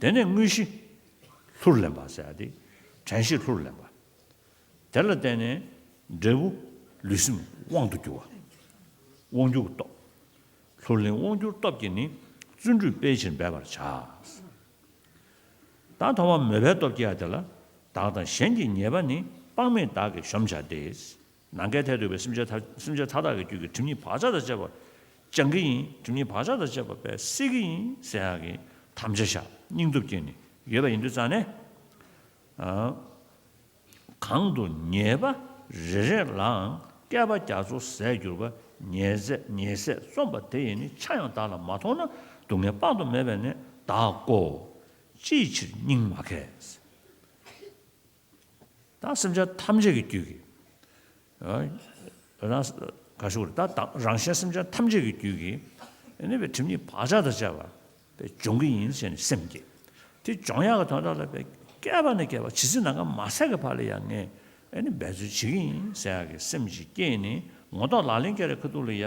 དེ་ནས་དངོས་གཞི་ལྷུར་ལེན་པ་ཟེར་ཡ་དེ་དྲན་ཤེས་ལྷུར་ལེན་པ། དེ་ལ་བརྟེན་ནས་འབྲས་བུ་ལུས་སེམས་དབང་དུ་འགྱུར་བ། དབང་སྒྱུར་སྟོབས། ལྷུར་ལེན་དབང་སྒྱུར་སྟོབས་ཀྱིས་ནི་བརྩོན་འགྲུས་སྤེལ་ཕྱིར་འབད་པར་བྱ། ད་ཐོག་མ་མོས་པའི་སྟོབས་སྐྱེ་ཡ་དེ་ལ་བདག་དང་གཞན་གྱི་ཉེས་པ་ནི་དཔག་མེད་བདག་གིས་གཞོམ་བྱ་སྟེ། ནམ་མཁའི་མཐས་གཏུགས་པའི་སེམས་ཅན་མཐའ་སེམས་ཅན་མཐའ་དག་གི་རྒྱུད་ཀྱི་སྒྲིབ་གཉིས་བག་ཆགས་དང་བཅས་པ་སྦྱང་གི་ཡིན། སྒྲིབ་གཉིས་བག་ཆགས་དང་བཅས་པ་པས་སེལ་གྱི་ཡིན་ཟེར་ཡག་གི་དམ་བཅའ་བཞག་སྙིང་སྟོབས་བསྐྱེད་ནས་ཡོད་པ་ཡིན་དུས་ཙང་ནས། གང་དུ་ཉེས་པ་རེ་རེ་ལའང་བསྐལ་པ་རྒྱ་མཚོ་ཟད་གྱུར་པ། ཉེས་ཟད་ཉེས་ཟད་རྩོམ་པ་དེ་ཡིས་ནི། ཆ་ཡང་བདག་ལ་མ་མཐོང་ན། སྡུག་བསྔལ་དཔག་ཏུ་མེད་པས་ནི་བདག་བསྐོར། ཅིའི་ཕྱིར་སྙིང་མ་ཁས། ད་སེམས་ཅན་ཐམས་ཅད་ཀྱི་རྒྱུད་ཀྱི། རང་ག་ཞུ་རེད། ད་རང་གཞན་སེམས་ཅན་ཐམས་ཅད་ཀྱི་རྒྱུད་ཀྱི་ཨ་ནི་པའི་སྒྲིབ་གཉིས་བག་ཆགས་དང་བཅས་པ་པའི་སྦྱོང་གི་ཡིན་ཟེར་ནས་སེམས་བསྐྱེད། དེ་སྦྱོང་ཡག་གི་དོན་དག་ལ་པའི་བསྐལ་པ་ནས་བསྐལ་པ་ཇི་སྲིད་ནམ་མཁའ་མ་ཟད་ཀྱི་བར་ལ་ཡང་ངས་ཨ་ནི་འབད་རྩོལ་བྱེད་ཀྱི་ཡིན་ཟེར་ཡག་གི་སེམས་ཅིག་བསྐྱེད་ནས་ངོ་ཐོག་ལག་ལེན་བཀལ་བའི་ཁ་ཐུག་ལ་ཡ།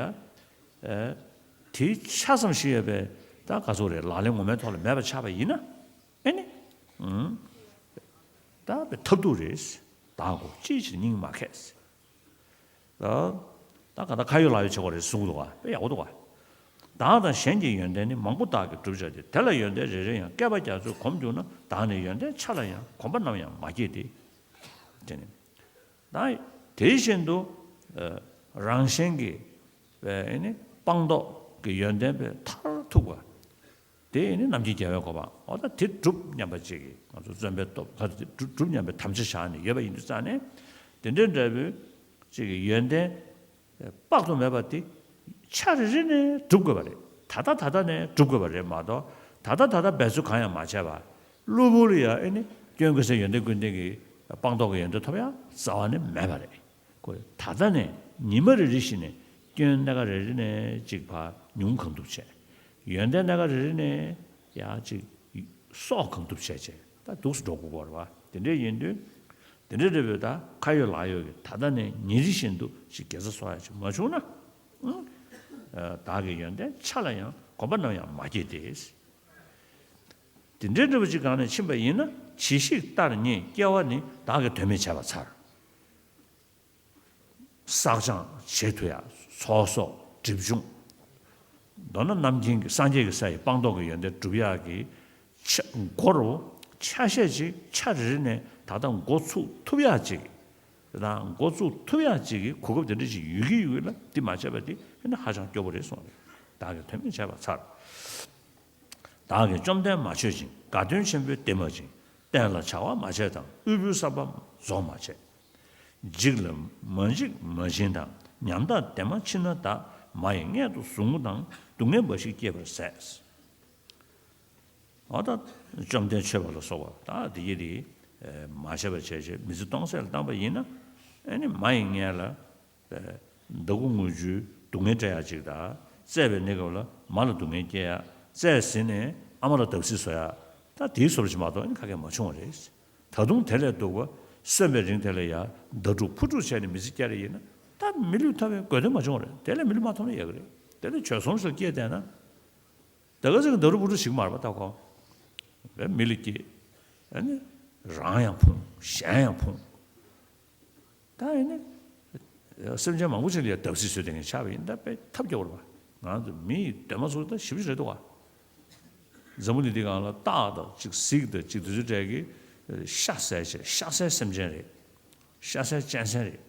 དེ་ཆ་ཙམ་ཞིག་ཡོད་པའི་ད་ག་ཚོད་རེད། ལག་ལེན་ངོ་མའི་ཐོག་ལ་མེད་པ་ཆགས་པ་ཡིན་ན། ཨེ་ནི། ཨུམ། ད་ཐབས་སྡུག་རེད། བདག་བསྐོར་ཅིའི་ཕྱིར་སྙིང་མ་ཁས། ད་ད་ག་ད་ཁ་ཡོད་ལག་ཡོད་བྱེད་དགོས་རེད་གསུངས་འདུག་ག་དཔེ་ཡག་པོ་འདུག་ག་བདག་དང་གཞན་གྱི་ཡོན་ཏན་ནི། མང་པོ་བདག་གིས་བསྒྲུབ་བྱ་སྟེ། དེ་ལ་ཡོན་ཏན་རེ་རེ་ཡང་། བསྐལ་པ་རྒྱ་མཚོས་གོམས་གྱུར་ན། བདག་ནི་ཡོན་ཏན་ཆ་ལ་ཡང་། གོམས་པ་ནམ་ཡང་མ་སྐྱེས་ཏེ། དེ་ནི། ད་དེ་བཞིན་དུ་རང་གཞན་གྱི་ཨེ་ནི་སྤངས་རྟོགས་ཀྱི་ཡོན་ཏན་པའི་མཐར་ཐུག་པ། དེ་ནི་རྣམ་མཁྱེན་རྒྱལ་བའི་གོ་འཕང་། འོ་ད་དེ་སྒྲུབ་སྙམ་པ་ཅིག་གིས་ང་ཚོ་བརྩོན་པའི་སྟོབས་ག་དེ་སྒྲུབ་སྒྲུབ་སྙམ་པའི་དམ་བཅའ་བཞག་ནས་ཡོད་པ་ཡིན་དུས་ཙང་ནས། དེ་འདྲའི་འདྲ་བོའི་ཅིག་གི་ཡོན་ཏན་དཔག་ཏུ་མེད་པ་དེ་ཆ་རེ་རེ་ནས་སྒྲུབ་དགོས་པ་རེད། ད་ལྟ་ད་ལྟ་ནས་སྒྲུབ་དགོས་པ་རེད་མ་གཏོགས། ད་ལྟ་ད་ལྟ་འབད་རྩོལ་གང་ཡང་མ་བྱས་པར་གློ་བུར་ལ་ཡང་ཨེ་ནི་སྐྱོན་ཀུན་ཟད་ཡོན་ཏན་ཀུན་ལྡན་གྱི་སྤངས་རྟོགས་ཀྱི་ཡོན་ཏན་ཐོབ་ཡ་རྩ་བ་ནས་མེད་པ་རེད། ཁོ་ད་ལྟ་ནས་ཉི་མ་རེ་རེ་བཞིན་ནས་སྐྱོན་སྣ་ཁ་རེ་རེ་ནས་ཅིག་ཕར་ཉུང་གང་ཐུབ་བྱས། ཡོན་ཏན་སྣ་ཁ་རེ་རེ་ནས་ཡང་ཅིག་གསོག་གང་ཐུབ་བྱས་བྱས་ད་འདུག་སེ་འགྲོ་དགོས་པ་རེད་བ། དེ་འདྲ་ཡིན་དུས་དེ་འདྲ་རེད་པས། ད་ཁ་ཡོད་ལག་ཡོད་ཀྱི་ད་ལྟ་ནས་ཉིན་རེ་བཞིན་དུ་ཅིག་དགེ་རྩ་གསོག་ཡ་ཅིག་མ་བྱུང་ན། ཨང་། བདག་གི་ཡོན་ཏན་ཆ་ལ་ཡང་གོམས་པ་ནམ་ཡང་མ་སྐྱེས་ཏེ། དེ་འདྲའི་འདྲ་པོ་ཅིག་གང་ནས་ཕྱིན་པ་ཡིན་ན། ཇི་ཞིག་ལྟར་རྙེད་སྐྱེ་བ་ནི། བདག་གིས་དོན་མེད་བྱས་པ་མཚར། བསགས་སྦྱང་བྱེད་ཐུབ་ཡ། ཚོགས་གསོག་སྒྲིབ་སྦྱོང་། མདོར་ན་རྣམ་མཁྱེན་གྱི་སངས་རྒྱས་ཀྱི་ས་ཡི་སྤངས་རྟོགས་ཀྱི་ཡོན་ཏན་སྒྲུབ་ཡག་གི་ཆ་འགོ་རུ་ཆ་ཤས་ཅིག་ཆ་རེ་རེ་ནས་ད་ལྟ་འགོ་ཚུགས་ཐུབ་ཡག་ཅིག་དང་། འགོ་ཚུགས་ཐུབ་ཡག་ཅིག་གི་གོ་སྐབས་དེ་འདྲ་ཅིག་ཡོད་ཀྱི་ཡོད་ལ། འདི་མ་བྱས་པ་དེ་ཨེ་ནི་ཧ་ཅང་སྐྱོ་པོ་རེད་གསུངས་རེད། བདག་གིས་དོན་མེད་བྱས་པ་མཚར། བདག་གིས་བཅོམ་ལྡན་མ་མཆོད་ཅིང་། དགའ་སྟོན་ཆེན་པོའི་གཏེར་མ་བྱིན། བསྟན་ལ་བྱ་བ་མ་བྱས་དང་། དབུལ་པོའི་བསམ་པ་རྫོགས་མ་བྱས། འཇིགས་ལ་མ་འཇིགས་མ་བྱིན་དང་། ཉམ་ཐག་དེ་མ་མཆིས་ན་བདག། མ་ཡི་མངལ་དུ་ཟུག་རྔུ་དང་། སྡུག་བསྔལ་འབའ་ཞིག་སྐྱེད་པར་ཟད། འོ་ད་བཅོམ་ལྡན་མཆོད་པ་ལ་སོགས་པ་ད་དེ་ཡི་དེ་མ་བྱས་པ་བྱས་བྱས་མི་ཚེ་སྟོང་ཟད་ལ་བཏང་པ་ཡིན་ན། ཨེ་ནི་མ་ཡི་མངལ་ལ། ཟླ་དགུ་དངུལ་ཆུའི་སྡུག་བསྔལ་སྤྲད་ཡག་ཅིག་དང་། བཙས་པའི་གནས་སྐབས་ལ་མ་ལ་སྡུག་བསྔལ་སྐྱེ་ཡག་བཙས་ཟིན་ནས་ཨ་མ་ལ་བརྡབ་གསིག་བཟོ་ཡག་ད་དེའི་བཟོ་འདྲ་ཅིག་མ་གཏོགས་ཨ་ནི་ག་གེ་མ་བྱུང་བ་རེད། ད་དུང་དེ་ལས་སྡུག་པ་གསོན་པའི་རིང་དེ་ལ་ཡ་ཟླ་དྲུག་ཕུ་དྲུག་བྱས་ནས་མི་ཚེ་སྐྱེལ་ཡ་ཡིན་ན། ད་མི་ལུས་ཐོབ་པའི་དགོས་དོན་མ་བྱུང་བ་རེད། དེ་ལས་མི་ལུས་མ་ཐོབ་ན་ཡག་གི་རེད། དེ་ལས་བྱོལ་སོང་ཞིག་ལ་སྐྱེས་བསྡད་ན། ད་ག་ཟེ་གི་ཟླ་དྲུག་ཕུ་དྲུག་ཞིག་མ་རེད་པ། ད་ཁོ་མི་ལ་སྐྱེས། ཨ་ནི་རང་ཡང་ཕུང་གཞན་ཡང་ཕུང་། ད་ཨ་ནི་སེམས་ཅན་མང་པོ་ཞིག་ལ་ཡ་བརྡབ་གསིག་བཟོས་བསྡད་མཁན་ཆགས་པ་ཡིན་ན། ད་དཔེ་ཐབས་སྐྱོ་པོ་རེད་པ། ང་ཚོ་མི་ཡི་འདོད་མ་ཚོ་ད་ཞེ་པོ་ཞིག་རེད་འདུག་ག་འཛམ་བུ་གླིང་འདི་སྒང་ལ་སྟག་དང་ཅིག་གཟིག་དང་ཅིག་དེ་ཚོའི་གྲས་ཀྱི་ཤ་ཟ་བྱས། ཤ་ཟའི་སེམས་ཅན་རེད། ཤ་ཟའི་གཅན་གཟན་རེད།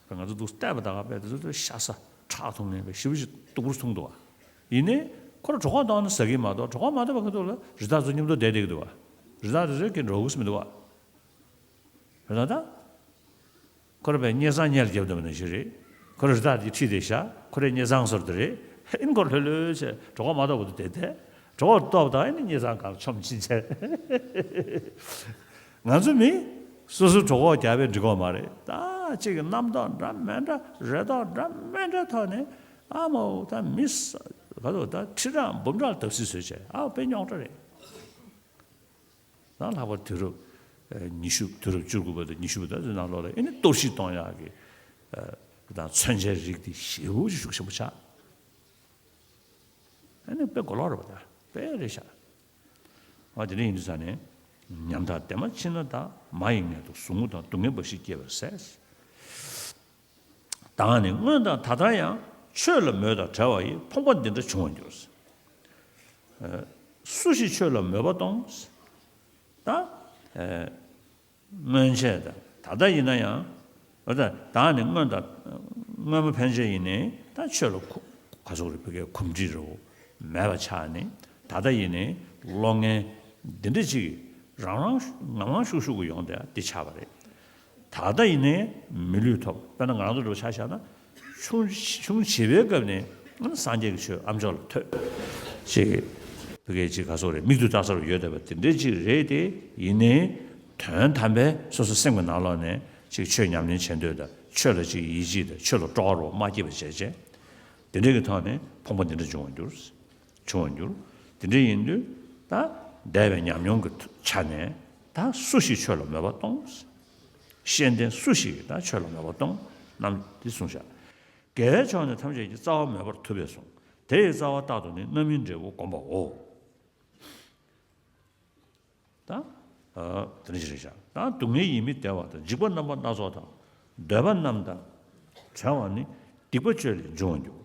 ང་ཚོ་འདུག་བལྟས་པ་ད་ག་དཔེ་དེ་ཚོ་ཤ་ཟ་ཁྲག་འཐུང་མཁན་དཔེ་ཞེ་པོ་ཞིག་སྡུག་པོ་མཐོང་འདུག་ག་ཡིན་ནའི་ཁོ་རང་གྲོད་ཁོག་ལྟོགས་ན་ཟ་གི་མ་གཏོགས། གྲོད་ཁོག་མ་ལྟོགས་པ་གི་ཐོག་ལ་རི་དྭགས་ཚོ་མཉམ་དུ་བསྡད་བསྡད་ཀྱི་འདུག་ག་རི་དྭགས་དེ་ཚོས་ཀྱིས་འགྲོ་གི་མི་འདུག་ག་རེད་ད། ད་ཁོ་རང་དཔེ་སྙེ་ཚང་སྙེ་ལ་རྒྱབ་འདུག་པ་ནང་བཞིན་རེད། ཁོ་རང་རི་དྭགས་དེ་ཁྲིད་དེ་བཞག་ཁོ་རའི་སྙེ་ཚང་བཟོ་འདྲ་རེད། ཨིན་ཁོ་ལྷོད་ལྷོད་བྱས་གྲོད་ཁོག་མ་ལྟོགས་པ་དུ་བསྡད་དེ། གྲོད་ཁོག་ལྟོགས་དང་ཨ་ནི་སྙེ་ཚང་སྒང་མཆོངས་ཕྱིན་ཆད། ང་ཚོ་མི་སོ་སོའི་གྲོད་ཁོག་རྒྱགས་པས་འགྲིག་གི་མ་རེད། ད་གཅིག་གི་རྣམ་རྟོག་འདྲ་མི་འདྲ་རེ་དོགས་འདྲ་མི་འདྲ་ཐོག་ནས། ཨ་མའོ། ད་མི་ས་ག་ཚོད་ད་ཁྲི་ཕྲག་འབུམ་ཕྲག་བརྡབ་གསིག་བཟོས་བྱས། ཨ་དཔེ་རྙོག་དྲ་རེད། ད་ལྷག་པར་དུས་རབས་ཉི་ཤུ། དུས་རབས་བཅུ་དགུ་པ་དང་ཉི་ཤུ་པ་དེ་ནང་ལོགས་ལ་ཨ་ནི་གཏོར་བཤིག་གཏོང་ཡག་གི་དང་མཚོན་ཆའི་རིགས་དེ་ཞེ་པོ་ཅིག་ཤུགས་ཆེན་པོ་ཆགས། ཨ་ནི་དཔེ་གོ་ལོག་རེད་པ། ད་དཔེ་རེད་ཤག་ཨ་དེ་འདྲ་ཡིན་དུས་ཙང་ནས། ཉམ་ཐག་དེ་མ་མཆིས་ན་བདག། མ་ཡི་མངལ་དུ་ཟུག་རྔུ་དང་། སྡུག་བསྔལ་འབའ་ཞིག་སྐྱེད་པར་ཟད། བདག་ནི་སྔོན་དང་ད་ལྟར་ཡང་། ཆོས་ལ་མོས་དང་བྲལ་བ་ཡི། ཕོངས་པ་འདི་འདྲ་འབྱུང་བར་འགྱུར། སུ་ཞིག་ཆོས་ལ་མོས་པ་གཏོང་། ད། སྔོན་ཆད་དང་ད་ལྟ་ཡིན་ན་ཡང་། འོ་ད་བདག་ནི་སྔོན་དང་། སྔོན་མ་ཕན་ཆད་ཡིན་ནའི་ད་ཆོས་ལ་གོ་ག་ཚོད་རེད། བོད་སྐད་གོམས་འདྲིས་རེད་པོ་མེད་པ་ཆགས་ནས། ད་ལྟ་ཡིན་ནའི་བློ་ངན་འདི་འདྲ་ཅིག་རང་རང་ངམ་ངམ་ཤུགས་ཤུགས་ཀྱིས་ཡོང་བསྡད་འདི་ཆགས་པ་རེད། ད་ལྟ་ཡིན་ནའི་མི་ལུས་ཐོབ། དཔེར་ན་ང་རང་ཚོ་འདྲ་པོ་ཆ་བཞག་ན། ཆུང་ཆུང་བྱིས་པའི་སྐབས་ནས་སངས་རྒྱས་ཀྱི་ཆོས་ཨ་མཆོག་ལ་ཐོས། ཅིག་བོད་སྐད་ཅིག་ག་ཚོད་རེད། མིག་ཏུ་ལྟ་ས་རུ་ཡོད་བསྡད་པ་དེ་འདྲའི་ཅིག་རེད་དེ། ཡིན་ནའི་དོན་དམ་པའི་སོ་སོ་སེམས་ཀྱི་ནང་ལོགས་ནས་ཅིག་ཆོས་ཉམས་ལེན་བྱེད་འདོད་དང་། ཆོས་ལ་ཅིག་ཡིད་ཆེས་དང་། ཆོས་ལ་སྤྲོ་བ་རོ་མ་སྐྱེས་པ་བྱས་བྱས། དེ་འདྲའི་གི་ཐོག་ནས་ཕོངས་པ་འདི་འདྲ་འབྱུང་བར་འགྱུར། འབྱུང་བར་འགྱུར། དེ་འདྲ་ཡིན་དུས་ད་འདས་པའི་ཉམས་མྱོང་གི་ཆ་ནས། ད་སུ་ཞིག་ཆོས་ལ་མོས་པ་གཏོང་། ཤེས་ལྡན་སུ་ཞིག་གིས་ད་ཆོས་ལ་མོས་པ་གཏོང་རྣམས་འདི་གསུངས་བཞག་དགེ་བའི་ཕྱོགས་ནི་ཐམས་ཅད་ཀྱི། རྩ་བ་མེད་པར་ཐུབ་པས་གསུངས། དེ་ཡི་རྩ་བ་རྟག་ཏུ་ནི། རྣམ་སྨིན་འབྲས་བུ་བསྒོམ་པའོ། ད། ཨ། དེ་འདྲ་ཞིག་རེད་ཤག་ད་སྡུག་བསྔལ་ཡིད་མི་བདེ་བ་དང་། འཇིགས་པ་རྣམ་པ་སྣ་ཚོགས་དང་། འདོད་པ་རྣམས་དང་བྲལ་བ་ནི། སྡིག་པ་བཅུ་ལས་འབྱུང་བར་འགྱུར།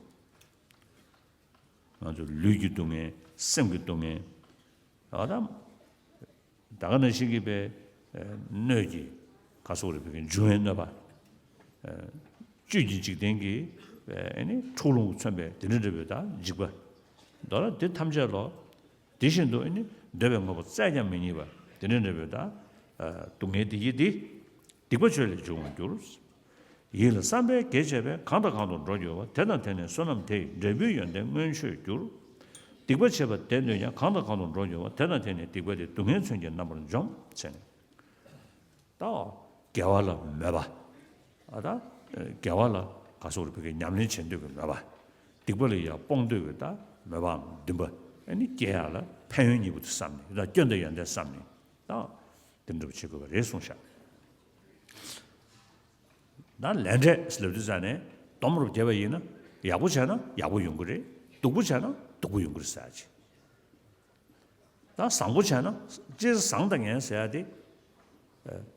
ང་ཚོ་ལུས་ཀྱི་སྡུག་བསྔལ། སེམས་ཀྱི་སྡུག་བསྔལ། ཨ་ད། ད་ག་ནང་བཞིན་གྱི་པའི་སྣོད་ཀྱི་ག་སོགས་རེ་བའི་འབྱུང་བའི་གནོད་པ། བཅུད་ཀྱི་འཇིག་རྟེན་གྱི་ཨ་ནི་འཁྲུག་ལོང་མཚོན་པའི་དེ་འདྲ་འདྲ་བའི་ད་འཇིགས་པ། མདོར་ན་དེ་ཐམས་ཅད་ལོ། དེ་བཞིན་དུ་ཨ་ནི་འདོད་པའི་དངོས་པོ་བཙལ་ཀྱང་མི་རྙེད་པ་དེ་འདྲ་འདྲ་བའི་ད་སྡུག་བསྔལ་དེ་ཡི་དེ། སྡིག་པ་བཅུ་ལས་འབྱུང་བར་འགྱུར། ཡིད་ལ་བསམ་པས་དགེ་བྱས་པས། གང་དང་གང་དུ་འགྲོ་འགྱུར་བ། དེ་དང་དེ་ནས་བསོད་ནམས་དེ་ཡི། འབྲས་བུའི་ཡོན་ཏན་མངོན་སྤྱོད་འགྱུར། སྡིག་པ་བྱས་པ་དེ་ནོན་ཀྱང་གང་དང་གང་དུ་འགྲོ་འགྱུར་བ། དེ་དང་དེ་ནི་སྡིག་པ་སྟེ། སྡུག་བསྔལ་མཚོན་གྱི་རྣམ་པར་འཇོམས་ཟེར་ནས། ད་དགེ་བ་ལ་མོས་པ། ཨ་ད་དགེ་བ་ལ་ག་སོགས་རུ་བོད་སྐད་ཉམས་ལེན་བྱེད་འདོད་ཀྱི་མོས་པ། སྡིག་པ་ལ་ཡང་སྤོང་འདོད་ཀྱི་ད་མོས་པའམ་འདུན་པ། ཨ་ནི་སྐྱེ་ཡག་ལ་ཕན་ཡོན་གཉིས་པོ་དེ་བསམ་ནས། ད་སྐྱོན་དང་ཡོན་ཏན་བསམ་ནས། ད་དེ་འདྲ་བྱེད་དགོས་པ་རེད་གསུངས་ཤག་ད་ལས་འབྲས་ལབ་དུས་ཙང་ནས་སྡོམ་རུ་བརྒྱབ་པ་ཡིན་ན། ཡག་པོ་བྱས་ན་ཡག་པོ་ཡོང་གི་རེད། སྡུག་པོ་བྱས་ན་སྡུག་པོ་ཡོང་གི་རེད་ཟེར་ཡག་ཅིག་ད་བཟང་པོ་བྱས་ན། སྤྱིར་བཟང་དང་ངན་ཟེར་ཡག་དེ།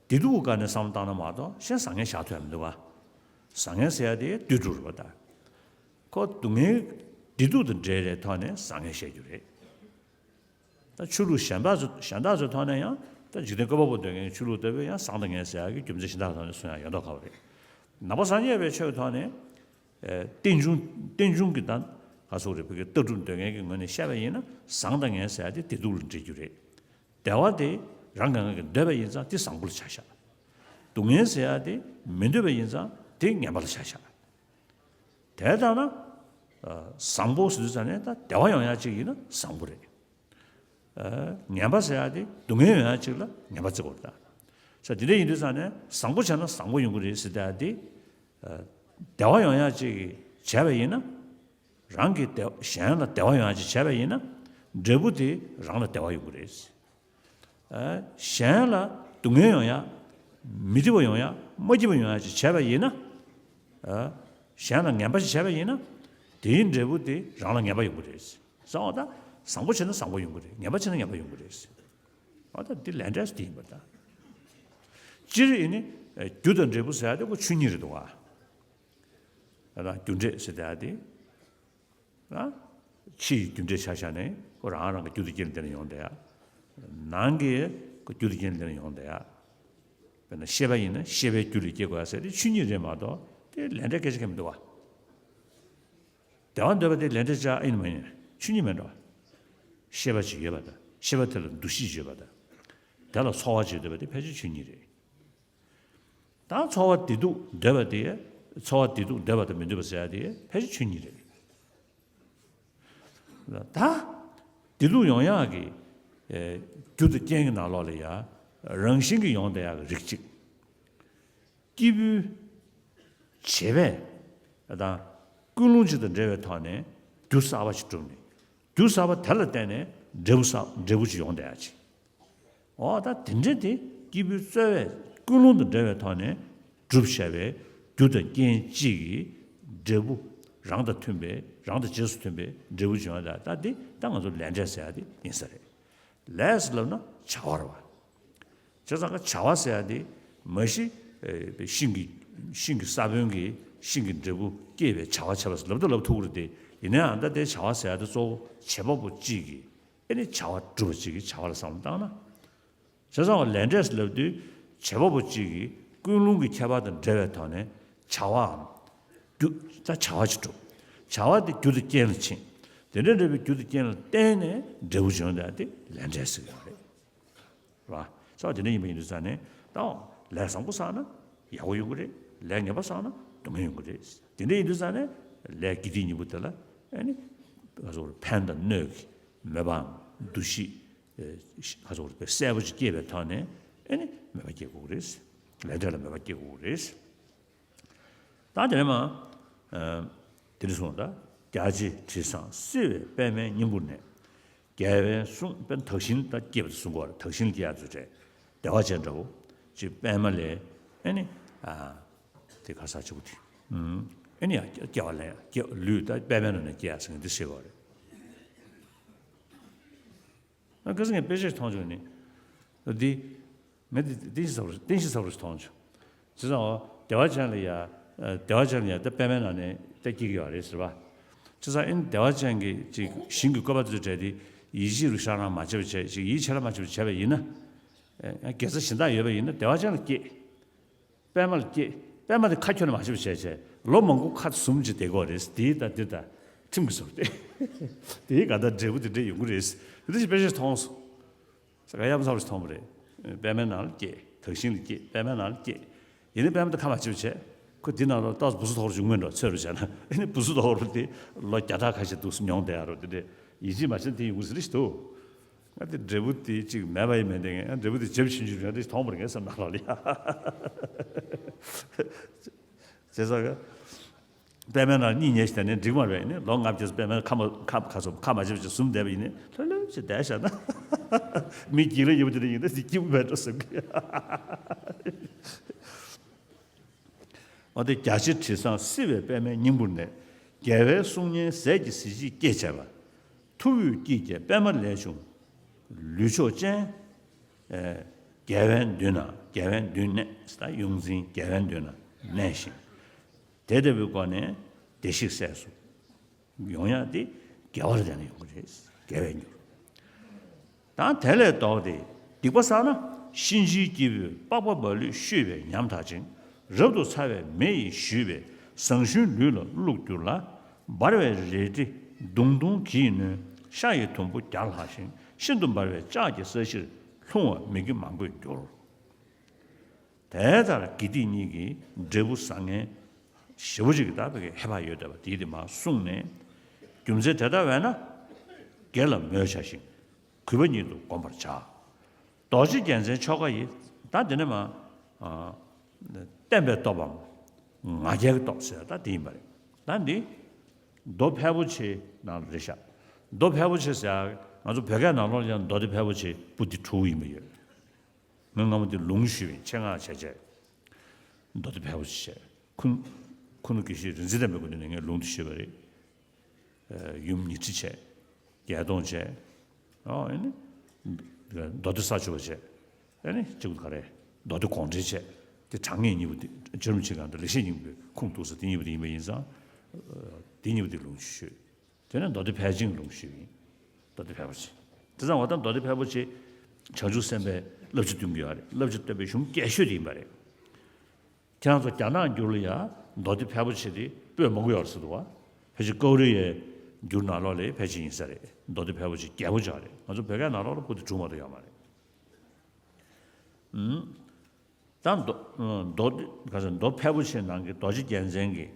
བདེ་སྡུག་གི་སྒང་ནས་བསམ་བློ་བཏང་ན་མ་གཏོགས་གཞན་བཟང་ངན་བཞག་ཐུབ་ཡག་མི་འདུག་ག་བཟང་ངན་ཟེར་ཡག་དེ་དུས་དྲུག་རེད་པ། ད་ཁོ་སྡུག་བསྔལ་བདེ་སྡུག་དང་འབྲེལ་བའི་ཐོག་ནས་བཟང་ངན་བཤད་རྒྱུ་རེད། ད་ཆོས་ལུགས་གཞན་དག་ཚོ་གཞན་དག་ཚོའི་ཐོག་ནས་ཡང་ད་འཇིག་རྟེན་བཀོད་པ་པོ་འདོད་མཁན་གྱི་ཆོས་ལུགས་ལྟ་བུའི་ཡང་བཟང་དང་ངན་ཟེར་ཡག་གི་རྒྱུ་མཚན་གཞན་དག་ཐོག་ནས་གསུང་ཡག་ཡོད་མདོག་ཁ་པོ་རེད། ནང་པ་སངས་རྒྱས་པའི་ཆོས་ཀྱི་ཐོག་ནས། ཨེ། རྟེན་འབྱུང་རྟེན་འབྱུང་གི་ད་ག་སོགས་རེད། བོད་ཀྱི་ལྟ་གྲུབ་འདོད་མཁན་གྱི་ངོས་ནས་བཤད་པ་ཡིན་ན། བཟང་དང་ངན་ཟེར་ཡག་དེ་བདེ་སྡུག་ལ་འབྲེལ་རྒྱུ་རེད། བདེ་བ་དེ་རང་གང་ག་གིས་འདོད་པ་ཡིན་ཙང་དེ་བཟང་པོ་ལ་ཆ་བཞག་སྡུག་བསྔལ་ཟེར་ཡག་དེ་མི་འདོད་པ་ཡིན་ཙང་དེ་ངན་པ་ལ་ཆ་བཞག་དེ་ལྟར་ན། ཨ། བཟང་པོ་ཟེར་དུས་ཙང་ནས་ད་བདེ་བ་ཡོང་ཡག་ཅིག་ཡིན་ན་བཟང་པོ་རེད། ཨ། ངན་པ་ཟེར་ཡག་དེ་སྡུག་བསྔལ་ཡོང་ཡག་ཅིག་ལ་ངན་པ་བརྩི་དགོས་རེད་ད། ས་དེ་འདྲ་ཡིན་དུས་ཙང་ནས་བཟང་པོ་བྱས་ན་བཟང་པོ་ཡོང་གི་རེད་ཟེར་ཡག་དེ། ཨ། བདེ་བ་ཡོང་ཡག་ཅིག་བྱས་པ་ཡིན་ན། རང་གི་བདེ་གཞན་ལ་བདེ་བ་ཡོང་ཡག་ཅིག་བྱས་པ་ཡིན་ན། འབྲས་བུ་དེ་རང་ལ་བདེ་བ་ཡོང་གི་རེད། ཨ། གཞན་ལ་སྡུག་བསྔལ་ཡོང་ཡག་མི་བདེ་བ་ཡོང་ཡག་མ་སྐྱིད་པ་ཡོང་ཡག་ཅིག་བྱས་པ་ཡིན་ན། ཨ། གཞན་ལ་ངན་པ་ཞིག་བྱས་པ་ཡིན་ན། དེའི་འབྲས་བུ་དེ་རང་ལ་ངན་པ་ཡོང་གི་རེད། བཟང་བ་ད་བཟང་པོ་བྱས་ན་བཟང་པོ་ཡོང་གི་རེད། ངན་པ་བྱས་ན་ངན་པ་ཡོང་གི་རེད། ཨ། ད་འདི་ལས་འབྲས་སུ་དེ་ཡིན་པར་ད། སྤྱིར་ཡིན་ནི། རྒྱུ་དང་འབྲས་བུ་ཟེར་ཡག་དེ་ཁོ་ཆོས་ཉིད་རེད་འདུག་ག་ཨ། ད་རྒྱུ་འབྲས་ཟེར་ཡག་དེ། ཨ། ཕྱི་ཡི་རྒྱུ་འབྲས་ཆ་བཞག་ནས་ཁོ་རང་རང་གི་རྒྱུ་དང་རྐྱེན་ལ་བརྟེན་ནས་ཡོང་བསྡད་ཡག་ནང་གི་ཁོ་རྒྱུ་དང་རྐྱེན་ལ་བརྟེན་ནས་ཡོང་བསྡད་ཡག་དཔེར་ན་ཤེས་པ་ཡིན་ན་ཤེས་པའི་རྒྱུ་ལས་སྐྱེ་དགོས་ཡག་ཟེར་དེ་ཆོས་ཉིད་རེད་མ་གཏོགས་དེ་ལས་འབྲས་སྐད་ཆ་གང་ཡང་མི་འདུག་ག་བདེ་བ་འདོད་པ་དེ་ལས་འབྲས་ཅིག་ཨེ་ཡིན་མ་ཡིན། ཆོས་ཉིད་མེད་འགྲོ། ཤེས་པ་ཅིག་ཡོད་པ་དང་། ཤེས་པ་དེ་ལ་འདུ་ཤེས་ཅིག་ཡོད་པ་དང་། དེ་ལ་ཚོར་བ་ཅིག་འདོད་པ་དེ་ཕལ་ཆེར་ཆོས་ཉིད་རེད། ད་ཚོར་བ་བདེ་སྡུག་འདོད་པ་དེ། ཚོར་བ་བདེ་སྡུག་འདོད་པ་དང་མི་འདོད་པ་ཟེར་ཡག་དེ་ཕལ་ཆེར་ཆོས་ཉིད་རེད། ད་བདེ་སྡུག་ཡོང་ཡག་གི། ཨེ། རྒྱུ་དང་རྐྱེན་གྱི་ནང་ལོགས་ལ་ཡང་རང་བཞིན་གྱིས་ཡོང་བསྡད་ཡག་གི་རིགས་གཅིག་སྐྱེས་བུའི་བྱེད་པས་དང་ཀུན་སློང་གཅིག་དང་འབྲེལ་བའི་ཐོག་ནས་རྒྱུ་གསར་པ་ཞིག་གྲུབ་ནས། རྒྱུ་གསར་པ་དེ་ལ་བརྟེན་ནས་འབྲས་བུ་གསར་འབྲས་བུ་ཅིག་ཡོང་བསྡད་ཡག་ཅིག་འོ་ད་དེ་འདྲ་དེ་སྐྱེས་བུའི་རྩོལ་བས་ཀུན་སློང་དང་འབྲེལ་བའི་ཐོག་ནས་གྲུབ་བྱ་བའི་རྒྱུ་དང་རྐྱེན་གཅིག་གིས་འབྲས་བུ་རང་དང་མཐུན་པའི། རང་དང་རྗེས་སུ་མཐུན་པའི་འབྲས་བུ་ཅིག་ཡོང་བསྡད་ཡག་ད་འདི་ད་ང་ཚོ་ལས་འབྲས་ཟེར་ཡག་དེ་ཡིན་ས་རེད། ལས་ཟེར་ལབ་ན་བྱ་བ་རེད་པ། བྱས་ཙང་ཀ་བྱ་བ་ཟེར་ཡག་དེ་མ་གཞི། ཨེ། ཤིང་གི་ཤིང་གི་ས་བོན་གྱི་ཤིང་གི་འབྲས་བུ་སྐྱེས་པའི་བྱ་བ་བྱས་པ་ཟེར་ལབ་ད་ལབ་ཐུབ་ཀྱི་རེད་དེ། ཡིན་ནའང་ད་དེ་བྱ་བ་ཟེར་ཡག་དེ་གཙོ་བོ་བྱེད་པ་པོ་གཅིག་གིས། ཨེ་ནི་བྱ་བ་སྒྲུབ་པ་གཅིག་གིས་བྱ་བ་ལ་བསམ་བློ་བཏང་ན། བྱས་ཙང་བ་ལས་འབྲས་ལབ་དུས་བྱེད་པ་པོ་གཅིག་གིས་ཀུན་སློང་གི་ཁྱད་པར་དང་འབྲེལ་བའི་ཐོག་ནས་བྱ་བའམ། རྒྱུ། ད་བྱ་བ་ཅིག་གྲུབ། བྱ་བ་དེ་རྒྱུ་དང་རྐྱེན་ལ་ཕྱིན། དེ་འདྲ་འདྲ་བའི་རྒྱུ་དང་རྐྱེན་ལ་བརྟེན་ནས་འབྲས་བུ་འབྱུང་བ་དེ་ལས་འབྲས་ཟེར་གྱི་ཡོད་རེད། རེད་པ། ས་བ་དེ་འདྲ་ཡིན་པ་ཡིན་དུས་ཙང་ནས་ད་ལས་བཟང་པོ་བསགས་ན་ཡག་པོ་ཡོང་གི་རེད། ལས་ངན་པ་བསགས་ན་སྡུག་བསྔལ་ཡོང་གི་རེད། དེ་འདྲ་ཡིན་དུས་ཙང་ནས་ལས་དགེ་སྡིག་གཉིས་པོ་དེ་ལ་ཨེ་ནི་ང་ཚོར་ཕན་དང་གནོད་ཀྱི་མོས་པའམ་འདུ་ཤེས། ཨེ། ཁ་ཚོར་བའི་གསལ་པོ་ཅིག་སྐྱེས་པའི་ཐོག་ནས་ཨེ་ནི་མོས་པ་སྐྱེ་དགོས་ཀྱི་རེད། ལས་འབྲས་ལ་མོས་པ་སྐྱེ་དགོས་ཀྱི་རེད། ད་དེ་ནས་མ། ཨ། དེ་ནས་གསུངས་ད། རྒྱ་ཆེ་དྲི་བཟང་བསིལ་བའི་པདྨའི་སྙིང་པོ་ནས། རྒྱལ་བའི་གསུང་དཔེ་དག་ཞིང་ད་སྐྱེས་པ་དེ་གསུང་གི་ཡོད་རེད། དག་ཞིང་ལ་སྐྱེ་ཡག་ཚོ་བྲལ། བདེ་བ་ཅན་འདྲ་བོ་ཅིག་པདྨ་ལས་ཨེ་ནི། ཨ། དེ་ག་ས་ཆེ་བོ་དེ། ཨུམ། ཨེ་ནི་ཡང་སྐྱེ་བ་ལེན་ཡག་ལུས་ད་པདྨའི་ནང་ནས་སྐྱེ་ཡག་ཟེར་མཁན་འདི་ཤེས་དགོས་རེད། ཨ། ཁ་སང་ངས་དཔེ་ཆ་མཐོང་བྱུང་ནི། འདི། ངས་འདི་བསྟན་བཤིག་ཟབ་རུ་བསྟན་བཤིག་ཟབ་རུ་མཐོང་བྱུང་། བྱས་ཙང་འོ་བདེ་བ་ཅན་ལ་ཡ། བདེ་བ་ཅན་ལ་ཡ་ད་པདྨའི་ནང་ནས་ད་སྐྱེ་གི་ཡོད་རེད་ཟེར་བ། བྱས་ཙང་ཨེ་ནི་བདེ་བ་ཅན་གྱི་ཅིག་ཞིང་གི་བཀོད་པ་དེ་ཚོ་བྲལ་ཏེ་ཡིད་ཆེས་རུ་ཤར་ན་མ་བྱས་པ་བྱས། ཅིག་ཡིད་ཆེས་ན་མ་བྱས་པ་བྱས་པ་ཡིན་ན། ཨེ། དགེ་རྩ་གཞན་དག་ཡོད་པ་ཡིན་ན་བདེ་བ་ཅན་ལ་སྐྱེ། པདྨ་ལ་སྐྱེ། པདྨ་དེ་ཁ་ཁྱོན་ནས་མ་ཤེས་པ་བྱས་བྱས་ལོ་མང་པོ་ཁ་ཟུམ་གྱི་བསྡད་ཀྱི་ཡོད་རེད། དེའི་ད་དེ་ད་ཁྲིམས་ཀྱི་ཟུར་ཏེ། དེའི་ག་ད་འབྲས་བུ་དེ་འདྲ་ཡོང་གི་རེད། དེ་འདྲ་ཞིག་དཔེ་ཆ་མཐོང་སོང་། ས་ག་ཡ་མཚར་ཞིག་མཐོང་བ་རེད། པདྨའི་ནང་ལ་སྐྱེ། དག་ཞིང་ལ་སྐྱེ། པདྨའི་ནང་ལ་སྐྱེ། ཡིན་ནའི་པདྨ་དེ་ཁ་མ་ཕྱེ་བ་བྱས། ཁོ་དེ་ནང་ལ་ཏོག་ཙམ་བུ་སུ་དོག་རུ་ཅིག་མངོན་འགྲོ་ཚོད་རུ་བྱས་ན། ཨེ་ནི་བུ་སུ་དོག་རུ་དེ་ལོ་བརྒྱ་ཕྲག་ཁ་ཤས་འདུག་སེ་མྱོང་བསྡད་ཡ་རུ་དེ་འདྲས། ཡིད་ཆེས་མ་བྱས་ན་དེ་ཡོང་གི་རེད་ཞིག་འདུག་ང་དེ་འབྲས་བུ་དེ་གཅིག་མེད་པ་ཡིན་མིན་དེ་ངས་འབྲས་བུ་དེ་བརྒྱབ་ཕྱིན་ཆུ་ཡང་དེ་མཐོང་བར་ངས་བསམ་ན་ལ་ལ་ཡ། བྱས་ཙང་ག་པད་མའི་ནང་གཉིད་ཉལ་ཞིག་བསྡད་ནས་འགྲིག་མ་རེད། ནི་ལོ་ལྔ་བརྒྱ་ཙམ་པད་མའི་ཁ་མ་ཁ་ཁ་སོ་ཁ་མ་བྱེད་པ་ཅིག་ཟུམ་བསྡད་པ་ཡིན་ནི་ལྷོད་ལྷོད་ཅིག་བསྡད་བཞག་ན། མི་སྒེར་ལ་ཡོད་པ་དེ་འདྲ་ཡིན་ན་དེ་སྐྱིད་པོ་མེད་འགྲོ་བསམ་གི། འོ་དེ་རྒྱ་ཆེ་དྲི་བཟང་བསིལ་བའི་པད་མའི་སྙིང་པོ་ནས། རྒྱལ་བའི་གསུང་སྙན་ཟས་ཀྱི་གཟི་བརྗིད་སྐྱེད་བྱས་པ། ཐུ་བོའི་སྐྱིད་ཀྱི་པད་མ་ལས་བྱུང་། ལུས་མཆོག་ཅན། ཨེ། རྒྱལ་བའི་མདུན་ན་རྒྱལ་བའི་མདུན་གནས་ད་ཡོངས་འཛིན་རྒྱལ་བའི་མདུན་ན་གནས་ཤིང་། དེ་ལྟ་བུའི་སྒོ་ནས་བདེ་གཤེགས་སྲས་སུ་ཡོང་ཡག་དེ་དགེ་བར་བསྡད་ན་ཡོང་གི་རེད། དགེ་བས་འགྱུར། ད་དེ་ལས་ལྡོག་སྟེ་སྡིག་པ་བསགས་ན། གཤིན་རྗེའི་སྐྱེས་བུས་པགས་པ་མ་ལུས་བཤུས་པས་ཉམ་ཐག་ཅིང་། རབ་ཏུ་ཚ་བའི་མེ་ཡིས་བཞུས་པས་ཟངས་ཞུན་ལུས་ལ་བླུགས་གྱུར་ལ། འབར་བའི་རལ་གྲི་མདུང་ཐུང་གིས་ནོན། ཤ་ཡི་དུམ་བུ་བརྒྱ་ལྷག་ཅིང་། ཤིན་ཏུ་འབར་བའི་ལྕགས་ཀྱི་ས་གཞིར་ལྷུང་བ་མི་དགེ་མང་པོས་འགྱུར། དེ་ལྟར་དགེ་སྡིག་གཉིས་ཀྱི་འབྲས་བུ་བཟང་ངན་ཞེ་པོ་ཅིག་གི་ད་བོད་ཀྱི་ཧེ་བག་ཡོད་བསྡད་པ་དེའི་དེ་མར་གསུངས་ནས། རྒྱུ་མཚན་དེ་ལྟ་བས་ན། དགེ་ལ་མོས་བྱ་ཞིང་། གུས་པ་ཉིད་དུ་བསྒོམ་པར་བྱ། རྡོ་རྗེ་རྒྱལ་མཚན་ཆོ་ག་ཡི་ད་འདི་ནས་མ། ཨ། བརྟན་པའི་སྟོབས་པའམ། ང་རྒྱལ་གྱི་སྟོབས་ཟེར་ད་འདི་ཡིན་པ་རེད། ད་འདི། མདོ་ཕལ་པོ་ཆེ་ནང་ལ་རེད་ཤག་མདོ་ཕལ་པོ་ཆེ་ཟེར་ང་ཚོ་བོད་སྐད་ནང་ལོགས་ལ་ཡང་མདོ་སྡེ་ཕལ་པོ་ཆེ་པོ་འདི་དྲུག་ཡིན་པ་ཡོད། ངས་སྔ་མོ་འདི་ལུང་ཞུས་པའི་ཆེད་མངགས་བྱས་བྱས། མདོ་སྡེ་ཕལ་པོ་ཆེ་བྱས། ཁུ། ཁུ་ནུ་དགེ་བཤེས་རིག་འཛིན་བསྟན་པའི་སྐུ་མདུན་ནས་ངས་ལུང་འདི་ཞུས་པ་རེད། ཡུམ་ཉི་ཁྲི་བྱས། བརྒྱད་སྟོང་བྱས། ཨོ་ཨེ་ནི། མདོ་སྡེ་ས་བཅུ་པ་བྱས། ཨེ་ནི་གཅིག་པུ་ག་རེ། མདོ་སྡེ་དགོངས་འགྲེལ་བྱས། དེ་དྲང་ངེས་གཉིས་པོ་དེ་རྗེ་རིན་པོ་ཆེ་གང་དུ་ལེགས་བཤད་སྙིང་པོའི་ཁུངས་གཏུགས་ས་དེ་གཉིས་པོ་དེ་ཡིན་པ་ཡིན་ཙང་། དེ་གཉིས་པོ་དེ་ལུང་ཞུས། དེ་ནས་མདོ་སྡེ་ཕལ་ཆེན་ལུང་ཞུས་ཡིན། མདོ་སྡེ་ཕལ་པོ་ཆེ། དེ་ཙང་བ་དང་མདོ་སྡེ་ཕལ་པོ་ཆེ། བྱང་ཆུབ་སེམས་དཔའི་བསླབ་བྱ་སྟོན་གྱི་ཡོད་རེད། བསླབ་བྱ་སྟོན་པའི་གཞུང་རྒྱས་ཤོས་དེ་ཡིན་པ་རེད། ཁྱེད་རང་ཚོ་རྒྱ་ནག་འགྱུར་ལ་ཡ་མདོ་སྡེ་ཕལ་པོ་ཆེ་དེ་པོད་མང་པོ་ཡོད་རེད་ཟེར་འདུག་བ། ཕལ་ཆེར་ཀའུ་རི་ཡའི་འགྱུར་ནང་ལོགས་ལ་ཕལ་ཆེར་ཡིན་ས་རེད། མདོ་སྡེ་ཕལ་པོ་ཆེ་རྒྱས་པོ་ཅིག་རེད། ང་ཚོ་བོད་སྐད་ནང་ལོགས་ལ་པོ་དེ་དྲུག་མ་གཏོགས་ཡོད་མ་རེད། ཨུམ། ད་མདོ་མདོ་སྡེ་ག་ཚོད་མདོ་ཕལ་པོ་ཆེ་ནང་གི་རྡོ་རྗེ་རྒྱལ་མཚན་གྱི་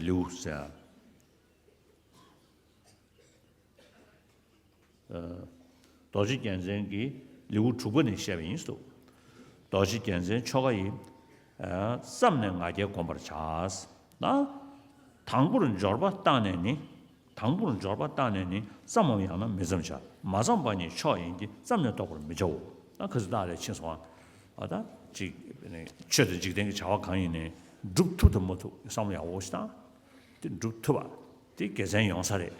ལེའུ་ཟེར། རྡོ་རྗེ་རྒྱལ་མཚན་གྱི་ལེའུ་དྲུག་པ་ནས་བཤད་པ་ཡིན་སུ། རྡོ་རྗེ་རྒྱལ་མཚན་ཆོ་ག་ཡིན། བསམ་ནས་ང་རྒྱལ་བསྒོམ་པར་བྱ། ན། དང་པོར་འབྱོར་པ་བཏང་ནས་ནི། དང་པོར་འབྱོར་པ་བཏང་ནས་ནི་བརྩམ་མམ་ཡང་ན་མི་བརྩམ་བྱ། མ་བརྩམས་པ་ཉིད་མཆོག་ཡིན་གྱི་བརྩམས་ནས་རྟོགས་པར་མི་བྱའོ། ན་ཁ་སི་བདག་ལས་ཕྱིན་སོང་བ། ཨ་ད་ཅིག་ཆོས་དང་འཇིག་རྟེན་གྱི་བྱ་བ་གང་ཡིན་ནའི་སྒྲུབ་ཐུབ་ཐུབ་མ་ཐུབ་བསམ་བློ་ཡག་པོ་ཞིག་བཏང་། དེ་སྒྲུབ་ཐུབ་པ་དེ་དགེ་མཚན་ཡོང་ས་རེད།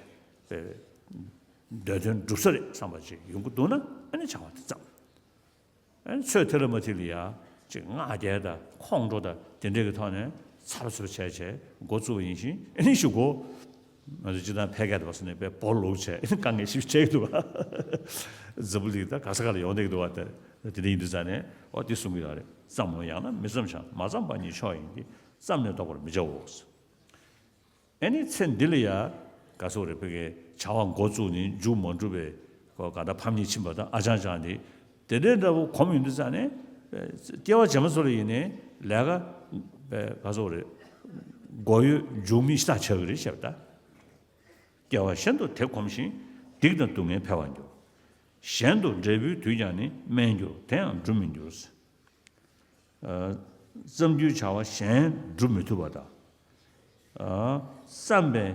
འདོད་དོན་འགྲུབ་ས་རེད་བསམ་པ་ཅིག་ཡོང་གི་འདུག་ན་ཨ་ནི་བྱ་བ་དེ་བརྩམས། ཨ་ནི་ཚོད་ཐིག་ལ་མ་ཐིག་ལ་ཡ་ཅིག་ངག་འཁྱལ་དང་ཁོང་ཁྲོ་དང་དེ་འདྲས་ཀྱི་ཐོག་ནས་ཚར་ཚུར་བྱས་བྱས་འགོ་བཙུགས་པ་ཡིན་ཞིང་ཨ་ནི་གཞུག་གུ་ང་ཚོ་སྤྱི་བཏང་ཕལ་སྐད་དུ་བ་སོ་ནས་དཔེ་བོར་ལོག་བྱས་ཨ་ནི་དཀའ་ངལ་ཞིག་འཕྲད་ཀྱི་འདུག་བ། འཛམ་བུ་གླིང་ད་ག་ས་ག་ལ་ཡོང་བསྡད་ཀྱི་འདུག་བ། དེ་འདྲ་ཡིན་དུས་ཙང་ནས་ཨོ་འདི་གསུང་གི་ཡོད་རེད། བརྩམ་མམ་ཡང་ན་མི་བརྩམ་བྱ། མ་བརྩམས་པ་ཉིད་མཆོག་ཡིན་གྱི་བརྩམས་ནས་རྟོགས་པར་མི་བྱའོ། ཨེ་ནི་ཚེ་འདི་ལ་ཡ། ག་སོགས་རེ་ཕ་གིའི་བྱ་བ་འགོ་བཙུགས་ནས་མཇུག་མ་འགྲུབ་པའི་གོ་ག་ད་ཕམ་ཉེས་ཕྱིན་པ་དང་ཨ་ཅང་ཅང་དེ། དེ་འདྲའི་འདྲ་བོ་གོམས་ཡོང་དུས་ཙང་ནས། སྐྱེ་བ་རྗེས་མ་ཚོ་ལ་ཡིན་ནའི་ལས་ཀ་ག་སོགས་རེ། མགོ་ཡོད་མཇུག་མེད་ཤ་སྟག་ཆགས་ཀྱི་རེད་བཤད་པ་ད། སྐྱེ་བ་གཞན་དུ་དེ་གོམས་ཤིང་། སྡིག་དང་སྡུག་བསྔལ་འཕེལ་བར་འགྱུར། གཞན་དུ་འབྲས་བུའི་དུས་ཀྱང་ནི། དམན་འགྱུར་དེ་ཡང་འགྲུབ་མི་འགྱུར། བརྩམ་རྒྱུའི་བྱ་བ་གཞན་སྒྲུབ་མི་ཐུབ་པ་དང་། བརྩམས་པའི།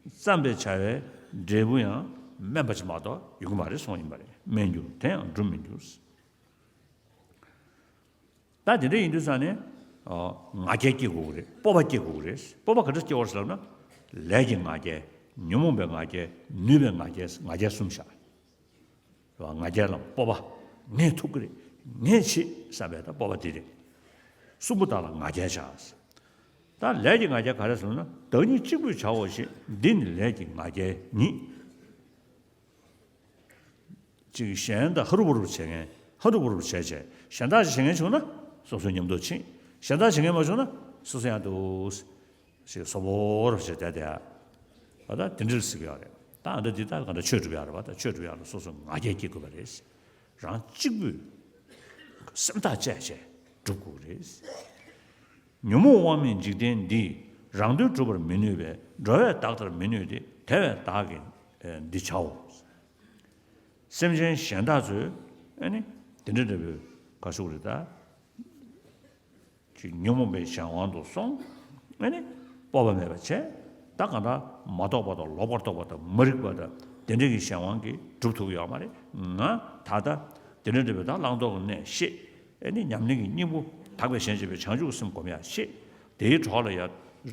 བརྩམས་པའི་བྱ་བའི་འབྲས་བུ་ཡང་དམན་པ་ཅིག་མ་གཏོགས་ཡོང་གི་མ་རེད་གསུངས་ཡིན་པ་རེད། དམན་འགྱུར་དེ་ཡང་འགྲུབ་མི་འགྱུར། ད་དེ་འདྲ་ཡིན་དུས་ཙང་ནས། ང་རྒྱལ་སྐྱེ་དགོས་ཀྱི་རེད། སྤོབས་པ་སྐྱེ་དགོས་ཀྱི་རེད། སྤོབས་པ་ག་འདྲ་སྐྱེ་བར་ཟེར་ལབ་ན། ལས་ཀྱི་ང་རྒྱལ། ཉོན་མོངས་པའི་ང་རྒྱལ། ནུས་པའི་ང་རྒྱལ། ང་རྒྱལ་གསུམ་བཞག་རེད་བ། ང་རྒྱལ་ལ་སྤོབས་པ། ངས་ཐུབ་ཀྱི་རེད། ངས་བྱེད་བསམ་པའི་ད་སྤོབས་པ་དེ་རེད། གསུམ་པོ་དག་ལ་ང་རྒྱལ་བྱ། ད་ལས་ཀྱི་ང་རྒྱལ་ག་རེ་ཟེར་ན། བདག་ཉིད་གཅིག་པུས་བྱའོ་ཞེས། འདི་ནི་ལས་ཀྱི་ང་རྒྱལ་ཉིད། ཅིག་གཞན་དང་ཧ་རུ་བུ་རུ་བྱེད་མཁན། ཧ་རུ་བུ་རུ་བྱས་བྱས་གཞན་དག་ཅིག་བྱེད་མཁན་བྱུང་ན་སོ་སོའི་ཉམས་རྟོགས་ཕྱིན། གཞན་དག་བྱེད་མཁན་མ་བྱུང་ན་སོ་སོ་ཡང་འདུག་ཞེས་སོ་བོར་བྱས་བསྡད་དེ། ཨ་ད་དེ་འདྲ་ཟེར་གི་ཡོད་རེད། ད་ཨ་ད་འདི་ལྟར་གང་འདྲ་ཆོས་སྒྲུབ་ཡག་རེད་བ། ད་ཆོས་སྒྲུབ་ཡག་ལ་སོ་སོ་ང་རྒྱལ་སྐྱེ་དགོས་པ་རེད། རང་གཅིག་པུས་སེམས་ཐག་བཅད་བྱས་སྒྲུབ་དགོས་རེད། ཉོན་མོངས་དབང་མེད་འཇིག་རྟེན་འདི། རང་དོན་སྒྲུབ་པར་མི་ནུས་པས། འགྲོ་བས་བདག་ལྟར་མི་ནུས་ཏེ། དེ་བས་བདག་གིས་འདི་བྱའོ། སེམས་ཅན་གཞན་དག་ཚོས་ཨ་ནི་དེ་འདྲ་འདྲ་པོའི་ག་ཟེར་དགོས་རེད་ད། ཅིག་ཉོན་མོངས་པའི་གཞན་དབང་དུ་སོང་། ཨ་ནི་སྤོབས་པ་མེད་པ་བྱས། ད་གང་ལྟར་མ་རྟོགས་པ་དང་ལོག་པར་རྟོག་པ་དང་མ་རིག་པ་དང་དེ་འདྲ་གི་གཞན་དབང་གིས་སྒྲུབ་ཐུབ་ཀྱི་ཡོད་མ་རེད། ང་ད་ལྟ་དེ་འདྲ་འདྲ་པོའི་ད་བླང་དོར་གྱི་གནས་ཤེས། ཨ་ནི་ཉམས་ལེན་གྱི་སྙིང་པོ་དག་པའི་གཞན་གཅེས་པའི་བྱང་ཆུབ་སེམས་སྒོམ་ཡག་ཤེས། དེའི་གྲོགས་ལ་ཡང་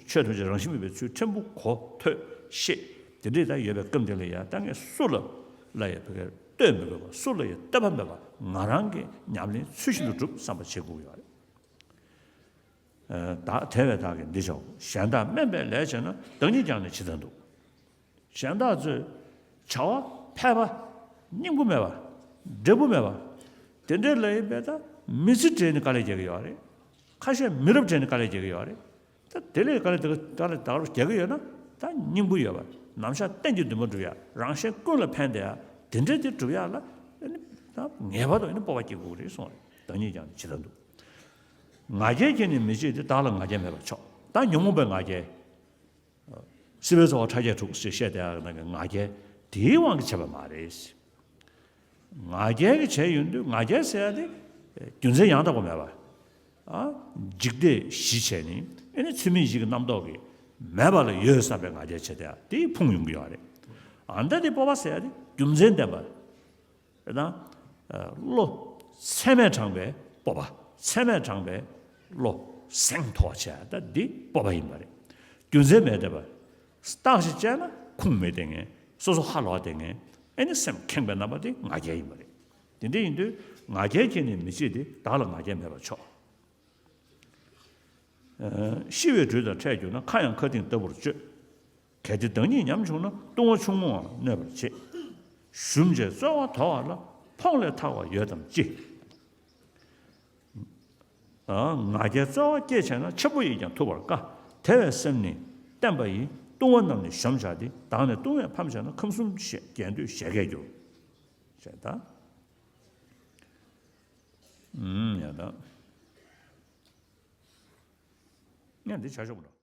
ཆོས་ཐམས་ཅད་རང་བཞིན་མེད་པའི་ཚུལ་ཕྲན་བུ་གོ་ཐོས་ཤེས། དེ་འདྲའི་ད་ཡོད་པའི་སྐབས་འདི་ལ་ཡང་ད་ངས་སུ་ལ་ལ་ཡང་བོད་སྐད་ལྟོས་མི་དགོས་པ། སུ་ལ་ཡང་ལྟོས་པ་མེད་པ། ང་རང་གི་ཉམས་ལེན་ཚུལ་བཞིན་དུ་སྒྲུབ་བསམ་པ་བྱེད་དགོས་ཀྱི་ཡོད་རེད། ཨ། བདག་དེ་བས་བདག་གིས་འདི་བྱའོ། གཞན་དག་དམན་པས་ལས་བྱས་ན། བདག་ཉིད་ཀྱང་ནི་ཇི་ལྟར་འདུག། གཞན་དག་ཚོས་བྱ་བ་ཕལ་པ། སྙིང་པོ་མེད་པ། འབྲས་བུ་མེད་པ། དེ་འདྲའི་ལ་ཡིན་པས་ད་མི་ཚེ་སྦྲེལ་ནས་དཀའ་ལས་རྒྱག་གི་ཡོད་རེད། ཁ་ཤས་མི་རབས་སྦྲེལ་ནས་དཀའ་ལས་རྒྱག་གི་ཡོད་རེད། ད་དེ་ལས་དཀའ་ལས་དཀའ་ལས་ད་རྒྱག་གི་ཡོད་ན་ད་སྙིང་པོ་ཡོད་པ། ནམ་ཞག་གཏན་གྱི་འདུན་པ་འགྲུབ་ཡ། རང་གཞན་ཀུན་ལ་ཕན་བདེ་ཡ། དེ་འདྲའི་དེ་འགྲུབ་ཡ་ལ་ཨ་ནི་ད་ངེས་པར་དུ་ཨ་ནི་སྤོབས་པ་སྐྱེ་དགོས་རེད་གསུངས་རེད། བདག་ཉིད་ཀྱང་ཇི་ལྟར་འདུག། ང་རྒྱལ་གྱིས་ནི་མི་བྱེད་དེ། བདག་ལ་ང་རྒྱལ་མེད་པར་ཆོག། ད་ཉོན་མོངས་པའི་ང་རྒྱལ། སྲིད་པའི་རྩ་བ་ཕྲ་རྒྱས་དྲུག་ཅེས་བཤད་བསྡད་ཡག་ནང་གི་ང་རྒྱལ་དེའི་དབང་གིས་བྱས་པ་མ་རེད། ང་རྒྱལ་གྱིས་བྱས་ཡོང་དུས་ང་རྒྱལ་ཟེར་ཡ་དེ་རྒྱུ་མཚན་ཡང་དག་པ་མེད་པ། ཨ། འཇིག་ལྟས་གཞི་བྱས་ནས་ཨ་ནི་ཚུལ་མིན་གཞི་གི་རྣམ་རྟོག་གིས་མེད་པ་ལ་ཡོད་བསམ་པའི་ང་རྒྱལ་བྱས་བསྡད་ཡ་དེ་ཕུང་ཡོང་གི་ཡོད་རེད། ཨ། ད་དེ་སྤོབས་པ་ཟེར་ཡ་དེ་རྒྱུ་མཚན་ལྡན་པ། དང་། བློ། ཚད་མས་དྲངས་པའི་སྤོབས་པ། ཚད་མས་དྲངས་པའི་བློ། གཟེངས་མཐོ་བ་བྱས་ད་འདི་སྤོབས་པ་ཡིན་པ་རེད། རྒྱུ་མཚན་མེད་བསྡད་པ། རྟགས་ཤིག་བཅད་ན་ཁུངས་མེད་བསྡད་མཁན། སོ་སོ་ཧ་ལོག་བསྡད་མཁན། ཨེ་ནི་སེམས་ཁེངས་པའི་རྣམ་པ་དེ་ང་རྒྱལ་ཡིན་པ་རེད། དེ་འདྲ་ཡིན་དུས་ང་རྒྱལ་གྱིས་ནི་མི་བྱེད་དེ། བདག་ལ་ང་རྒྱལ་མེད་པར་ཆོག། ཤི་བའི་དྲོད་དང་འཕྲད་གྱུར་ན། ཁ་ཡང་མཁའ་ལྡིང་ལྟ་བུར་སྤྱོད། གལ་ཏེ་བདག་ཉིད་ཉམ་ཆུང་ན། ལྟུང་བ་ཆུང་ངུའང་གནོད་པར་བྱེད། ཞུམ་བྱས་རྩོལ་བ་དོར་བ་ལ། ཕོངས་ལས་ཐར་བ་ཡོད་དམ་ཅི། ང་རྒྱལ་རྩོལ་བ་སྐྱེས་བྱས་ན། ཆེན་པོ་ཡིས་ཀྱང་ཐུབ་པར་དཀའ། དེ་བས་སེམས་ནི་བརྟན་པ་ཡིས། ལྟུང་བ་རྣམས་ནི་གཞོམ་བྱ་སྟེ། བདག་ནི་ལྟུང་བས་ཕམ་བྱས་ན། ཁམས་གསུམ་རྒྱལ་འདོད་བཞད་གད་འགྱུར། ཞེས་དང་། ཡང་དང་། ངས་འདི་བྱ་ཆོག་པ་འགྲོ།